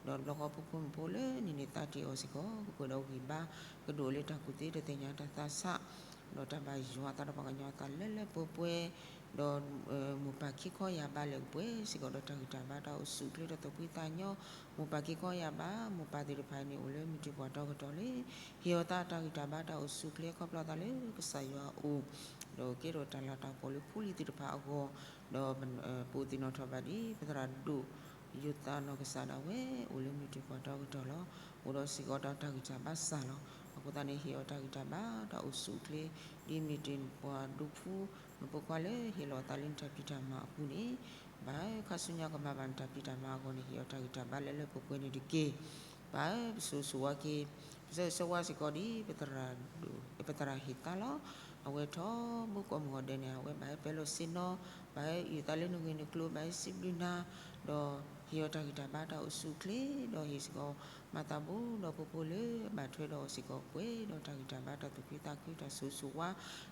ၤ, ဒီးတဘျီဃီဖိမုၣ်ဖိလၢန့ၣ်န့ၣ် သးတ့ၢ်အီၤစ့ၢ်ကီး ကပှဲၤဒီးဂံၢ်ဘါ ကဒိၣ်လၢတၢ်ကူၣ်သ့တၢ်သ့ၣ်ညါတၢ်သးဆး ဒီးတၢ်ဘၣ်ယွၤအသးဒီးပှၤကညီအသးလၢလၢပှဲၤပှဲၤ, ဒီး မိၢ်ပၢ်ခံခီယၢ်ဘါလဲၤကပှဲၤစ့ၢ်ကီးဒီးတၢ်ဂံၢ်တၢ်ဘါတၢ်အိၣ်ဆူၣ်အိၣ်ချ့တၢ်သူၣ်ဖှံသးညီ, မိၢ်ပၢ်ခံခီယၢ်ဘါ မိၢ်ပၢ်သ့ၣ်တဖၣ်န့ၣ် အိၣ်လၢမုၢ်တ့ၢ်ပှၢ်တီကတီၢ်လံ, ဟ့ၣ်အီၤသးတၢ်ဂံၢ်တၢ်ဘါတၢ်အိၣ်ဆူၣ်အိၣ်ချ့ခီဖျိသးလၢကစၢ်ယွၤအအိၣ်, ဒီးကဲထီၣ်တၢ်လၤတၢ်ကပီၤလၢဖိလံၤသ့ၣ်တဖၣ်အဂီၢ်, ဒီး ပအိၣ်သ့ၣ်နီၣ်ထီၣ်ဘၣ်ဒ် ပသရၣ်ဒိၣ် ယိၤသးနီၢ်ကစၢ်ဒၣ်ဝဲ အိၣ်လၢမုၢ်တ့ၢ်ပှၢ်တီကတီၢ်လီၤ. အိၣ်ဒီးစ့ၢ်ကီးဒီးတၢ်ဂံၢ်တၢ်ဘါစၢ်လီၤ. အဃိသတးန့ၣ် ဟ့ၣ်အီၤတၢ်ဂံၢ်တၢ်ဘါတၢ်အိၣ်ဆူၣ်အိၣ်ချ့ ဒ်မ့ၢ်တ့ၢ်ပှၤဒူဖိ နဖိခွါလၢဟ့ၣ်လီၤအသးလၢနတၢ်ဖံးတၢ်မၤအပူၤန့ၣ်, ဘၣ်ဧၢ ခါဆူညါကမၤဘၣ်နတၢ်ဖံးတၢ်မၤအဂီၢ်န့ၣ် ဟ့ၣ်အီၤတၢ်ဂံၢ်တၢ်ဘါလၢလၢပှဲၤပှဲၤန့ၣ်တက့ၢ်. ဘၣ်ဧၢ ပဆိၣ်ဂ့ၤဆိၣ်ဝါက့ၤ ပဆၢဂ့ၤဆၢဝါစ့ၢ်ကီးဒ် ပသရၣ်ဟ့ၣ်သါလီၤ. အဝဲထီဘိကိးမုၢ်ဂီၤဒဲးန့ၣ် အဝဲဘၣ်ဟဲပၢလီၤစ့ၢ်နီၤ, ဘၣ်ဟဲအုၣ်သးလၢနဂ့ၢ်နကျိၤ ဘၣ်ဟဲစံးဘျုးနၤ, ဒီးဟ့ၣ်အီၤတၢ်ဂံၢ်တၢ်ဘါတၢ်အိၣ်ဆူၣ်အိၣ်ချ့, ဒီးဟ့ၣ်စ့ၢ်ကီး မၤသးဘိဒီးဖိဖိလၢအဘၣ်ထွဲဒီးအီၤစ့ၢ်ကီးပှဲၤဒီးတၢ်ဂံၢ်တၢ်ဘါတၢ်သူၣ်ဖှံသးခုတၢ်ဆိၣ်ဂ့ၤဆိၣ်ဝါ,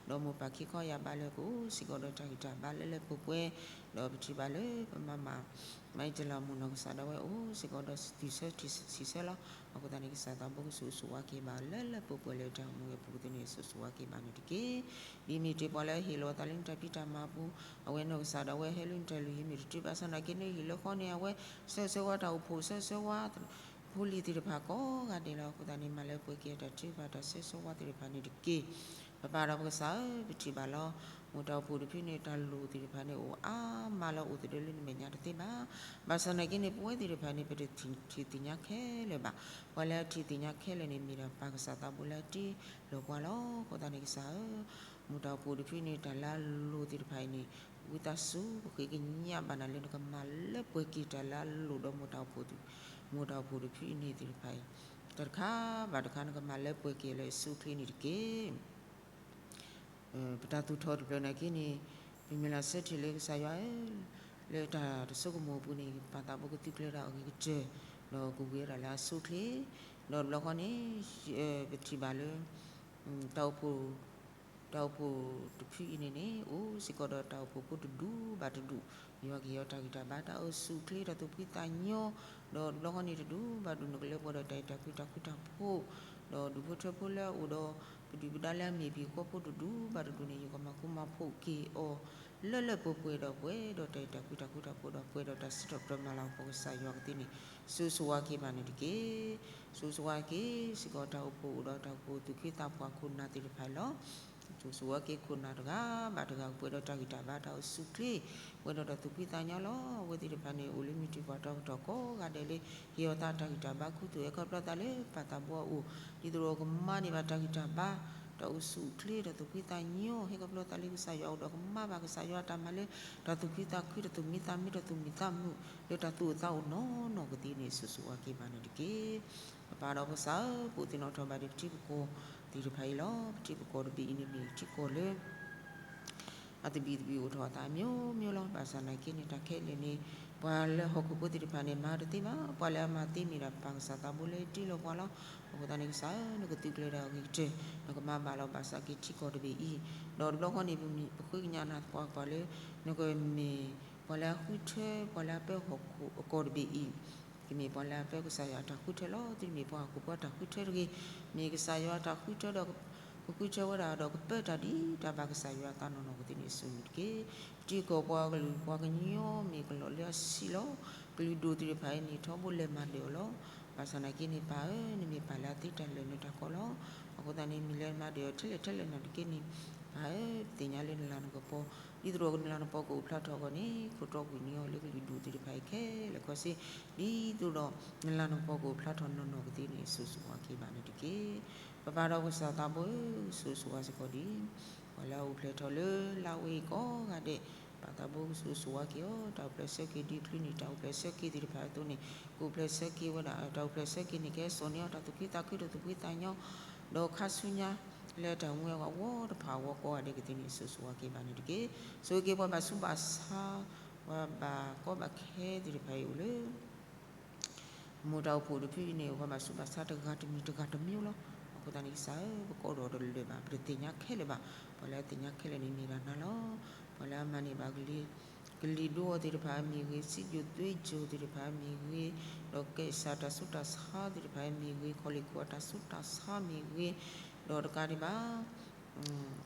ဒီးမိၢ်ပၢ်ခံခီယၢ်ဘါလၢကအိၣ်စ့ၢ်ကီးဒီးတၢ်ဂံၢ်တၢ်ဘါလၢလၢပှဲၤပှဲၤ, ဒီးပထံၣ်ဘၣ်လၢပမၤမး မၤအံးတလးမူနီၢ်ကစၢ်ဒၣ်ဝဲအိၣ်စ့ၢ်ကီးဒီးသွံၣ်ဆၢထံၣ်ဆၢလီၤ. အဃိသတးန့ၣ် ကစၢ်သးဘိကဆိၣ်ဂ့ၤဆိၣ်ဝါက့ၤဘၣ် လၢလၢပှဲၤပှဲၤလၢတၢ်အိၣ်မူဝဲပူၤသ့ၣ်န့ၣ် ဆိၣ်ဂ့ၤဆိၣ်ဝါက့ၤဘၣ်န့ၣ်တက့ၢ်. ဒ်မ့ၢ်တ့ၢ်ပှၤလၢဟ့ၣ်လီၤအသးလၢနတၢ်ဖံးတၢ်မၤအပူၤ, အဝဲနီၢ်ကစၢ်ဒၣ်ဝဲဟဲလၢနတၢ်လုၢ်ဟံၣ်မ့ၢ်တတုၤဘၣ်ဆၣ်သနာ်က့န့ၣ် ဟ့ၣ်လၢဃီန့ၣ် အဝဲ ဆၢဂ့ၤဆၢဝါတၢ်အိၣ်ဖှိၣ်ဆၢဂ့ၤဆၢဝါ ဖိလံၤသ့ၣ်တဖၣ်ကိးဂၤဒဲးလီၤ. အဃိသတးန့ၣ် မၤလၢပှဲၤက့ၤအတၢ်ထုကဖၣ်တၢ်ဆၢဂ့ၤဆၢဝါသ့ၣ်တဖၣ်န့ၣ်တက့ၢ်. ပပၢ်ဒီးပကစၢ်ဧၢ, ပထံၣ်ဘၣ်လီၤ. မိၢ်တၢ်အိၣ်ဖှိၣ်တဖုန့ၣ် တၢ်လိၣ်သ့ၣ်တဖၣ်န့ၣ် အိၣ်အါမးလၢအိၣ်သဒၢလၢနမဲာ်ညါတသ့ဘၣ်. ဘၣ်ဆၣ်သနာ်က့န့ၣ် ပဝဲသ့ၣ်တဖၣ်န့ၣ် ပတထံၣ်သ့ၣ်ညါခဲလၢာ်ဘၣ်. ပှၤလၢအထံၣ်သ့ၣ်ညါခဲလၢာ်န့ၣ် မ့ၢ်ဒၣ်ပၢ်ကစၢ်သးဘိလၢအတ့လီၤပှၤလီၤ. အဃိသတးန့ၣ်ကစၢ်ဧၢ, မိၢ်တၢ်အိၣ်ဖှိၣ်တဖုန့ၣ် တၢ်လၢအလိၣ်သ့ၣ်တဖၣ်အံၤန့ၣ် ဝံသးစူၤ ပဃ့ကညးဘၣ်နၤလၢနကမၤလၢပှဲၤက့ၤတၢ်လၢအလိၣ်ဒီးမိၢ်တၢ်အိၣ်ဖှိၣ် မိၢ်တၢ်အိၣ်ဖှိၣ်တဖုအံၤန့ၣ်သ့ၣ်တဖၣ်အံၤ တၢ်တခါဘၣ်တခါ နကမၤလၢပှဲၤက့ၤလၢအဆူၣ်အိၣ်ချ့န့ၣ်တက့ၢ်. ပတၢ်သူၣ်ထီၣ်တဖျၢၣ်နာ်က့န့ၣ် ပမ့ၢ်လၢဆၢထၢၣ်လၢကစၢ်ယွၤဧၢ, လၢတၢ်တစိကမီၤအပူၤန့ၣ် ပၢ်သးဘိကသုကျဲၤတၢ်အဂ့ၤကတၢၢ်, ဒီးကဝံၤဝဲဒၣ်လၢအဆူၣ်အိၣ်ချ့, ဒီးတဘျီဃီန့ၣ် ပထံၣ်ဘၣ်လၢ တၢ်အိၣ်ဖှိၣ် တၢ်အိၣ်ဖှိၣ်တဖုအံၤန့ၣ်န့ၣ် အိၣ်စ့ၢ်ကီးဒီးတၢ်အိၣ်ဖှိၣ်ဖိတဒူၣ်ဘၣ်တဒူၣ်, ယွၤကဟ့ၣ်အီၤတၢ်ဂံၢ်တၢ်ဘါ တၢ်အိၣ်ဆူၣ်အိၣ်ချ့ တၢ်သူၣ်ဖှံသးညီ, ဒီးတဘျီဃီန့ၣ်တဒူၣ်ဘၣ်ဒူၣ် နကလၢပှဲၤဒီးတၢ်အဲၣ်တၢ်ကွံတၢ်ဃူတၢ်ဖိး, ဒီးဒူၣ်ဖိထၢဖိလၢအအိၣ်ဒီး ပဒုၣ်ပဒါလၢအမ့ၢ်ပှၤဟံၣ်ဖိဃီဖိတဒူၣ်ဘၣ်တဒူၣ်န့ၣ် ယကမၤဃူမၤဖိးက့ၤအီၤ လၢလၢပှဲၤပှဲၤဒီးပှဲၤဒီးတၢ်အဲၣ်တၢ်ကွံတၢ်ဃူတၢ်ဖိးဒီးပှဲၤဒီးတၢ်စံးထီၣ်ပတြၢၤမၤလၤကပီၤကစၢ်ယွၤကသ့န့ၣ် ဆိၣ်ဂ့ၤဆိၣ်ဝါက့ၤဘၣ်န့ၣ်တက့ၢ်. ဆိၣ်ဂ့ၤဆိၣ်ဝါက့ၤစ့ၢ်ကီး တၢ်အိၣ်ဖှိၣ်အိၣ်ဒီးတၢ်အိၣ်ဖှိၣ်သူၣ်က့သးပှၢ်ခိၣ်နၢ်သ့ၣ်တဖၣ်လီၤ. ဆိၣ်ဂ့ၤဆိၣ်ဝါက့ၤခိၣ်နၢ်တဂၤဘၣ်တဂၤ ကပှဲၤဒီးတၢ်ဂံၢ်တၢ်ဘါ တၢ်အိၣ်ဆူၣ်အိၣ်ချ့, ပှဲၤဒီးတၢ်သူၣ်ဖှံသးညီလီၤ. အဝဲသ့ၣ်တဖၣ်န့ၣ် အိၣ်လၢမုၢ်တ့ၢ်ပှၢ်တီကတီၢ်ကိးဂၤဒဲးလၢ ဟ့ၣ်အီၤသးတၢ်ဂံၢ်တၢ်ဘါခူသူၣ်ဟဲခီဖျိသးလၢပၢ်သးဘိအအိၣ်, ဒ်သိးဒီးကမၤန့ၢ်ဘၣ်တၢ်ဂံၢ်တၢ်ဘါ တၢ်အိၣ်ဆူၣ်အိၣ်ချ့ တၢ်သူၣ်ဖှံသးညီ ဟဲခီဖျိသးလၢကစၢ်ယွၤအအိၣ်ဒီး ကမၤဘၣ်ကစၢ်ယွၤအတၢ်မၤလၢ တၢ်သူၣ်ဖှံသးခု တၢ်သူၣ်မံသးမုာ် တၢ်သူၣ်မံသးမုာ် လၢတၢ်သူၣ်အိၣ်သးအိၣ်နီၢ်နီၢ်ကသ့န့ၣ် ဆိၣ်ဂ့ၤဆိၣ်ဝါက့ၤဘၣ်န့ၣ်တက့ၢ်. ပပၢ်ဒီးပကစၢ်ဧၢ, ပအိၣ်သ့ၣ်နီၣ်ထီၣ်ဘၣ်ဒံးပထံပကီၢ်သ့ၣ်တဖၣ်အံၤလီၤ. ပထံပကီၢ်တဘ့ၣ်အံၤန့ၣ်မ့ၢ်ထံကီၢ်လၢ အသဘံၣ်သဘုၣ်အိၣ်ထီၣ်အသးမျိုးမျိုးလီၤ. ဘၣ်ဆၣ်သနာ်က့န့ၣ် တၢ်ခဲလၢာ်န့ၣ် ပှၤလၢဟီၣ်ခိၣ်ဖိသ့ၣ်တဖၣ်န့ၣ် မၤတသ့ဘၣ်. ပှၤလၢအမၤသ့မ့ၢ်ဒၣ်ပၢ်ကစၢ်သးဘိလၢတ့လီၤပှၤလီၤ. အဃိသတးန့ၣ်ကစၢ်ဧၢ, နကသုကျဲၤတၢ်အဂ့ၤကတၢၢ်, နကမၤဘၣ်လီၤဘၣ်စးက့ၤထံကီၢ်တဘ့ၣ်အံၤ, ဒီးတဘျီဃီန့ၣ် ပဃ့ကညးနၤသပှၢ်ပှၢ်လၢ နကမ့ၢ်ပှၤလၢအဃုထၢ ပှၤလၢအပၢဟီၣ်ခိၣ်အကီၢ်တဘ့ၣ်အံၤ, ကမ့ၢ်ပှၤလၢအပၢကစၢ်ယွၤအတၢ်ဃုထၢလီၤ. သုတမ့ၢ်ပှၤဟီၣ်ခိၣ်ဖိအတၢ်ဃုထၢတဂ့ၤ, မ့ၢ်ကစၢ်ယွၤအတၢ်ဃုထၢဒီး ကဃုထၢဝဲဒၣ်ဒီးကပၢတၢ်ဒ်တၢ်ဘၣ်ကစၢ်ယွၤအသးနီၢ်နီၢ်ကသ့န့ၣ် ဆိၣ်ဂ့ၤန့ၣ်တက့ၢ်. ထံကီၢ်ပှၤကလုာ်ပှၤကညီမ့ၢ်ကလီၤလၢအဆံးလီၤ. ကလုာ်ဒူၣ်သ့ၣ်တဖၣ်အံၤန့ၣ် ထီဘိလဲၤမၤဒၢးအီၤလီၤ. ဘၣ်ဆၣ်သနာ်က့န့ၣ် ပၢ်ဧၢ, နမ့ၢ်ပၢ်လၢအသ့တၢ်လၢာ်လၢတၢ်ကီလီၤ. အဃိသတးန့ၣ် မ့ၢ်လဲၤမၤဒၢးအီၤထဲလဲၣ်ထဲလဲၣ်နာ်သက့န့ၣ်, ပၢ်ဧၢ, ပသ့ၣ်ညါလၢနလၤနကပီၤ, ဒ်သိးဒီးနလၤနကပီၤကအိၣ်ဖျါထီၣ်အဂီၢ်န့ၣ် ခိၣ်တီကွံာ်န့ၢ်အီၤလၢကလုာ်ဒူၣ်သ့ၣ်တဖၣ်အံၤခဲလၢာ်ခဲဆ့, ဒ်သိးဒီးနလၤနကပီၤကအိၣ်ဖျါထီၣ်နီၢ်နီၢ်ကသ့န့ၣ် ဆိၣ်ဂ့ၤဆိၣ်ဝါက့ၤဘၣ်န့ၣ်တက့ၢ်. ပပၢ်ဒီးကစၢ်သးဘိဧၢ, ကဆိၣ်ဂ့ၤဆိၣ်ဝါစ့ၢ်ကီးဒံး ပှၤလၢအအိၣ်ဖျဲၣ်ထီၣ်လၢလါဝဲအံၤကိးဂၤဒဲး, ပၢ်သးဘိကဆိၣ်ဂ့ၤဆိၣ်ဝါက့ၤအီၤ, တၢ်အိၣ်ဖျဲၣ်ဆၢက့ၤဒုးချုးန့ၣ် တၢ်အိၣ်ဖျဲၣ်ဆၢက့ၤသ့ၣ်တဖၣ်အသိးန့ၣ် ကအိၣ်ဖျဲၣ်ဆၢက့ၤဝဲဒၣ် တၢ်အိၣ်ဖျဲၣ်ဆၢက့ၤန့ၣ် ကဟဲစိာ်န့ၢ်အီၤတၢ်သူၣ်ခုသးခု တၢ်သူၣ်ဖှံသးညီ, ဒီးခါဆူညါ လၢတၢ်မူအဂီၢ်တဖၣ်အဂီၢ်ကိးဂၤဒဲးကသ့န့ၣ် ကဆိၣ်ဂ့ၤဆိၣ်ဝါက့ၤဘၣ်န့ၣ်တက့ၢ်. ဆိၣ်ဂ့ၤက့ၤပှၤဘၣ်ဆူးဘၣ်ဆါ, ပှၤဘၣ်ကီဘၣ်ခဲသ့ၣ်တဖၣ်အံၤအိၣ်လၢ မိၢ်တၢ်အိၣ်ဖှိၣ်တဖုအံၤန့ၣ် ပှၤဘၣ်ဆူးဘၣ်ဆါတဂၤတမံၤတဂၤတမံၤလီၤ. အဃိသတးန့ၣ် ကစၢ်ဧၢ, ပကိးဒီးတလၢာ်ဘၣ်, ပတသ့ၣ်ညါခဲလၢာ်ဘၣ်. ပှၤလၢအသ့ၣ်ညါခဲလၢာ်န့ၣ်မ့ၢ်ဒၣ်နၤလီၤ. ပှၤလၢအမၤန့ၢ်ဘၣ်ကလံၤ, ကလံၤဒိအီၤသ့ၣ်တဖၣ်အမ့ၢ်ဂ့ၤ, စံယိၣ်သွ့ယိၣ်သ့ၣ်တဖၣ်အမ့ၢ်ဂ့ၤ, ဒီးကဲစၢ်တၢ်ဆူးတၢ်ဆါသ့ၣ်တဖၣ်အမ့ၢ်ဂ့ၤ, ခီလ့ၣ်ခိၣ်အတၢ်ဆူးတၢ်ဆါမ့ၢ်ဂ့ၤ, ဒီးတကးဒံးဘၣ်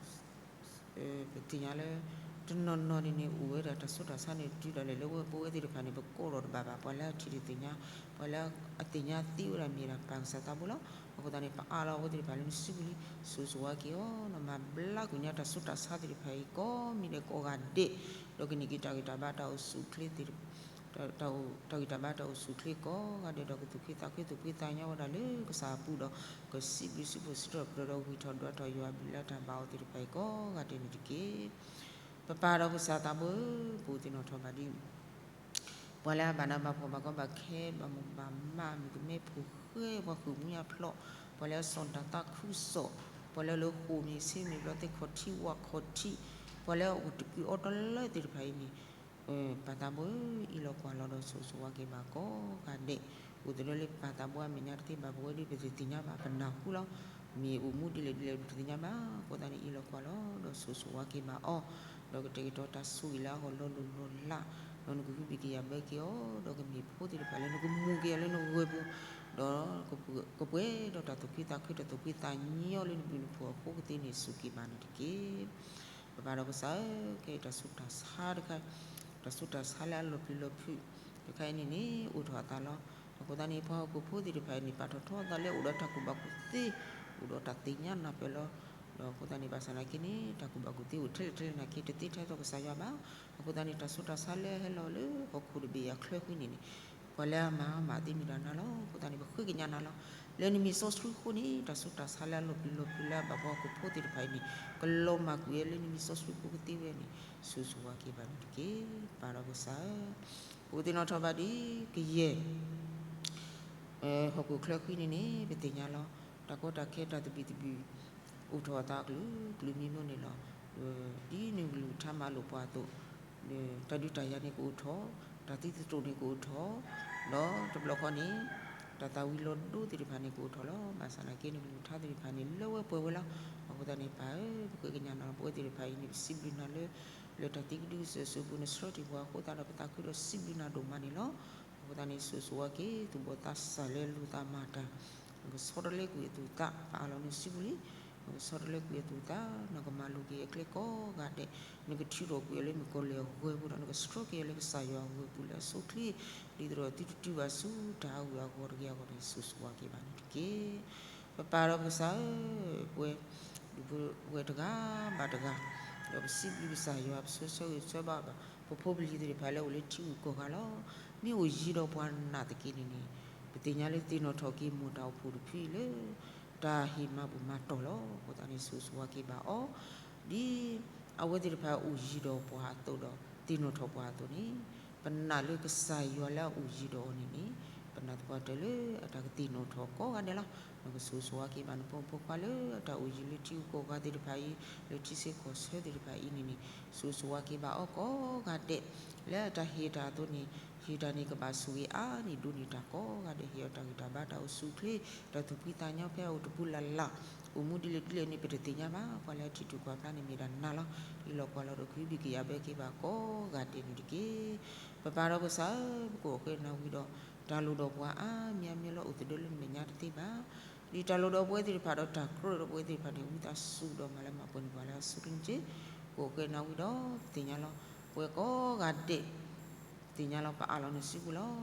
ပသ့ၣ်ညါလၢ တနီၤနီၤန့ၣ်န့ၣ် အိၣ်ဝဲဒၣ်တၢ်ဆူးတၢ်ဆါန့ၣ် တုၤဒၣ်လဲာ်လၢပဝဲသ့ၣ်တဖၣ်န့ၣ် ပကိးဒီးတဘၣ်ဘၣ်. ပှၤလၢအထံၣ်တသ့ၣ်ညါ, ပှၤလၢအသ့ၣ်ညါသ့ဝဲဒၣ်မ့ၢ်ဒၣ်ပၢ်ကစၢ်သးဘိလီၤ. အဃိသတးန့ၣ် ပအးလီၤအဝဲသ့ၣ်တဖၣ်လၢနစုပူၤလံ, ဆိၣ်ဂ့ၤဆိၣ်ဝါက့ၤအီၤ, မၤဘျါကွံာ်ညါတၢ်ဆူးတၢ်ဆါသ့ၣ်တဖၣ်အံၤ ကိးမံၤဒဲးကိးဂၤဒဲး, ဒီးကန့ၢ်က့ၤတၢ်ဂံၢ်တၢ်ဘါတၢ်အိၣ်ဆူၣ်အိၣ်ချ့သ့ၣ် တၢ်ဂံၢ်တၢ်ဘါတၢ်အိၣ်ဆူၣ်အိၣ်ချ့ကိးဂၤဒဲးဒီး ကသူၣ်ခုသးခုသူၣ်ဖှံသးညီဝဲဒၣ်လၢကစၢ်အပူၤဒီး ကစံးဘျုးစံးဖှိၣ်စံးထီၣ်ပတြၢၤဒီးဂံၢ်ထီၣ်ဒွးထီၣ်ယွၤအဘျုးလၢတၢ်ဘၣ်အီၤသ့ၣ်တဖၣ်အံၤကိးဂၤဒဲးန့ၣ်တက့ၢ်. ပပၢ်ဒီးကစၢ်သးဘိဧၢ, ပအိၣ်သ့ၣ်နီၣ်ထီၣ်ဘၣ်ဒ် ပှၤလၢအဘၣ်နးဘၣ်ဖှီၣ်ဘၣ်ကီဘၣ်ခဲ ဘၣ်မိၢ်ဘၣ်မး မုၣ်ကမဲဖိဃဲ ပှၤဃုာ်မူယါဖျိး, ပှၤလၢအစီၣ်တၢ်သးခုကစီၣ်, ပှၤလၢလၢဃိာ်မ့ၢ်ဆ့မ့ၢ်ဘျီသ့ၣ်ခီၣ်ထံးဝၣ်ခီၣ်ထံး, ပှၤလၢအအိၣ်တကုၤအီတလၢသ့ၣ်တဖၣ်အံၤန့ၣ် ပၢ်သးဘိဧၢ, အ့ၣ်လိာ်ကွၢ်လီၤဒီးဆိၣ်ဂ့ၤဆိၣ်ဝါက့ၤဘၣ်ကိးဂၤဒဲး, အိၣ်သဒၢလၢပၢ်သးဘိအမဲာ်ညါတသ့ဘၣ် ပဝဲဒၣ်ပတသ့ၣ်ညါဘၣ် ပနၢ်ဟူလီၤ. မ့ၢ်အိၣ်မူဒ်လဲၣ်ဒ်လဲၣ်ပတသ့ၣ်ညါဘၣ်. အဃိသတးန့ၣ် အ့ၣ်လိာ်ကွၢ်လီၤဒီးဆိၣ်ဂ့ၤဆိၣ်ဝါက့ၤဘၣ်အီၤ, ဒီးကတဲာ်ကတီၤတၢ်ဆိၣ်ဂ့ၤလၢအဂီၢ်လီၤလိၢ်လီၤလး, ဒီးနကဟုဘံၣ်ကယာ်ဘၢက့ၤအီၤ, ဒီးကမ့ၢ်ဖိသ့ၣ်တဖၣ်လၢနကမူၤက့ၤအီၤလၢနဂီၢ်ပူၤ, ဒီးကပှဲၤဒီးတၢ်သူၣ်ခုသးခု တၢ်သူၣ်ဖှံသးညီလၢနဘျုးနဖှိၣ်အဃိကသ့န့ၣ် စူၢ်က့ၤဘၣ်န့ၣ်တက့ၢ်. ပပၢ်ဒီးကစၢ်ဧၢ, ခဲအံၤတၢ်ဆူးတၢ်ဆါတခါ, တၢ်ဆူးတၢ်ဆါလၢအလီၤပျံၤလီၤဖုးတခါအံၤန့ၣ်န့ၣ် အိၣ်ထီၣ်အသးလီၤ. အဃိသတးန့ၣ် ပှၤဟီၣ်ခိၣ်ဖိသ့ၣ်တဖၣ်အံၤန့ၣ် ပာ်ထီၣ်ထီအသးလၢအိၣ်ဒီးတၢ်ကူၣ်ဘၣ်ကူၣ်သ့, အိၣ်ဒီးတၢ်သ့ၣ်ညါနၢ်ပၢၢ်လီၤ. ဒီးအဃိသတးန့ၣ် ဘၣ်ဆၣ်သနာ်က့န့ၣ် တၢ်ကူၣ်ဘၣ်ကူၣ်သ့အိၣ်ထဲလဲၣ်ထဲလဲၣ်နာ်က့ တသ့ထဲသိးကစၢ်ယွၤဘၣ်. အဃိသတးန့ၣ် တၢ်ဆူးတၢ်ဆါလၢဟဲလီၤလၢဟီၣ်ခိၣ်တဘ့ၣ်အချၢဃီန့ၣ်န့ၣ် ပှၤလၢအမၤအီၤမၤသ့မ့ၢ်ဒၣ်နၤလီၤ. အဃိသတးန့ၣ် ပဃ့ကညးနၤလီၤ. လၢနမံၤစီဆှံအဃိန့ၣ် တၢ်ဆူးတၢ်ဆါလၢအလီၤပျံၤလီၤဖုးလၢအဘၣ်ပှၤဟီၣ်ခိၣ်ဖိသ့ၣ်တဖၣ်အံၤန့ၣ် ကလီၤမၢ်ကွံာ်ဝဲလၢနမံၤစီဆှံအဃိကသ့ဝဲန့ၣ် ဆိၣ်ဂ့ၤဆိၣ်ဝါက့ၤဘၣ်န့ၣ်တက့ၢ်. ပၢ်ဒီးကစၢ်ဧၢ, ပအိၣ်သ့ၣ်နီၣ်ထီၣ်ဘၣ်ဒ်ကယဲၢ် ဟီၣ်ခိၣ်ချၢဃီန့ၣ်န့ၣ် ပသ့ၣ်ညါလီၤ. တၢ်ကီတၢ်ခဲတၢ်သဘံၣ်သဘုၣ် အိၣ်ထီၣ်အသးကလုာ်ကလုာ်မံၤမံၤန့ၣ်လီၤ. ဒ်နကလုၢ်ကထါမၤလိာ်ပှၤအသိး, တၢ်ဒုးတၢ်ယၤန့ၣ်ကအိၣ်ထီၣ်, တၢ်သံသတြိာ်န့ၣ်ကအိၣ်ထီၣ်, ဒီးတဘျီဃီန့ၣ် တၢ်သၣ်ဝံၤလီၤဒိသ့ၣ်တဖၣ်န့ၣ်ကအိၣ်ထီၣ်လီၤ. ဘၣ်ဆၣ်သနာ်က့နကလုၢ်ကထါသ့ၣ်တဖၣ်န့ၣ် လၢဝဲပှဲၤဝဲလီၤ. အဃိသတးန့ၣ် ပၢ်ဧၢ, ပဃ့ကညးနၤလီၤ. ပဝဲသ့ၣ်တဖၣ်အံၤန့ၣ် ပစံးဘျုးနၤလၢ လၢတၢ်သံကဒုကစၢၢ်အပူၤ နဆှၢတ့ၢ်ပှၤအဃိသတးဒီး ပသးခုဒီးစံးဘျုးနၤဒိၣ်မးန့ၣ်လီၤ. အဃိသတးန့ၣ် ဆိၣ်ဂ့ၤဆိၣ်ဝါက့ၤ သူၣ်ဘီၣ်သးစၢ်လၢအလိၣ်သးမၤတၢ်, နကဆီတလဲကွံာ်အသူၣ်သး ပအၢၣ်လီၤနစုပူၤလံ. နကဆီတလဲကွံာ်အသူၣ်သး, နကမၤလိာ်က့ၤအကျဲကိးဂၤဒဲး, နကထုးထီၣ်ကွံာ်အီၤလၢမုၣ်ကီၤလံၢ်အဂီၤပူၤဒီး နကဆှၢက့ၤအီၤလၢကစၢ်ယွၤအဂီၤပူၤလၢအဆိအချ့, ဒ်သိးဒီးသုတတုၤဘၣ်ဆူတၢ်အဂ့ၤအဂီၢ်တဂ့ၤအဂီၢ်န့ၣ် ဆိၣ်ဂ့ၤဆိၣ်ဝါက့ၤဘၣ်န့ၣ်တက့ၢ်. ပပၢ်ဒီးပကစၢ်ဧၢ, ပဝဲ ဒူပဝဲတဂၤဘၣ်တဂၤ, ဒီးပစံးဘျုးကစၢ်ယွၤ ပဆၢဂ့ၤဆၢဝါဘၣ် ပဖိပလံၤသ့ၣ်တဖၣ်လၢအိၣ်လၢထံဂုၤကီၢ်ဂၤလီၤ. မ့ၢ်အိၣ်ယံၤဒီးပှၤနာ်သက့န့ၣ်န့ၣ်, ပသ့ၣ်ညါလၢသ့ၣ်နီၣ်ထီၣ်က့ၤမိၢ်တၢ်အိၣ်ဖှိၣ်တဖုအံၤလၢ တၢ်ဟ့ၣ်မၤဘူၣ်မၤတီၢ်လီၤ. အဃိသတးန့ၣ် ဆိၣ်ဂ့ၤဆိၣ်ဝါက့ၤဘၣ်အီၤ, ဒ်အဝဲသ့ၣ်တဖၣ်အိၣ်ယံၤဒီးပှၤအသိးဒီး သ့ၣ်နီၣ်ထီၣ်ပှၤအသိးန့ၣ်, ပနာ်လၢကစၢ်ယွၤလၢအအိၣ်ယံၤဒီးအီၤန့ၣ်န့ၣ်, ပနာ်သပှၢ်တၢၢ်လၢအတၢ်ကသ့ၣ်နီၣ်ထီၣ်ကိးဂၤဒဲးလီၤ. နကဆိၣ်ဂ့ၤဆိၣ်ဝါက့ၤဘၣ်နဖိမုၣ်ဖိခွါလၢအတၢ်အိၣ်ယံၤလၢထံဂုၤကီၢ်ဂၤသ့ၣ်တဖၣ်အံၤ, လၢထံဆၢကီၢ်ဆၢသ့ၣ်တဖၣ်အံၤန့ၣ်န့ၣ်, ဆိၣ်ဂ့ၤဆိၣ်ဝါက့ၤဘၣ်အီၤကိးဂၤဒဲး, လၢအတၢ်ဟ့ၣ်တၢ်အသိးန့ၣ်, ဟ့ၣ်တၢ်န့ၣ်ကဘၣ်ဆိၣ်ဂ့ၤအါန့ၢ်ဒိးန့ၢ်တၢ်ကိးဂၤဒဲး, ဟ့ၣ်အီၤတၢ်ဂံၢ်တၢ်ဘါတၢ်အိၣ်ဆူၣ်အိၣ်ချ့, တၢ်သူၣ်ဖှံသးညီဖဲအအိၣ်တပူၤလၢ်လၢ်, အိၣ်မူဒ်လဲၣ်ဒ်လဲၣ်န့ၣ် ပတသ့ၣ်ညါဘၣ်. ပှၤလၢအထံၣ်ထူၣ်ကွၢ်ဖျါန့ၣ်မ့ၢ်ဒၣ်နၤလီၤ. အ့ၣ်လိာ်ကွၢ်လီၤဒီးကဟုဘံၣ်ကယာ်ဘၢက့ၤဘၣ်ကိးဂၤဒဲးန့ၣ်တက့ၢ်. ပပၢ်ဒီးကစၢ်ဧၢ, ပကိးဃဲနၤဝံၤဒီး တၢ်လိၣ်ဒီးပှၤအါမံၤအါမံၤလၢအိၣ်သဒၢလၢနမဲာ်ညါတသ့ဘၣ်. ဒ်တၢ်လိၣ်ဒီးပဝဲသ့ၣ်တဖၣ်ဒီးတၢ်ကြၢးဒီးပဝဲသ့ၣ်တဖၣ်န့ၣ် ဝံသးစူၤဒီးမၤလၢမၤပှဲၤန့ၢ်ပှၤလၢအဆိအချ့န့ၣ်တက့ၢ်. ပကိးဃဲနၤဝံၤဒီး ပသ့ၣ်ညါလီၤ. ပဝဲကိးဂၤဒဲး သ့ၣ်ညါလီၤ ပအၢၣ်လီၤနစုပူၤလီၤ.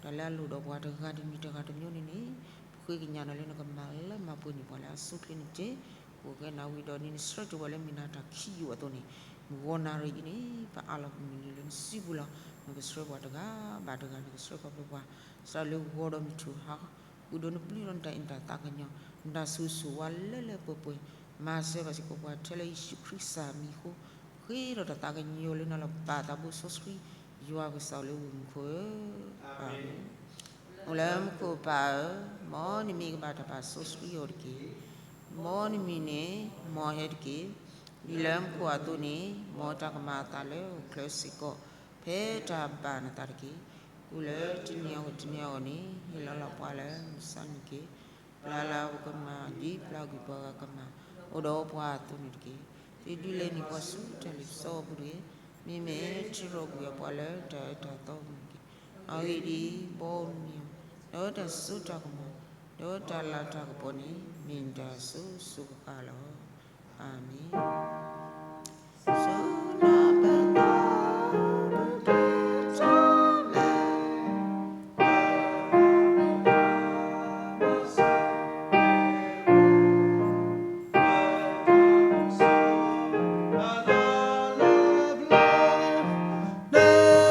တၢ်လၢအလိၣ်ဒီးပှၤတဂၤတမံၤတဂၤတမံၤန့ၣ်န့ၣ်, ပဃ့ကညးနၤလၢနကမၤလၢမၤပှဲၤန့ၢ်ပှၤလၢအဆိအချ့န့ၣ်တက့ၢ်. ပကိးဃဲနၤဝံၤဒီးန့ၣ် နဆှၢတ့ၢ်ပှၤလၢမုၢ်နၤတၢ်ခံးယိာ်အသိးန့ၣ်, မုၢ်ဂီၤနၣ်ရံၣ်အံၤန့ၣ် ပအၢၣ်လီၤပမုၢ်နံၤလၢနစုပူၤလီၤ. နကဆှၢပှၤတဂၤဘၣ်တဂၤ, နကဆှၢခီဖျိပှၤ စးလၢဂီၤဒီးမုၢ်ထူၣ်ဟါ ဃုာ်ဒီးနပျုၢ်ဒီးနတၢ်အဲၣ်တၢ်သးကညီၤ, နတၢ်ဆိၣ်ဂ့ၤဆိၣ်ဝါလၢလၢပှဲၤပှဲၤ, မၤစၢၤဘၣ်စ့ၢ်ကီးပှၤထဲလၢယ့ၣ်ၡူးခရံာ်ကစၢ်မံၤအဃိ, ဃ့ဒီးတၢ်သးကညီၤလၢနၤလီၤ. ပၢ်သးဘိစီဆှံ, ယွၤကစၢ်လၢဝ့ၢ်မူခိၣ်ဧၢ, အၤမ့ၣ်. အိၣ်လၢမူခိၣ်ပၢ်ဧၢ, မ်နမံၤကဘၣ်တၢ်ဘၣ်စီဆှံအီၤတက့ၢ်. မ်နမံၤန့ၣ် မ်ဟဲတက့ၢ်. ဒ်လၢမူခိၣ်အသိးန့ၣ်, မ်တၢ်ကမၤအသးလၢဟီၣ်ခိၣ်ချၢစ့ၢ်ကီး, ဖဲတၢ်ဘၣ်နသးတက့ၢ်. ကိၣ်လၢတနံၤအဂီၢ်တနံၤအဂီၢ်န့ၣ်, ဟ့ၣ်လီၤလီၤပှၤလၢမုၢ်ဆါနံၤတက့ၢ်. ပျၢ်လၢပကမၤဒ်ပျၢ်ကွံာ်ပှၤဂၤကမၤ, အိၣ်ဒီးပှၤအသိးန့ၣ်တက့ၢ်. သုဒုးလဲၤနုာ်ပှၤဆူတၢ်လ့ပစီအပူၤတဂ့ၤ. မ့မ့ၢ်ထုးထီၣ်ကွံာ်အပှၤလၢတၢ်အၢတၢ်သီအပူၤန့ၣ်တက့ၢ်. အဂ့ၢ်ဒ်အံၤ, ဘီမုၢ်, ဒီးတၢ်စိတၢ်ကမီၤ, ဒီးတၢ်လၤတၢ်ကပီၤန့ၣ်, မ့ၢ်နတၢ်အစိၤစိၤဃၣ်ဃၣ်လီၤ. အၤမ့ၣ်. န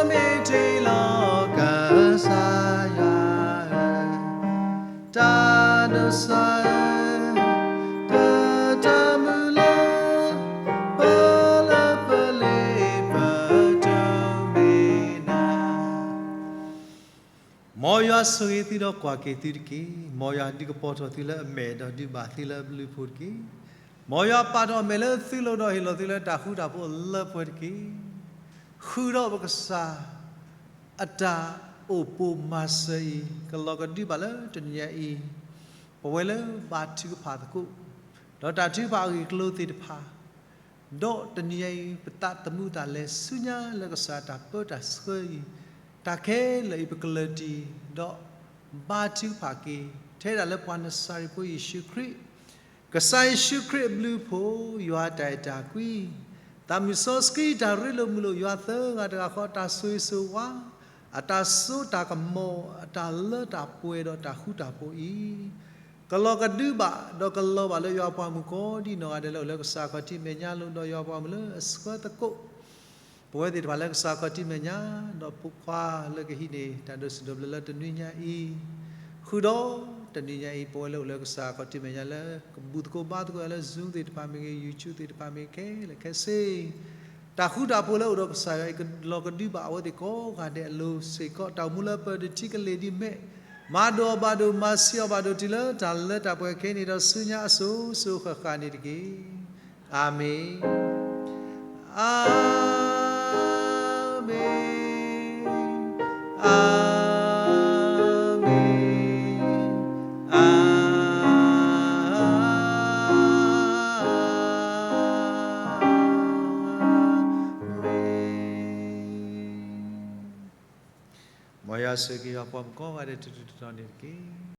မ့ၢ်တ့ၢ်လီၤကစၢ်ယွၤဧၢ, တၢ်ဒိးစၢ်ဧၢ, တၢ်တၢ်မုၢ်လၢ်, ပလၢပလ့ပတမ့ၢ်နၤ မ်ယွၤဆိၣ်ဂ့ၤသုဒီးကွၢ်က့ၤသုတက့ၢ်. မ်ယွၤဒုးကပီၤထီၣ်သုလၢအမဲာ်ဒီးဒုးဘၣ်သုလၢအဘျုးအဖှိၣ်တက့ၢ်. မ်ယွၤပာ်ထီၣ်အမဲာ်လၢသုလိၤဒီးဟ့ၣ်လီၤသုလၢတၢ်ဃူတၢ်ဖိးအလၢပှဲၤတက့ၢ်. ဃုာ်ဒီးပကစၢ် အတၢ်အိၣ်ပိာ်မၤစၢၤအံၤ ကလီၤကဒုဘၣ်လၢတနံၤညါအံၤ, ပဝဲလၢဘါထုကဖၣ်သကိး, ဒီးတၢ်ထုကဖၣ်အဂ့ၢ်အကျိၤသ့ၣ်တဖၣ် ဒီးတနံၤညါအံၤ ပသးသမူတၢ်လဲၤဆူညါလၢကစၢ်တၢ်ပၢတၢ်ဆှၢအံၤ, တၢ်ခဲလၢာ်အံၤပကလၢာ်တံၢ်, ဒီးဘါထုကဖၣ်က့ၤ ထဲဒၣ်လၢပှၤနစၤရ့းဖိယ့ၣ်ၡူးခရံာ်, ကစၢ်ယ့ၣ်ၡူးခရံာ်အဘျုးအဖှိၣ်, ယွၤတၢ်အဲၣ်တၢ်ကွံ, သးမုၢ်စီဆှံတၢ်ရ့လိာ်မုာ်လိာ်, ယွၤသၢဂၤတဂၤဃီအတၢ်ဆိၣ်ဂ့ၤဆိၣ်ဝါ, အတၢ်စိတၢ်ကမီၤ, အတၢ်လၢတၢ်ပှဲၤဒီးတၢ်ဃူတၢ်ဖိးအံၤ ကလီၤကဒုဘၣ်, ဒီးကလီၤဘၣ်လၢယွၤပှၤမုၣ်ကိးဒံနီၢ်ဂၤဒဲးလၢအိၣ်လၢကစၢ်ခီၣ်ထံးမဲာ်ညါလိၤ, ဒီးယွၤပှၤမုၣ်လၢအဆှၢသကိး ပဝဲသ့ၣ်တဖၣ်လၢကစၢ်ခီၣ်ထံးမဲာ်ညါ, ဒီးဖိခွါလၢကဟံးန့ၢ်တၢ်ဒိးစံၣ်ဒိးဘျၢလၢတနွံညါအံၤ, ဃုာ်ဒီးတနွံညါအံၤ ပဝဲလၢအိၣ်လၢကစၢ်ခီၣ်ထံးမဲာ်ညါလၢ ကဘူၣ်သကိးဘါသကိးယၤလၢ Zoom သ့ၣ်တဖၣ်မ့ၢ်ဂ့ၤ, YouTube သ့ၣ်တဖၣ်မ့ၢ်ဂ့ၤ, ခဲလၢာ်ခဲဆ့ တၢ်ဃူတၢ်ဖိးလၢအိၣ်ဒီးကစၢ်ယွၤအံၤ ကလီၤကဒုဘၣ်အဝဲသ့ၣ်ကိးဂၤဒဲးအလိၤစ့ၢ်ကီး, တၢ်အိၣ်မူလၢပၢၤတထံကလ့ၢ်ဒ်မဲး, မၤဒိၣ်အီၤဘၣ်ဒိၣ်, မၤဆံးအီၤဘၣ်ဒိၣ်တုၤလၢတၢ်လၢတၢ်ပှဲၤခဲအံၤန့ၣ်ဒီးဆူညါအစိၤစိၤဃၣ်ဃၣ်န့ၣ်တက့ၢ်. အၤမ့ၣ်, အၤမ့ၣ်, အၤမ့ၣ်, အၤမ့ၣ်. မ်ယွၤဆိၣ်ဂ့ၤက့ၤပှၤကိးဂၤဒဲးတတီၤတတီၤန့ၣ်တက့ၢ်.